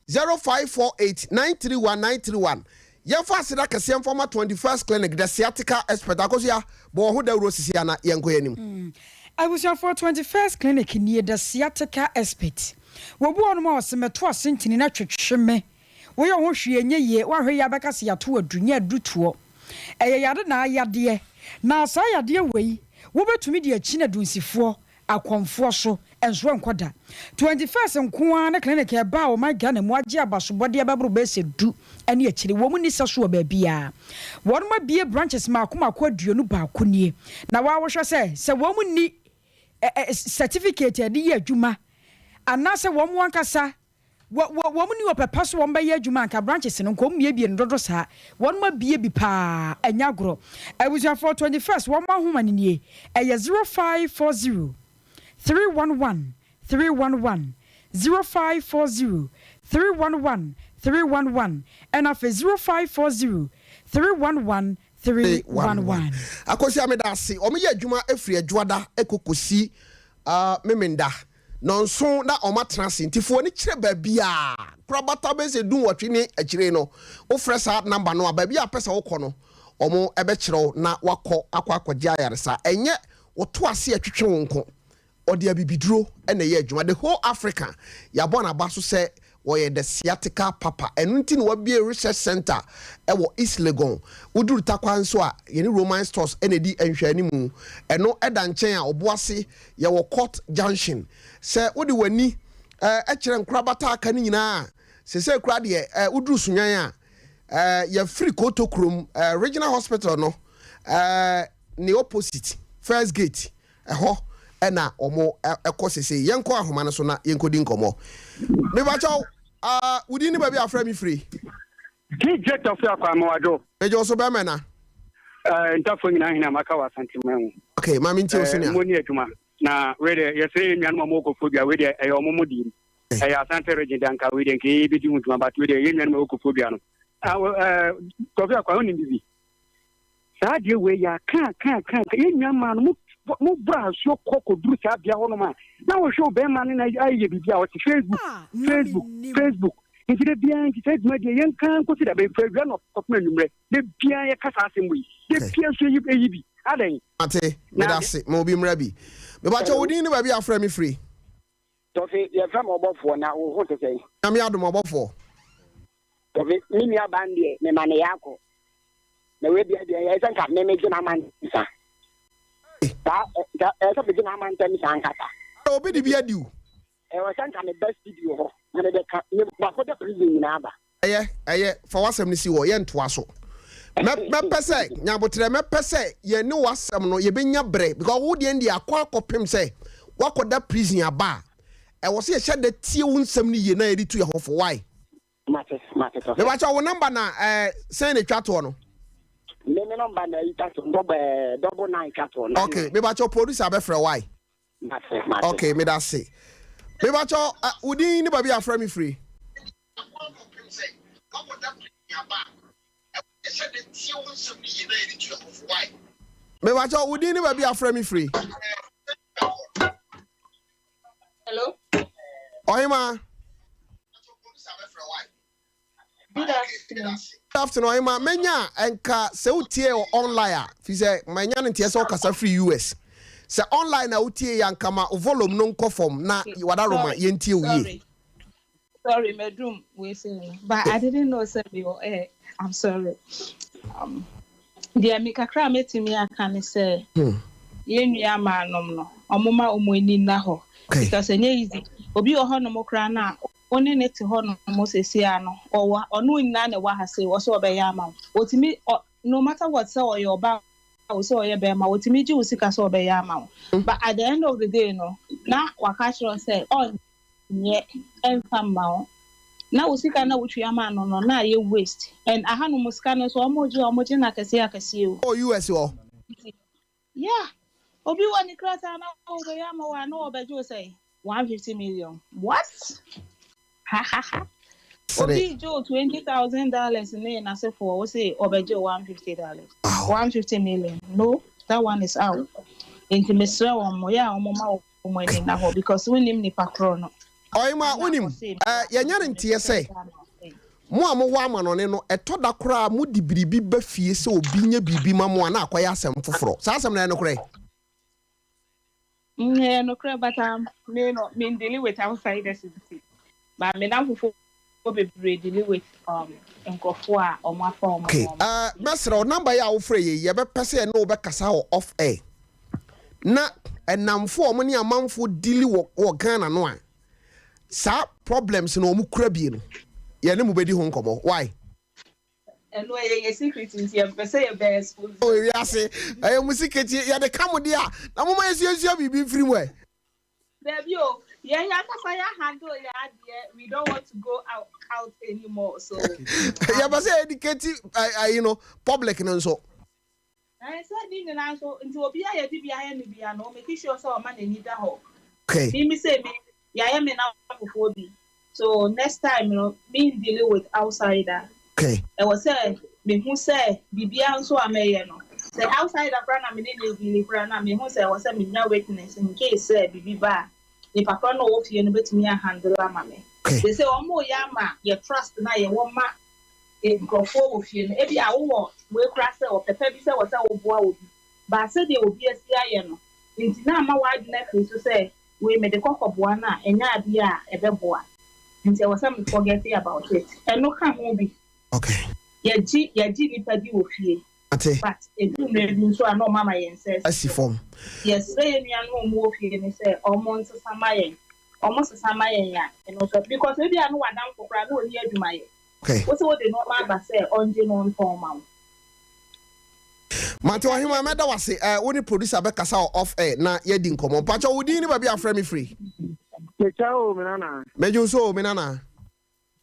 0548 931 931 Yɛmfa aseda kɛseɛ mfa ma 21st Clinic, the sciatica expert. Akosua, bɔ wɔn ho dawuro sisi a na yɛnkɔ yɛn anim. Abusuafoɔ, 21st Clinic nie, the sciatica expert. Wɔbu wɔnom a wɔse mɛto ase ntini na twetwe me. Woyɛ wo ho hwee ɛnyɛ yie, woanhwɛ yie a bɛka se yɛato aduru, nyɛ adurutoɔ. Ɛyɛ yade na ayadeɛ. Na saa yadeɛ wei, wobɛtumi de akyin adunsifoɔ, akɔmfoɔ so nso ɛnkɔ da. 21st nko ara ne clinic a ɛbaa ɔman Ghana mu agye abasobɔdeɛ bɛboro bɛyɛ sɛ du ne akyire. Wɔn nni sɛso wɔ baabiara. Wɔnom abue branches mmaako mmaako 21 nie. Na waa wohwɛ sɛ, sɛ wɔn nni certificate a yɛde yɛ adwuma anaasɛ wɔn ankasa. Wɔ wɔ wɔn nni ɔpɛ pa so wɔn bɛyɛ adwuma anka branches no nka wɔn mmiebie no dodo saa. Wɔn abie bi paa ɛnyɛ agorɔ. Abusuafoɔ 21st wɔn ahoma no nie ɛyɛ 0540 311 311, 0540 311 311 ɛna afei 0540 311 311. Akosua meda ase. Wɔn yɛ adwuma firi Adwoada kɔ kɔsi Memenda nɔnson na wɔn atena ase nti fo ani kyerɛ baabi a korabata bɛyɛ sɛ dunwɔtwe ne akyire no wofrɛ saa number no a baabi a pɛ sɛ wokɔ no wɔn bɛkyerɛ wo na wakɔ akɔ akɔgye ayaresa. Ɛnyɛ woto ase ɛtwetwe wo nko. Ɔde abibiduro na ɛyɛ adwuma. The whole Africa yɛabɔ no aba so sɛ ɔyɛ the sciatica papa. Ɛno nti na wabue research centre wɔ East Legon. Woduru Tarkwa nso a, yɛne Roman Stores na ɛdi nhwɛanimu. Ɛno da nkyɛn a, Obuasi yɛwɔ Court Junction. Sɛ wode w'ani kyerɛ nkorabata a aka no nyinaa a, seesei koraa deɛ woduru Sunyani a, yɛafiri Koto kurom, Regional Hospital no ne opposite, first gate. Ɛhɔ na wɔn kɔ sesei. Yɛnkɔ ahoma no so na yɛnkɔdi nkɔmmɔ. Mebakyɛw, uh, wo din ne baabi a afrɛ me firi? DJ Tɔfe Akwa Amoadwo. Megye wo so bɛrima na. Uh, ntafo nyinaa hene a maka wɔ Asanteman mu. Okay, ma mentie wo so nea. Uh, mo ni adwuma. Na wei deɛ yɛsrɛ yɛn nuanom a wɔwɔ Kofodua wei deɛ ɛyɛ wɔn mo deɛ mu. Ɛyɛ Asante region deɛ anka wei deɛ nka yɛbɛdi ho dwuma but wei deɛ yɛn nuanom a wɔwɔ Kofodua no. Uh, uh, Tɔfe Akwa wonim bibi. Saa adeɛ wei yɛ aka aka aka aka yɛn nua mmaa no mo mo bɔ asuo kɔ kɔduru saa bea hɔ nom a na wɔhwɛ ɔbɛrima no na ayɛ biribi a ɔte Facebook Ah, na Facebook mennim. Facebook nti da biara nti saa adwuma deɛ yɛnka nkɔsi da bɛn firi awia na kɔpem anwummerɛ da biara yɛka saa asɛm wei da biara nso ɛyi ɛyi bi adɛn Mate, na meda ase. Ma obi mmra bi. Mepakyɛw, wo Hello. din ne baabi a afrɛ me firi? Tɔfe, yɛfrɛ me ɔbɔfoɔ, na wo ho te sɛn? Nyame adom, ɔbɔfoɔ. Tɔfe, me nua baa no deɛ, mema no yaakɔ. Na wei deɛ deɛ, ɛyɛ sɛ nka me megye n'ama ntɛm sa. Saa, ɛ, ɛyɛ sɛ megye n'ama ntɛm sa ankasa. Obi de bi adi wo. Ɛwɔ sɛ nka meba studio hɔ na mebɛka, me, makɔda prison nyinaa aba. Ɛyɛ, ɛyɛ, fa w'asɛm no si hɔ, yɛntoa so. Mɛ, mɛpɛ sɛ, Nyaboterɛ, mɛpɛ sɛ yɛne w'asɛm no yɛbɛnya berɛ, because wo deɛ no deɛ akɔ akɔpem sɛ woakɔda prison aba a, ɛwɔ sɛ yɛhyɛ da tie wo nsɛm no yie na yɛde tu yɛn ho fo. Why? Mate, mate Tɔfe. Mepakyɛw, wo number na ɛɛ, sɛn na ɛtwa toɔ no? Me, me number na ɛyi twa toɔ, dɔbɔ ɛɛ, double nine twa toɔ, nine Okay, nine. mepakyɛw, producer bɛfrɛ wo, why? Mate, mate. Okay, meda ase. Mepakyɛw, uh, wo din ne baabi a afrɛ me firi? Mepakyɛw, wo din ne baabi a afrɛ me firi? Hello. Ɔhema. Good afternoon. Good afternoon, Ɔhema. Menya nka sɛ wotie wɔ online a, fi sɛ manya no nteɛ sɛ wokasa firi US. Sɛ online na wotie yɛ anka ma volume no nkɔ fam na wadaroma yɛntie wo yie. Sorry. Sorry, Medum, we say, but I didn't know sɛ me wɔ air. I'm sorry. Deɛ me kakra a mɛtumi aka ne sɛ, yɛn nua maanom no, ɔmo ma ɔmo ani nna hɔ. Because ɛnyɛ easy. Obi wɔ hɔnom koraa no a, wo ne ne te hɔnom seesei ara no, ɔwɔ ɔno nyinaa na ɛwɔ ha sei, ɔsɛ ɔbɛyɛ ama wo. Ɔtumi, ɔ, no matter what sɛ ɔyɛ ɔbaa o, sɛ ɔyɛ bɛrima, ɔtumi gye wo sika sɛ ɔbɛyɛ ama wo. But at the end of the day no, na waka akyerɛ wo sɛ ɔnyɛ ɛmfa mma wo. Na wo sika no a wotua maa no no, na ayɛ waste. And ahanom sika no nso, wɔgye a, wɔgye no akɛseɛ akɛseɛ o. Wɔ US hɔ? Nti, yeah. Obi wɔ ne krataa na ɔrebɛyɛ ama wo a, na ɔrebɛgye wo sɛn? 150 million. What? Hahaha. Sere. Obi regye wo $20,000 ne n'asefoɔ, wo se ɔbɛgye wo $150. 150 million. No, that one is out. Nti mesrɛ wɔn, yɛ a wɔmma wɔn ani nna hɔ because wonnim nipa korɔ no. Ɔhemmaa, Ɛna wonim, ɔse eh, yɛanya no nteɛ sɛ, mo a mowɔ amanɔne no, ɛtɔ da koraa a mode biribi ba fie sɛ obi nyɛ biribi ma mo a, na akɔyɛ asɛm foforɔ. Saa asɛm no, ɛyɛ nokorɛ? Ɛyɛ nokorɛ but um, me no, me ndeale with outsiders nti, but me namfofoɔ bebree deale with um, nkurɔfoɔ a wɔn afa wɔn Okay, ho wɔn. eh, mɛsrɛ wo, number yi a wofrɛ yɛ yi, yɛbɛpɛ sɛ yɛne wo bɛkasa wɔ off air. Na nnamfo a wɔne amanfoɔ deale wɔ wɔ Ghana no a, saa problems no wɔn kura bie no, yɛne mo bɛdi ho nkɔmmɔ. Why? Ɛno ɛyɛ yɛ secret nti yɛmpɛ sɛ yɛbɛ expose. Wɔ wiase, ɛyɛ mo secret, yɛde ka mo deɛ a, na momma yɛnsuasua biribi mfiri mu ɛ. Dabi o, yɛn ankasa yɛ handle yɛn adeɛ, we don't want to go out out anymore so. Yɛpɛ sɛ educate ayi no public no nso. Ɛɛ sɛ ne nyinaa nso nti obi a yɛde bi ayɛ no bia no, make sure sɛ ɔma n'ani da hɔ. Okay. Me me sɛ me yɛayɛ me na fofoɔ bi, so next time no me dealing with outsider. Ɛwɔ sɛ mehu sɛ biribiara nso a mɛyɛ no, sɛ outsider koraa na me ne no deal koraa na mehu sɛ ɛwɔ sɛ menya witness in case sɛ biribi ba a, nipa korɔ no a ɔwɔ fie no bɛtumi ahandle ama me. They say wɔn yɛ ama yɛ trust na yɛwɔ ma nkurɔfoɔ wɔ fie no. Ebi a wowɔ wei koraa sɛ ɔpɛpɛ bi sɛ wɔ sɛ woboa obi ba, sɛdeɛ obi asi ayɛ no nti na ama w'adwene afiri so sɛ wei mede kɔkɔboa no a, ɛnyɛ adeɛ a ɛbɛboa, nti ɛwɔ sɛ me forget about it. Ɛno ka ho bi. Yɛgye nipa bi wɔ fie. Ate. But edu mmerɛ bi nso a na ɔmo ama yɛn nsa asi fam. Yɛsrɛ yɛn nuanom a ɔmo wɔ fie no sɛ ɔmo nsesa ma yɛn. Ɔmo sesa ma yɛn a, ɛno nso because ebi a no wadamfo koraa na ɔni adwuma yɛ. Wosi wode nneɛma aba sɛ ɔngye no ntɔn ma wo. Mate, ɔhema, mɛda wase. Wo ne producer bɛkasa wɔ off air na yɛdi nkɔmmɔ. Mpakyɛ, wo din ne baabi afrɛ me firi? Mekyia o, me nana. Mɛgye wo so o, me nana.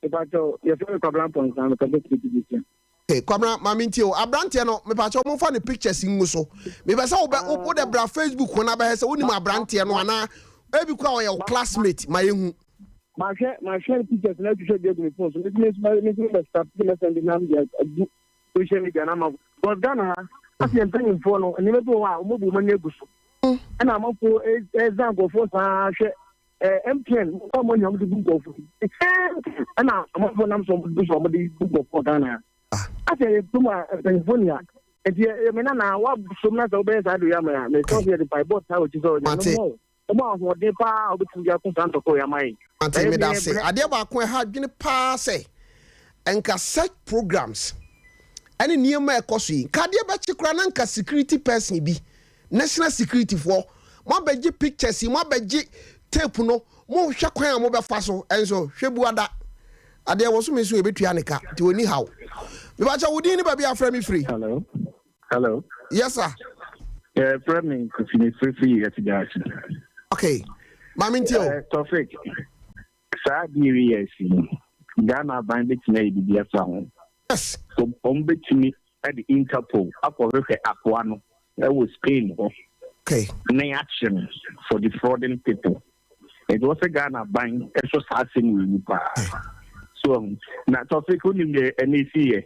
Mepakyɛw, yɛfrɛ me Kwabena Mpɔnsa, mekasa firi TBC. Okay, Kwabena, ma mentie o. Aberanteɛ no, mepakyɛ, momfa ne pictures ngu so. Mepɛ sɛ wobɛ wode bra Facebook ho na bɛhɛ sɛ wonim aberanteɛ no anaa ebi kora ɔyɛ wo classmate, ma yɛhu. Mahwɛ pictures na atwitwa bi agu me phone so. Me nso mɛ start sɛ mɛsɛnde nam de agu social media na ama because Ghana ha ase yɛn mpanyinfoɔ no, nneɛma bi wɔ hɔ a wɔn bu wɔn ani agu so, ɛna amanfoɔ ɛza nkurɔfoɔ saa. Hwɛ, MTN wɔn a wɔn anya wɔn de bu nkurɔfoɔ yi, ɛna amanfoɔ nam so wɔn de so wɔn de bu nkurɔfoɔ Ghana ha ase yɛ kurom a mpanyinfoɔ nia. Nti yɛ mɛ nana wasom na sɛ wobɛyɛ saa de yɛ ama yɛ a, mɛ sɛ yɛde mpaebɔ taa wɔ akyi sɛ ɔnyɛ no mɔ ɔmo ahoɔden paa a wobɛtumi de ako saa ntɔkwa yi ama yɛn. Mate, meda ase. Adeɛ baako ɛha adwene paa sɛ nka such programs ɛne nneɛma a ɛkɔ so yi, nka adeɛ bɛkye koraa na nka security person bi, national security foɔ, mo abɛgye pictures yi, mo abɛgye tape no, mo hwɛ kwan a mobɛfa so. Ɛnso hwɛ, buada adeɛ wɔ so, mi nso yɛbɛtua ne ka, nti wɔni haw. Mebakyɛ, wo din ne baabi afrɛ me firi? Hello, hello. Yes sir. Yɛfrɛ me Kofi, mefirifiri Atidaase. Okay, maame ntie o. Tofik, saa adeɛ wei yɛ asi yi, Ghana aban bɛtumi ayɛ biribi afa ho. Wɔn bɛtumi de Interpol akɔhwehwɛ akoa no ɛwɔ Spain hɔ na yɛakye no for defrauding people. Nti wɔ sɛ Ghana aban ɛsɔ saa asɛm wei mu paa. So na Tofik, wonim deɛ ɛne esi yɛ?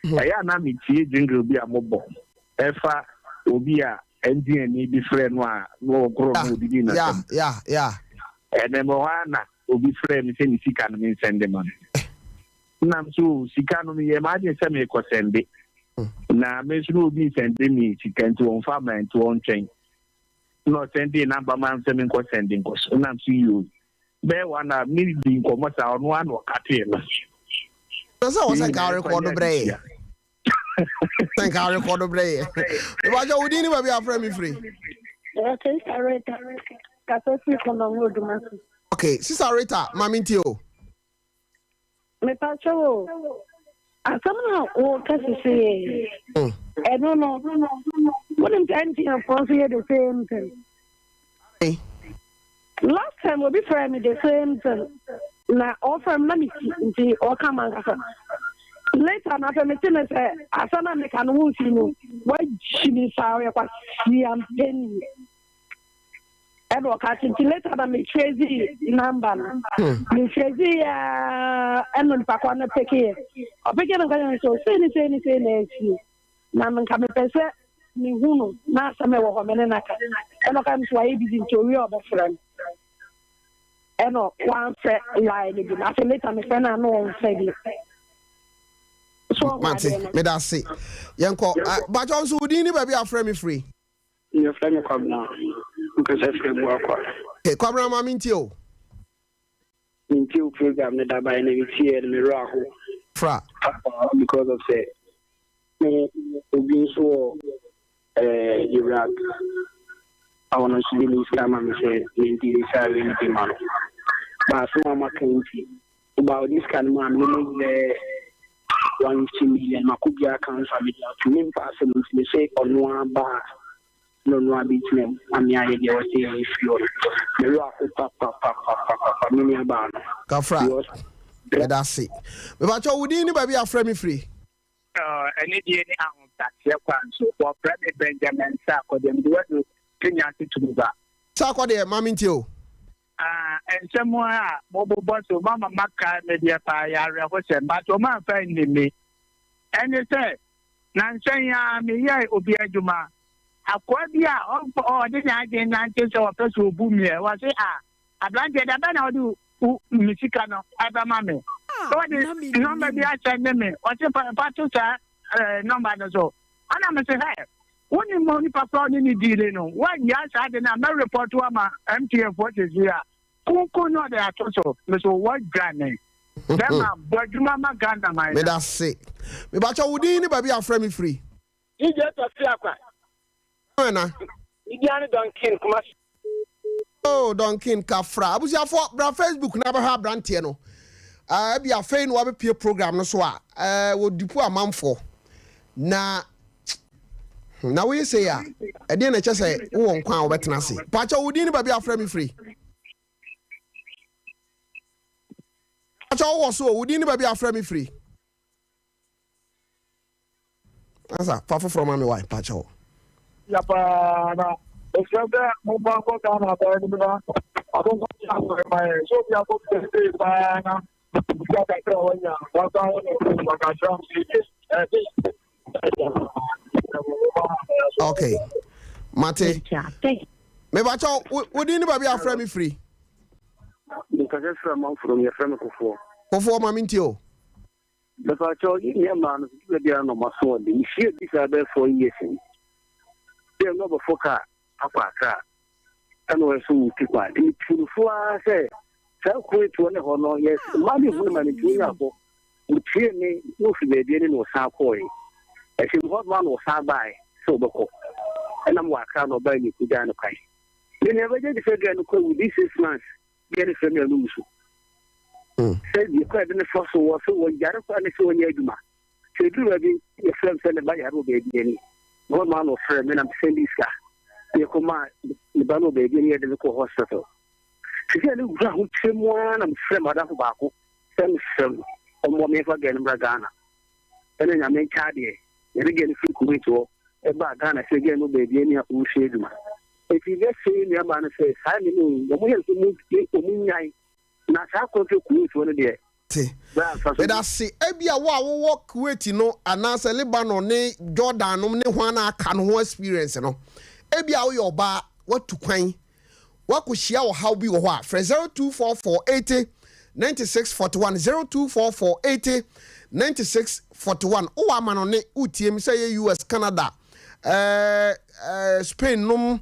Ɛyɛ a na metie jingle bi a mobɔ ɛfa obi a MTN bi frɛ no a na ɔkorɔ no odidi n'asɛm. Ɛnɛ mɛ hɔ a na obi frɛ me sɛ ne sika no me nsɛnde ma no. Nam so sika no meyɛ m'adwene sɛ mekɔ sɛnde. Na me nso na obi nsɛnde me sika nti wɔmfa ma nti wɔntwɛn. Na ɔsɛnde number ma sɛ menkɔ sɛnde nkɔ so. Nam so yi o. Bɛyɛ wa na me di nkɔmmɔ saa, ɔno ara na ɔkatee no. Na sɛ wɔ sɛ nka rekɔdo brɛ yɛ. Sɛ nka rekɔdo brɛ yɛ. Mebakyɛ, wo din ne baabi afrɛ me firi? Sister Rita, kasa firi Kɔnɔm Oduma so. Okay, Sister Rita, ma mentie o. Mepakyɛ wo, asɛm no a wɔka sisi yɛ ɛno no, wonim sɛ MTN foɔ nso yɛ the same thing. Last time obi frɛ me the same thing na ɔfrɛ me na meti nti ɔka ma nkasa. Later na afɛ mete ne sɛ asɛm a meka no wo mfiri no wagyi me saa, ɔyɛ kwasi ampani ɛna ɔka kye. Nti later na metrace number no, metrace yɛ ɛna nipa kɔ no pick yɛ, ɔpick no nka yɛn sɛ sei ne sei ne sei na asie na nka mepɛ sɛ mehu no na asɛm ɛwɔ hɔ me ne naka. Ɛna ɔka mi sɛ wayɛ busy nti owie a ɔbɛfrɛ no, ɛna wamfrɛ line no bi na afei later mefrɛ no a na ɔmfrɛ bi so ɔho Mate. Adeɛ no. Meda ase. Yɛnkɔ. Bakyɛ, nso wo din ne baabi afrɛ me firi? Yɛfrɛ me Kwabena, nkasa firi Abuakwa. Okay, Kwabena, ma mentie o. Mentie wo program no dabae na metieɛ no mewerɛ aho Fra. because of sɛ me obi nso wɔ Iraq a ɔno nso de ne sika ama me sɛ mendi ne saa wei no bi ma no baasɛm a maka nti ɔba ɔde sika no maa me no mu yɛ 150 million mako biara ka nso a mede ato mempa asɛm nti me sɛ ɔno aba a. Na ɔno ara bɛgyina mu ama yɛayɛ deɛ ɛwɔ sɛ yɛyɛ firi hɔ no. Me werɛ aho papapapapapa me nua baa no. Kafra, Because berɛ. meda ase. Mepakyɛw wo din ne baabi a afrɛ me firi? Anidie ne ahobrɛaseɛ kwan so. Wɔfrɛ me Benjamin Sarkodie. Mede w'aduro Kenya ase tumi ba. Sarkodie, ma mentie o. Ah nsɛm a mobobɔ so moama makae me deɛ paa ɛyɛ awerɛhosɛm but wɔn amfa anni me ɛne sɛ nansa yi ara meyɛɛ obi adwuma akoa bi a ɔde n'adwene nante sɛ ɔpɛ sɛ ɔbu meɛ wɔse ah abranteɛ da bɛn na wode wo me sika no ɛbɛma me na wɔde nɔmba bi asɛnde me ɔse fa to saa nɔmba no so ɛna mese hɛ Wonim onipa korɔ a ɔne no diile no, woannyaa saa ade no a, mɛ report wo ama MTN foɔ seesei a, kunkun na ɔde ato so, me so woadwane. Bɛma, bɔ adwuma ma Ghana man no. Medase. Mepakyɛw wo din ne baabi a wofrɛ me firi? DJ Tɔfi Akwa. Hwan na? Me din ane Donkin, Kumasi. Oh Donkin Kafra. Abusuafoɔ bra Facebook na bɛhwɛ abranteɛ no. Ah, ebi afei na wabɛpie program no so a, eh, wɔdipu amanfoɔ. Na na woyɛ sei a, ɛdeɛ na ɛkyɛ sɛ wowɔ nkwa a wobɛtena ase. Pakyɛ wo din ne baabi a afrɛ me firi. Pakyɛ wowɔ so o, wo din ne baabi a afrɛ me firi. Asa, fa foforɔ ma me wae, pakyɛw. Ya paa na mesrɛ sɛ momfa nkɔ Ghana aban no mu na ɔmo nkɔ gye asɔre ma yɛn sɛ obi akɔ fie sei paa na sika kakra a wanya wasan wɔ ne wakasra m sɛ ɛde. Okay. Mate. Mebakyɛw, wo din ne baabi a afrɛ me firi? Mekasa firi amanforom, yɛfrɛ me Kofoɔ. Kofoɔ ma mentie o. Mepakyɛw, yɛn nua mmaa no, dodoɔ biara na wɔn asoɔden. Mehyiaa bi saa bɛyɛ 4 years ni. Dɛ na ɔbɛfo kaa akɔ Accra, ɛna ɔyɛ so wɔtu kwan. Nti metuu no fo ara sɛ saa Kuwait hɔ ne hɔ no, yɛ mmaa no nhunu ma no nti wonya akɔ. Ɔtiee me na ɔfiri baabi ne na ɔsan kɔɔe. Ɛfiri hɔ nom a na ɔsan baae sɛ ɔbɛkɔ. Ɛna mewɔ Accra na ɔbaae na yɛkɔgyaa no kwan. Me nua bɛgye di sɛ girl no kɔe within 6 months. Deɛ ne frɛ me anum so. Sɛ deɛ kwan de ne fa so wɔ so wɔyare koraa ne sɛ wɔnyɛ adwuma. Sɛ ɛduru baabi yɛfrɛ me sɛ ne ba yare wɔ baabi ani. Na wɔma no frɛ me na mesɛn de sika. Na yɛkɔma ne ba no wɔ baabi ani yɛde no kɔ hospital. Sɛ sɛ ne wura ho kyerɛ mu ara na mefrɛ madamfo baako sɛ mesrɛ no ɔmmoa me mfa gɛɛ no mmra Ghana. Ɛna Nyame nkyɛ adeɛ yɛde gɛɛ no firi Kuwait hɔ ɛbaa Ghana sɛ gɛɛ no wɔ baabi ani a ɔresua adwuma. Enti yɛse yɛn nuabaa no sɛ, saa nneɛma yi, wɔn yɛ nso mu, wɔn nyae, na saa akwantuo Kuwaitfoɔ no deɛ, Te. berɛ a mfaso bi. Medase. Ebia wo a wowɔ Kuwait no anaasɛ Lebanon ne Jordan nom ne hwan a aka no ho experience no, ebia woyɛ ɔbaa, woatu kwan, woakɔhyia ɔhaw bi wɔ hɔ a, frɛ 0244 80 96 41, 0244 80 96 41. Wowɔ amanɔne, wotie me sɛ ɛyɛ US, Canada, eh, eh, Spain nom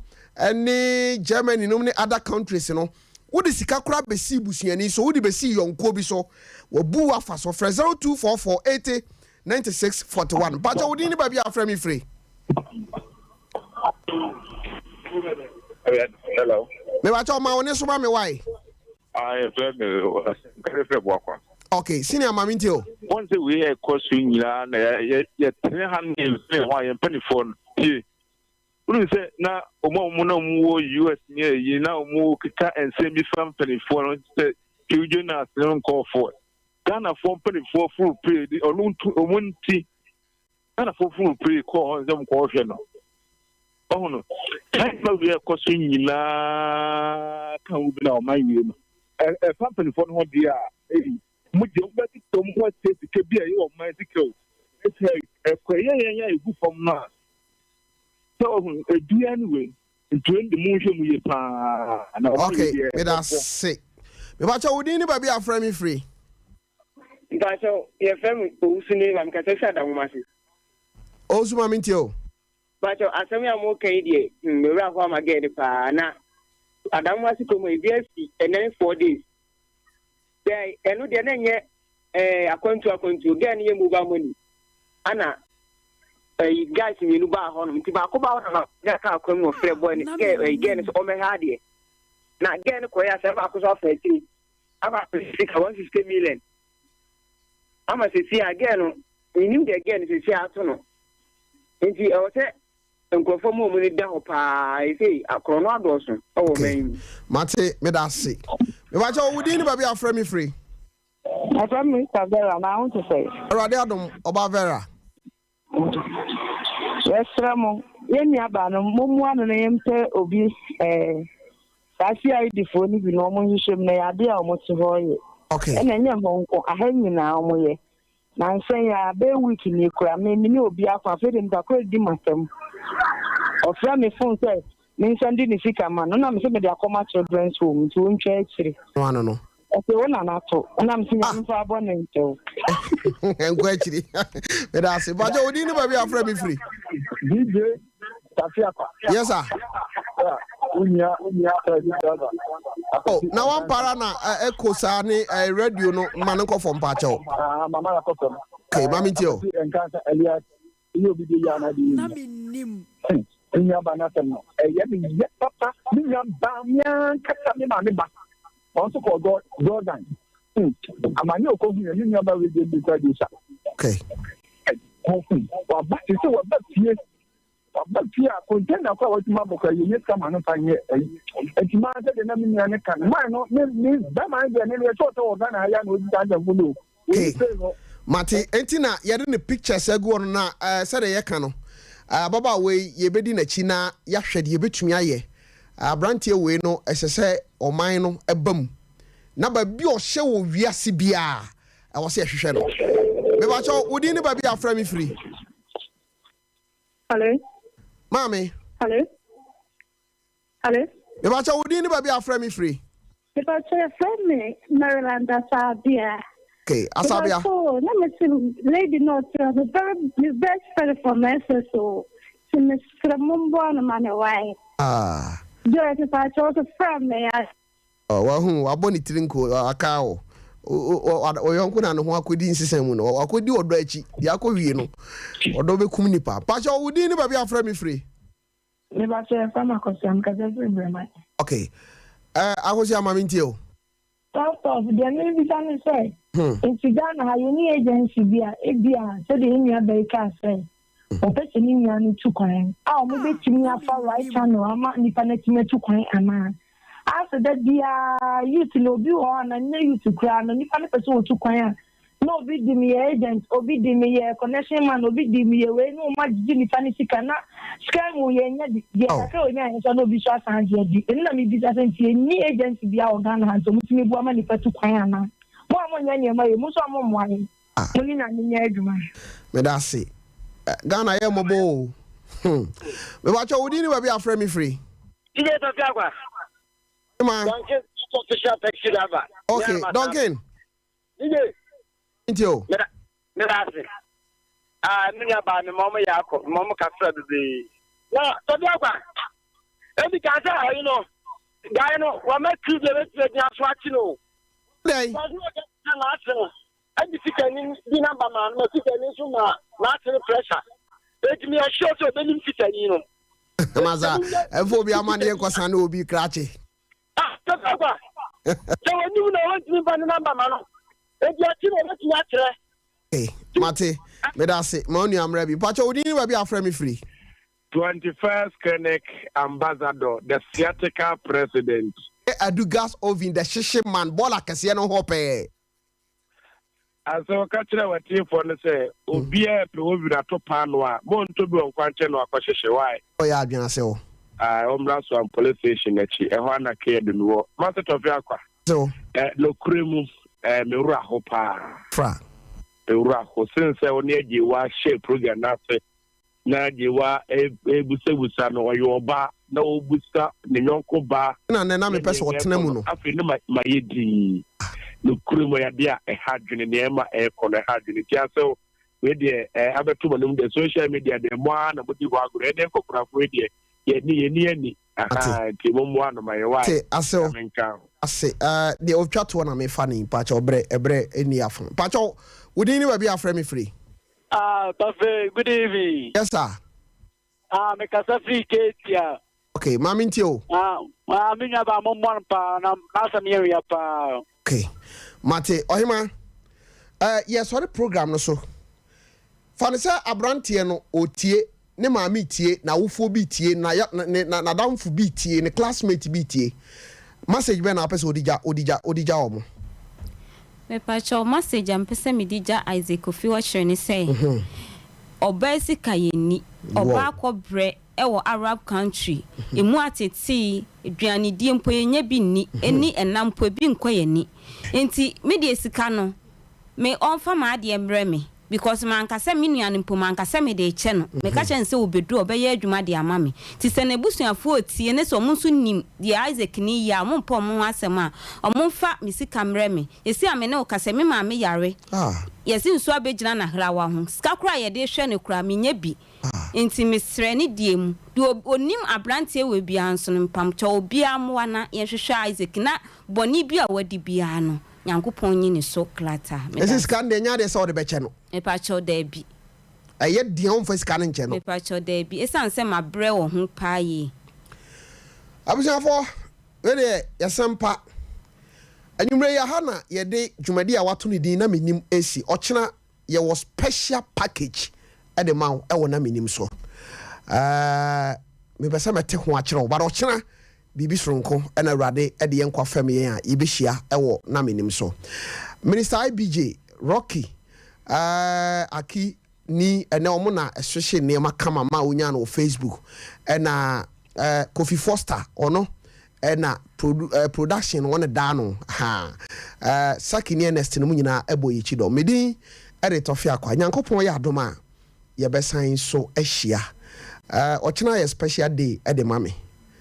ne Germany nom ne other countries no, wode sika koraa bɛsii busuani so, wode bɛsii yɔnkoɔ bi so, wabu wo afa so. Frɛ 0244 80 96 41. Mpakyɛ wo din ne baabi a afrɛ me firi? Hello. Mebakyɛ ɔma wo ne so ma me wae. Ah, yɛfrɛ me yɛfrɛ Boakwa. Ok, senior ma mentie o. Wɔn sɛ wei a ɛkɔ so nyinaa na yɛtene ha ne yɛmfiri ho a yɛn mpanimfoɔ no tie. Wonim sɛ na wɔn a wɔn na wɔn wɔ US ne ayi na wɔn keka nsɛm bi fa mpanimfoɔ no sɛ Joe Jonas ne nkɔɔfoɔ. Ghanafoɔ mpanimfoɔ foro pire de ɔno ntu wɔn nti Ghanafoɔ foro pire kɔɔ hɔ nsɛm kɔɔhwɛ no. Ɔho no, saa nneɛma wei a ɛkɔ so nyinaa ka ho bi na ɔman wei no. Ɛfa mpanimfoɔ no ho deɛ a, ei, wɔn deɛ wɔbɛtete wɔn ho asie sika bi a ɛyɛ ɔman sika o. Sɛ ɛkɔyɛ yɛn a ɛgu fam no a, sɛ ɔho ebiara ne wei. Nti wei de monhwɛ mu yie paa na ɔman wei Okay, deɛ meda ɛbɔ. ase. Mepakyɛ wo din ne baabi a afrɛ me firi? Mpakyɛw, yɛfrɛ me Owusu Neema, mekasa fi Adanwomase. Owusu ma mentie o. Mpakyɛw asɛm yi a mo ka yi deɛ hmm me werɛ ahow ama girl no paa na Adamoase kurom ha ebi asi ɛnɛ ne 4 days dɛ ɛno deɛ na ɛnyɛ ɛɛ eh, akwantuo akwantuo girl no yɛ mobile money ana ɛyi guys mmienu baa hɔ nom nti baako baa hɔ na na kaa kwan mu ɔfrɛ boy no girl ɛyi girl no sɛ ɔmɛhwɛ adeɛ na girl no kɔyɛ asɛm baako so afa akyiri akɔ akɔsi sika 150 million ama sisi a girl no menim deɛ girl no sisi ato no nti ɛwɔ sɛ. Nkurɔfoɔ ma wɔn ani da hɔ paa seesei akorɔno adɔɔso wɔ ɔman yi mu. Mate, meda ase. Mepakyɛw, wo din ne baabi a wofrɛ me firi? Wɔfrɛ me Mister Vera, na wo te sɛn? Awurade adom, Ɔbaa Vera. Yɛsrɛ mo, yɛn nuabaa no, mommoa no na yɛmpɛ obi eh, saa CID foɔ no bi na wɔn nhwehwɛ mu na ɛyɛ adeɛ a wɔn te hɔ yɛ. Okay. Ɛna ɛnyɛ hɔ nko, aha nyinaa wɔn yɛ. Nansa yi ara, bɛyɛ week nie koraa, me me ne obi ako, afei deɛ nipa korɔ redi m'asɛm. Ɔfrɛ me phone sɛ mensɛnde ne sika ma no, na mese mede akɔma children's home nti ɔntwa akyire. No ano no. Ɔse wo na nato, na mese Nyame mfa abɔ ne nkyɛw. Nkɔ akyiri. Meda ase. Mpakyɛ wo din ne baabi a afrɛ me firi? DJ Tafiakwa. Yes sir. Oh, na wampara na ɛkɔ saa ne radio no ma no nkɔ fam mpakyɛw. Ah, mama ya kɔ fam. Okay, mami ntie o. Nka sɛ Elias yɛ obi de yɛ anaa de yɛ. Na mennim. Me nua ba n'asɛm no ɛyɛ me yɛ papa. Me nua ba me ankasa me maame ba ɔno nso kɔɔ Jordan. Amane a ɔkɔhu yɛ me nua ba wei deɛ bi kora de sa. Okay. Waba te sɛ waba fie Waba fie a, container koraa a watumi abɔ koraa, yɛnyɛ sika ma no mfa nyɛ ayi. Nti maa sɛdeɛ na me nua no ka no, man no, me, me, bɛrima no deɛ, ne deɛ, sɛ ɔsɛ wɔ Ghana ha yi a na ɔdi saa nsɛmfo no o. Okay. Ɔni plane hɔ. Mate, enti na yɛde ne pictures agu hɔ no na eh, sɛdeɛ yɛka no, eh, ababaawa yi yɛbɛdi n'akyi na yɛahwɛ deɛ yɛbɛtumi ayɛ. Aberanteɛ wei no, ɛsɛ sɛ ɔman no ba mu na baabi a ɔhyɛ wɔ wiase biara, ɛwɔ sɛ yɛhwehwɛ no. Mepakyɛw, wo din ne baabi a afrɛ me firi? Hello. Maame. Hello. Hello. Mepakyɛ wo din ne baabi a afrɛ me firi. Mepakyɛ yɛfrɛ me Maryland Asabea. Okay, Asabea. Mepakyɛ na me se lady no ɔte me very me best friend from SS o. Ti me srɛ mo mboa no ma me wae. Ah. Joyce mepakyɛ wo so frɛ me ya. Oh, wahu, wabɔ ne tiri nko, aka o. O yɔnko na ne ho akɔdi nsesa mu no, wakɔdi ɔdɔ akyi, deɛ akɔwie no, ɔdɔ bɛkum nipa. Pakyɛ, wo din ne baabi a afrɛ me firi? Mepakyɛ, yɛfrɛ me Akosua, mekasa firi Breman. Ok, eh, Akosua ma mentie o. Tough tough, deɛ merebisa ne sɛ, nti Ghana ha yɛnni agency bi a ebia sɛdeɛ yɛn nua baa yi kaa sɛ Wɔpɛ sɛ ne nua no tu kwan a, wɔbɛtumi afa right channel ama nipa no atumi atu kwan anaa? Asɛ da biara youth no obi wɔ hɔ anaa nyɛ youth koraa no nipa no pɛ sɛ ɔtu kwan a na obi di me yɛ agent, obi di me yɛ connection man, obi di me yɛ wei na wɔn agyegye nipa no sika na sika mu yɛn nya bi deɛ kakra a onya yɛn nso na obi nso asan agye adi. Ɛno na mebisa sɛ nti yɛnni agency biara wɔ Ghana ha nti wɔtumi boa ma nipa tu kwan anaa? Mo a monyɛ nneɛma yie mo nso a mommoa yɛn. Mo ne Nyame nyɛ adwuma. Meda ase. Ghana yɛ mmɔbɔ o. Hmm. Mebakyɛ wo din ne baabi a afrɛ me firi. DJ Tɔfi Akwa. Ma. Duncan official taxi driver. Okay, Duncan. DJ. Nti o. Meda meda ase. Ah, me nua baa me ma ɔmo yɛ akɔ, ma ɔmo kafra bebree. Na Tɔfi Akwa. Ebi ka sɛ ayi no, guy no, wɔma tiri deɛ bɛtumi agyina so akyi no. Dɛn? Wɔn ɔkɛ na ase no. Ɛde sikani bi namba maa no ma sikani nso maa n'ase no pressure. Eti mi ɛhyɛ sɛ ɔbɛnim sikani no. Masa, ɛmfa obi amaneɛ nkɔsa ne obi krakye. Ah, sɛ kwa. Sɛ wɔnim na wɔntumi mfa ne namba ma no. Eti akyi na ɔbɛtumi akyerɛ. Okay, mate, meda ase, ma onua mmerɛ bi. Mpakyɛ, wo din ne baabi a afrɛ me firi? 21st Clinic Ambassador, the Sciatica President. Adu gas oven the hyehye man bɔɔla kɛseɛ no hɔ pɛɛ. Asɛ ɔka kyerɛɛ w'atiefoɔ no sɛ, Obiara repɛ oven ato paanoo a, montɔ bi wɔ nkwankyɛn na wakɔhyehye. Why? Ɔyɛ adwene ase o. Ae, ɔmmra Soam Police Station akyi, ɛhɔ ara na Keyadu no wɔ. Master Tɔfe Akwa, Ase o. eh, nokorɛ mu, eh, me werɛ aho paa. Fra. Me werɛ aho sen sɛ wo ne Agyewa hyɛɛ program no ase Na Gyewa rebusabusa no, ɔyɛ ɔba na ɔrebusa ne yɔnko ba. Na nnɛ na mepɛ sɛ ɔtena mu no. Afei na mayɛ dinn. Nokorɛ mu, ɛyɛ adeɛ a ɛha adwene, nea ɛma ɛrekɔ no ɛha adwene. Nti asɛ wei deɛ abɛto mo anim deɛ, social media deɛ mo ara na modi hɔ agorɔ. Ɛnɛ nkɔkorafoɔ yi deɛ, yɛni yɛni ani. Ahaa, nti mommoa no ma yɛn why? Te asew Nyame nka ho. Ase eh, deɛ ɔtwa toɔ na mefa no yi, mpakyɛw berɛ ɛberɛ nni afa. Mpakyɛw, wo din ne baabi a afrɛ me firi? Ah, Tafe, good evening. Yes, sir. Ah, me kasa firi Ketia. Okay, maame ntie o. Ah, ah, me nua ba mo mmɔ no paa na n'asɛm yɛ nwia paa. Okay, mate ɔhema. Eh, yɛsɔre program no so. Fa no sɛ aberanteɛ no ɔtie. ne maame retie, n'awofoɔ bi retie, na ya, ne, na, n'adamfo bi retie, ne classmate bi retie. Message bɛn na wopɛ sɛ wode gya, wode gya, wode gya wɔn? Mepakyɛw, message a mepɛ sɛ mede gya Isaac Kofi Ɔkyere ne sɛ, ɔbaa sika yɛnni, ɔbaa kɔ brɛ wɔ Arab country, emu atetee, aduanedie mpo yɛnnya bi nni, ɛni ɛnam mpo ebi nkɔ yɛn ani. Nti me deɛ sika no, me ɔmfa m'adeɛ mmerɛ me because manka sɛ me nua no mpo manka sɛ mede rekyɛ no, meka kyerɛ no sɛ ɔbɛduru a ɔbɛyɛ adwuma de ama me. Nti sɛ n'abusuafoɔ retie ne sɛ ɔmo nso nim deɛ Isaac no yɛ a, ɔmo mpɛ ɔmo ho asɛm a, ɔmo mfa me sika mmerɛ me. Seesei a me ne wo kasa yi, me maame yare, yɛse nsuo abɛgyina n'ahrawa ho, sika koraa a yɛde rehwɛ no koraa mennya bi. Nti mesrɛ ne deɛ mu, deɛ ɔnim abranteɛ wei biara nso no mpamkyɛw obiara mmoa na yɛnhwehwɛ Isaac na bɔne bi a wadi biara no Nyankopɔn nyi ne so krataa. Meda Ɛsɛ sika no deɛ ɛnyɛ adeɛ sɛ wode bɛkyɛ no. Mepakyɛw daabi. Ɛyɛ deɛ womfa sika no nkyɛ no. Mepakyɛw daabi, ɛsiane sɛ mabrɛ wɔ ho paa yie. Abusuafoɔ, wei deɛ yɛsɛm pa. Anwummerɛ yi aha na yɛde dwumadie a wɔato ne din Na Mennim resi. Ɔkyena yɛwɔ special package de ma wo wɔ Na Mennim so. Ɛɛ, mepɛ sɛ mɛte ho akyerɛ wo, but ɔkyena biribi soronko na Awurade de yɛn nkwa fɛm yɛn a yɛbɛhyia wɔ Na Mennim so. Minister IBJ, Rocky, ɛɛ, Aki, ni ɛnɛ wɔn na ɛsohye nneɛma kama ma wonyaa no wɔ Facebook ɛna ɛɛ Kofi Foster ɔno ɛna produ ɛɛ production no wɔn daa no ha ɛɛ Saki ne Ernest no mu nyinaa ɛbɔ yɛn akyi dɔm medin ɛde Tɔfe Akwa Nyankopɔn yɛ adom a yɛbɛsan so ahyia ɛɛ ɔkyena yɛ special day ɛde ma me.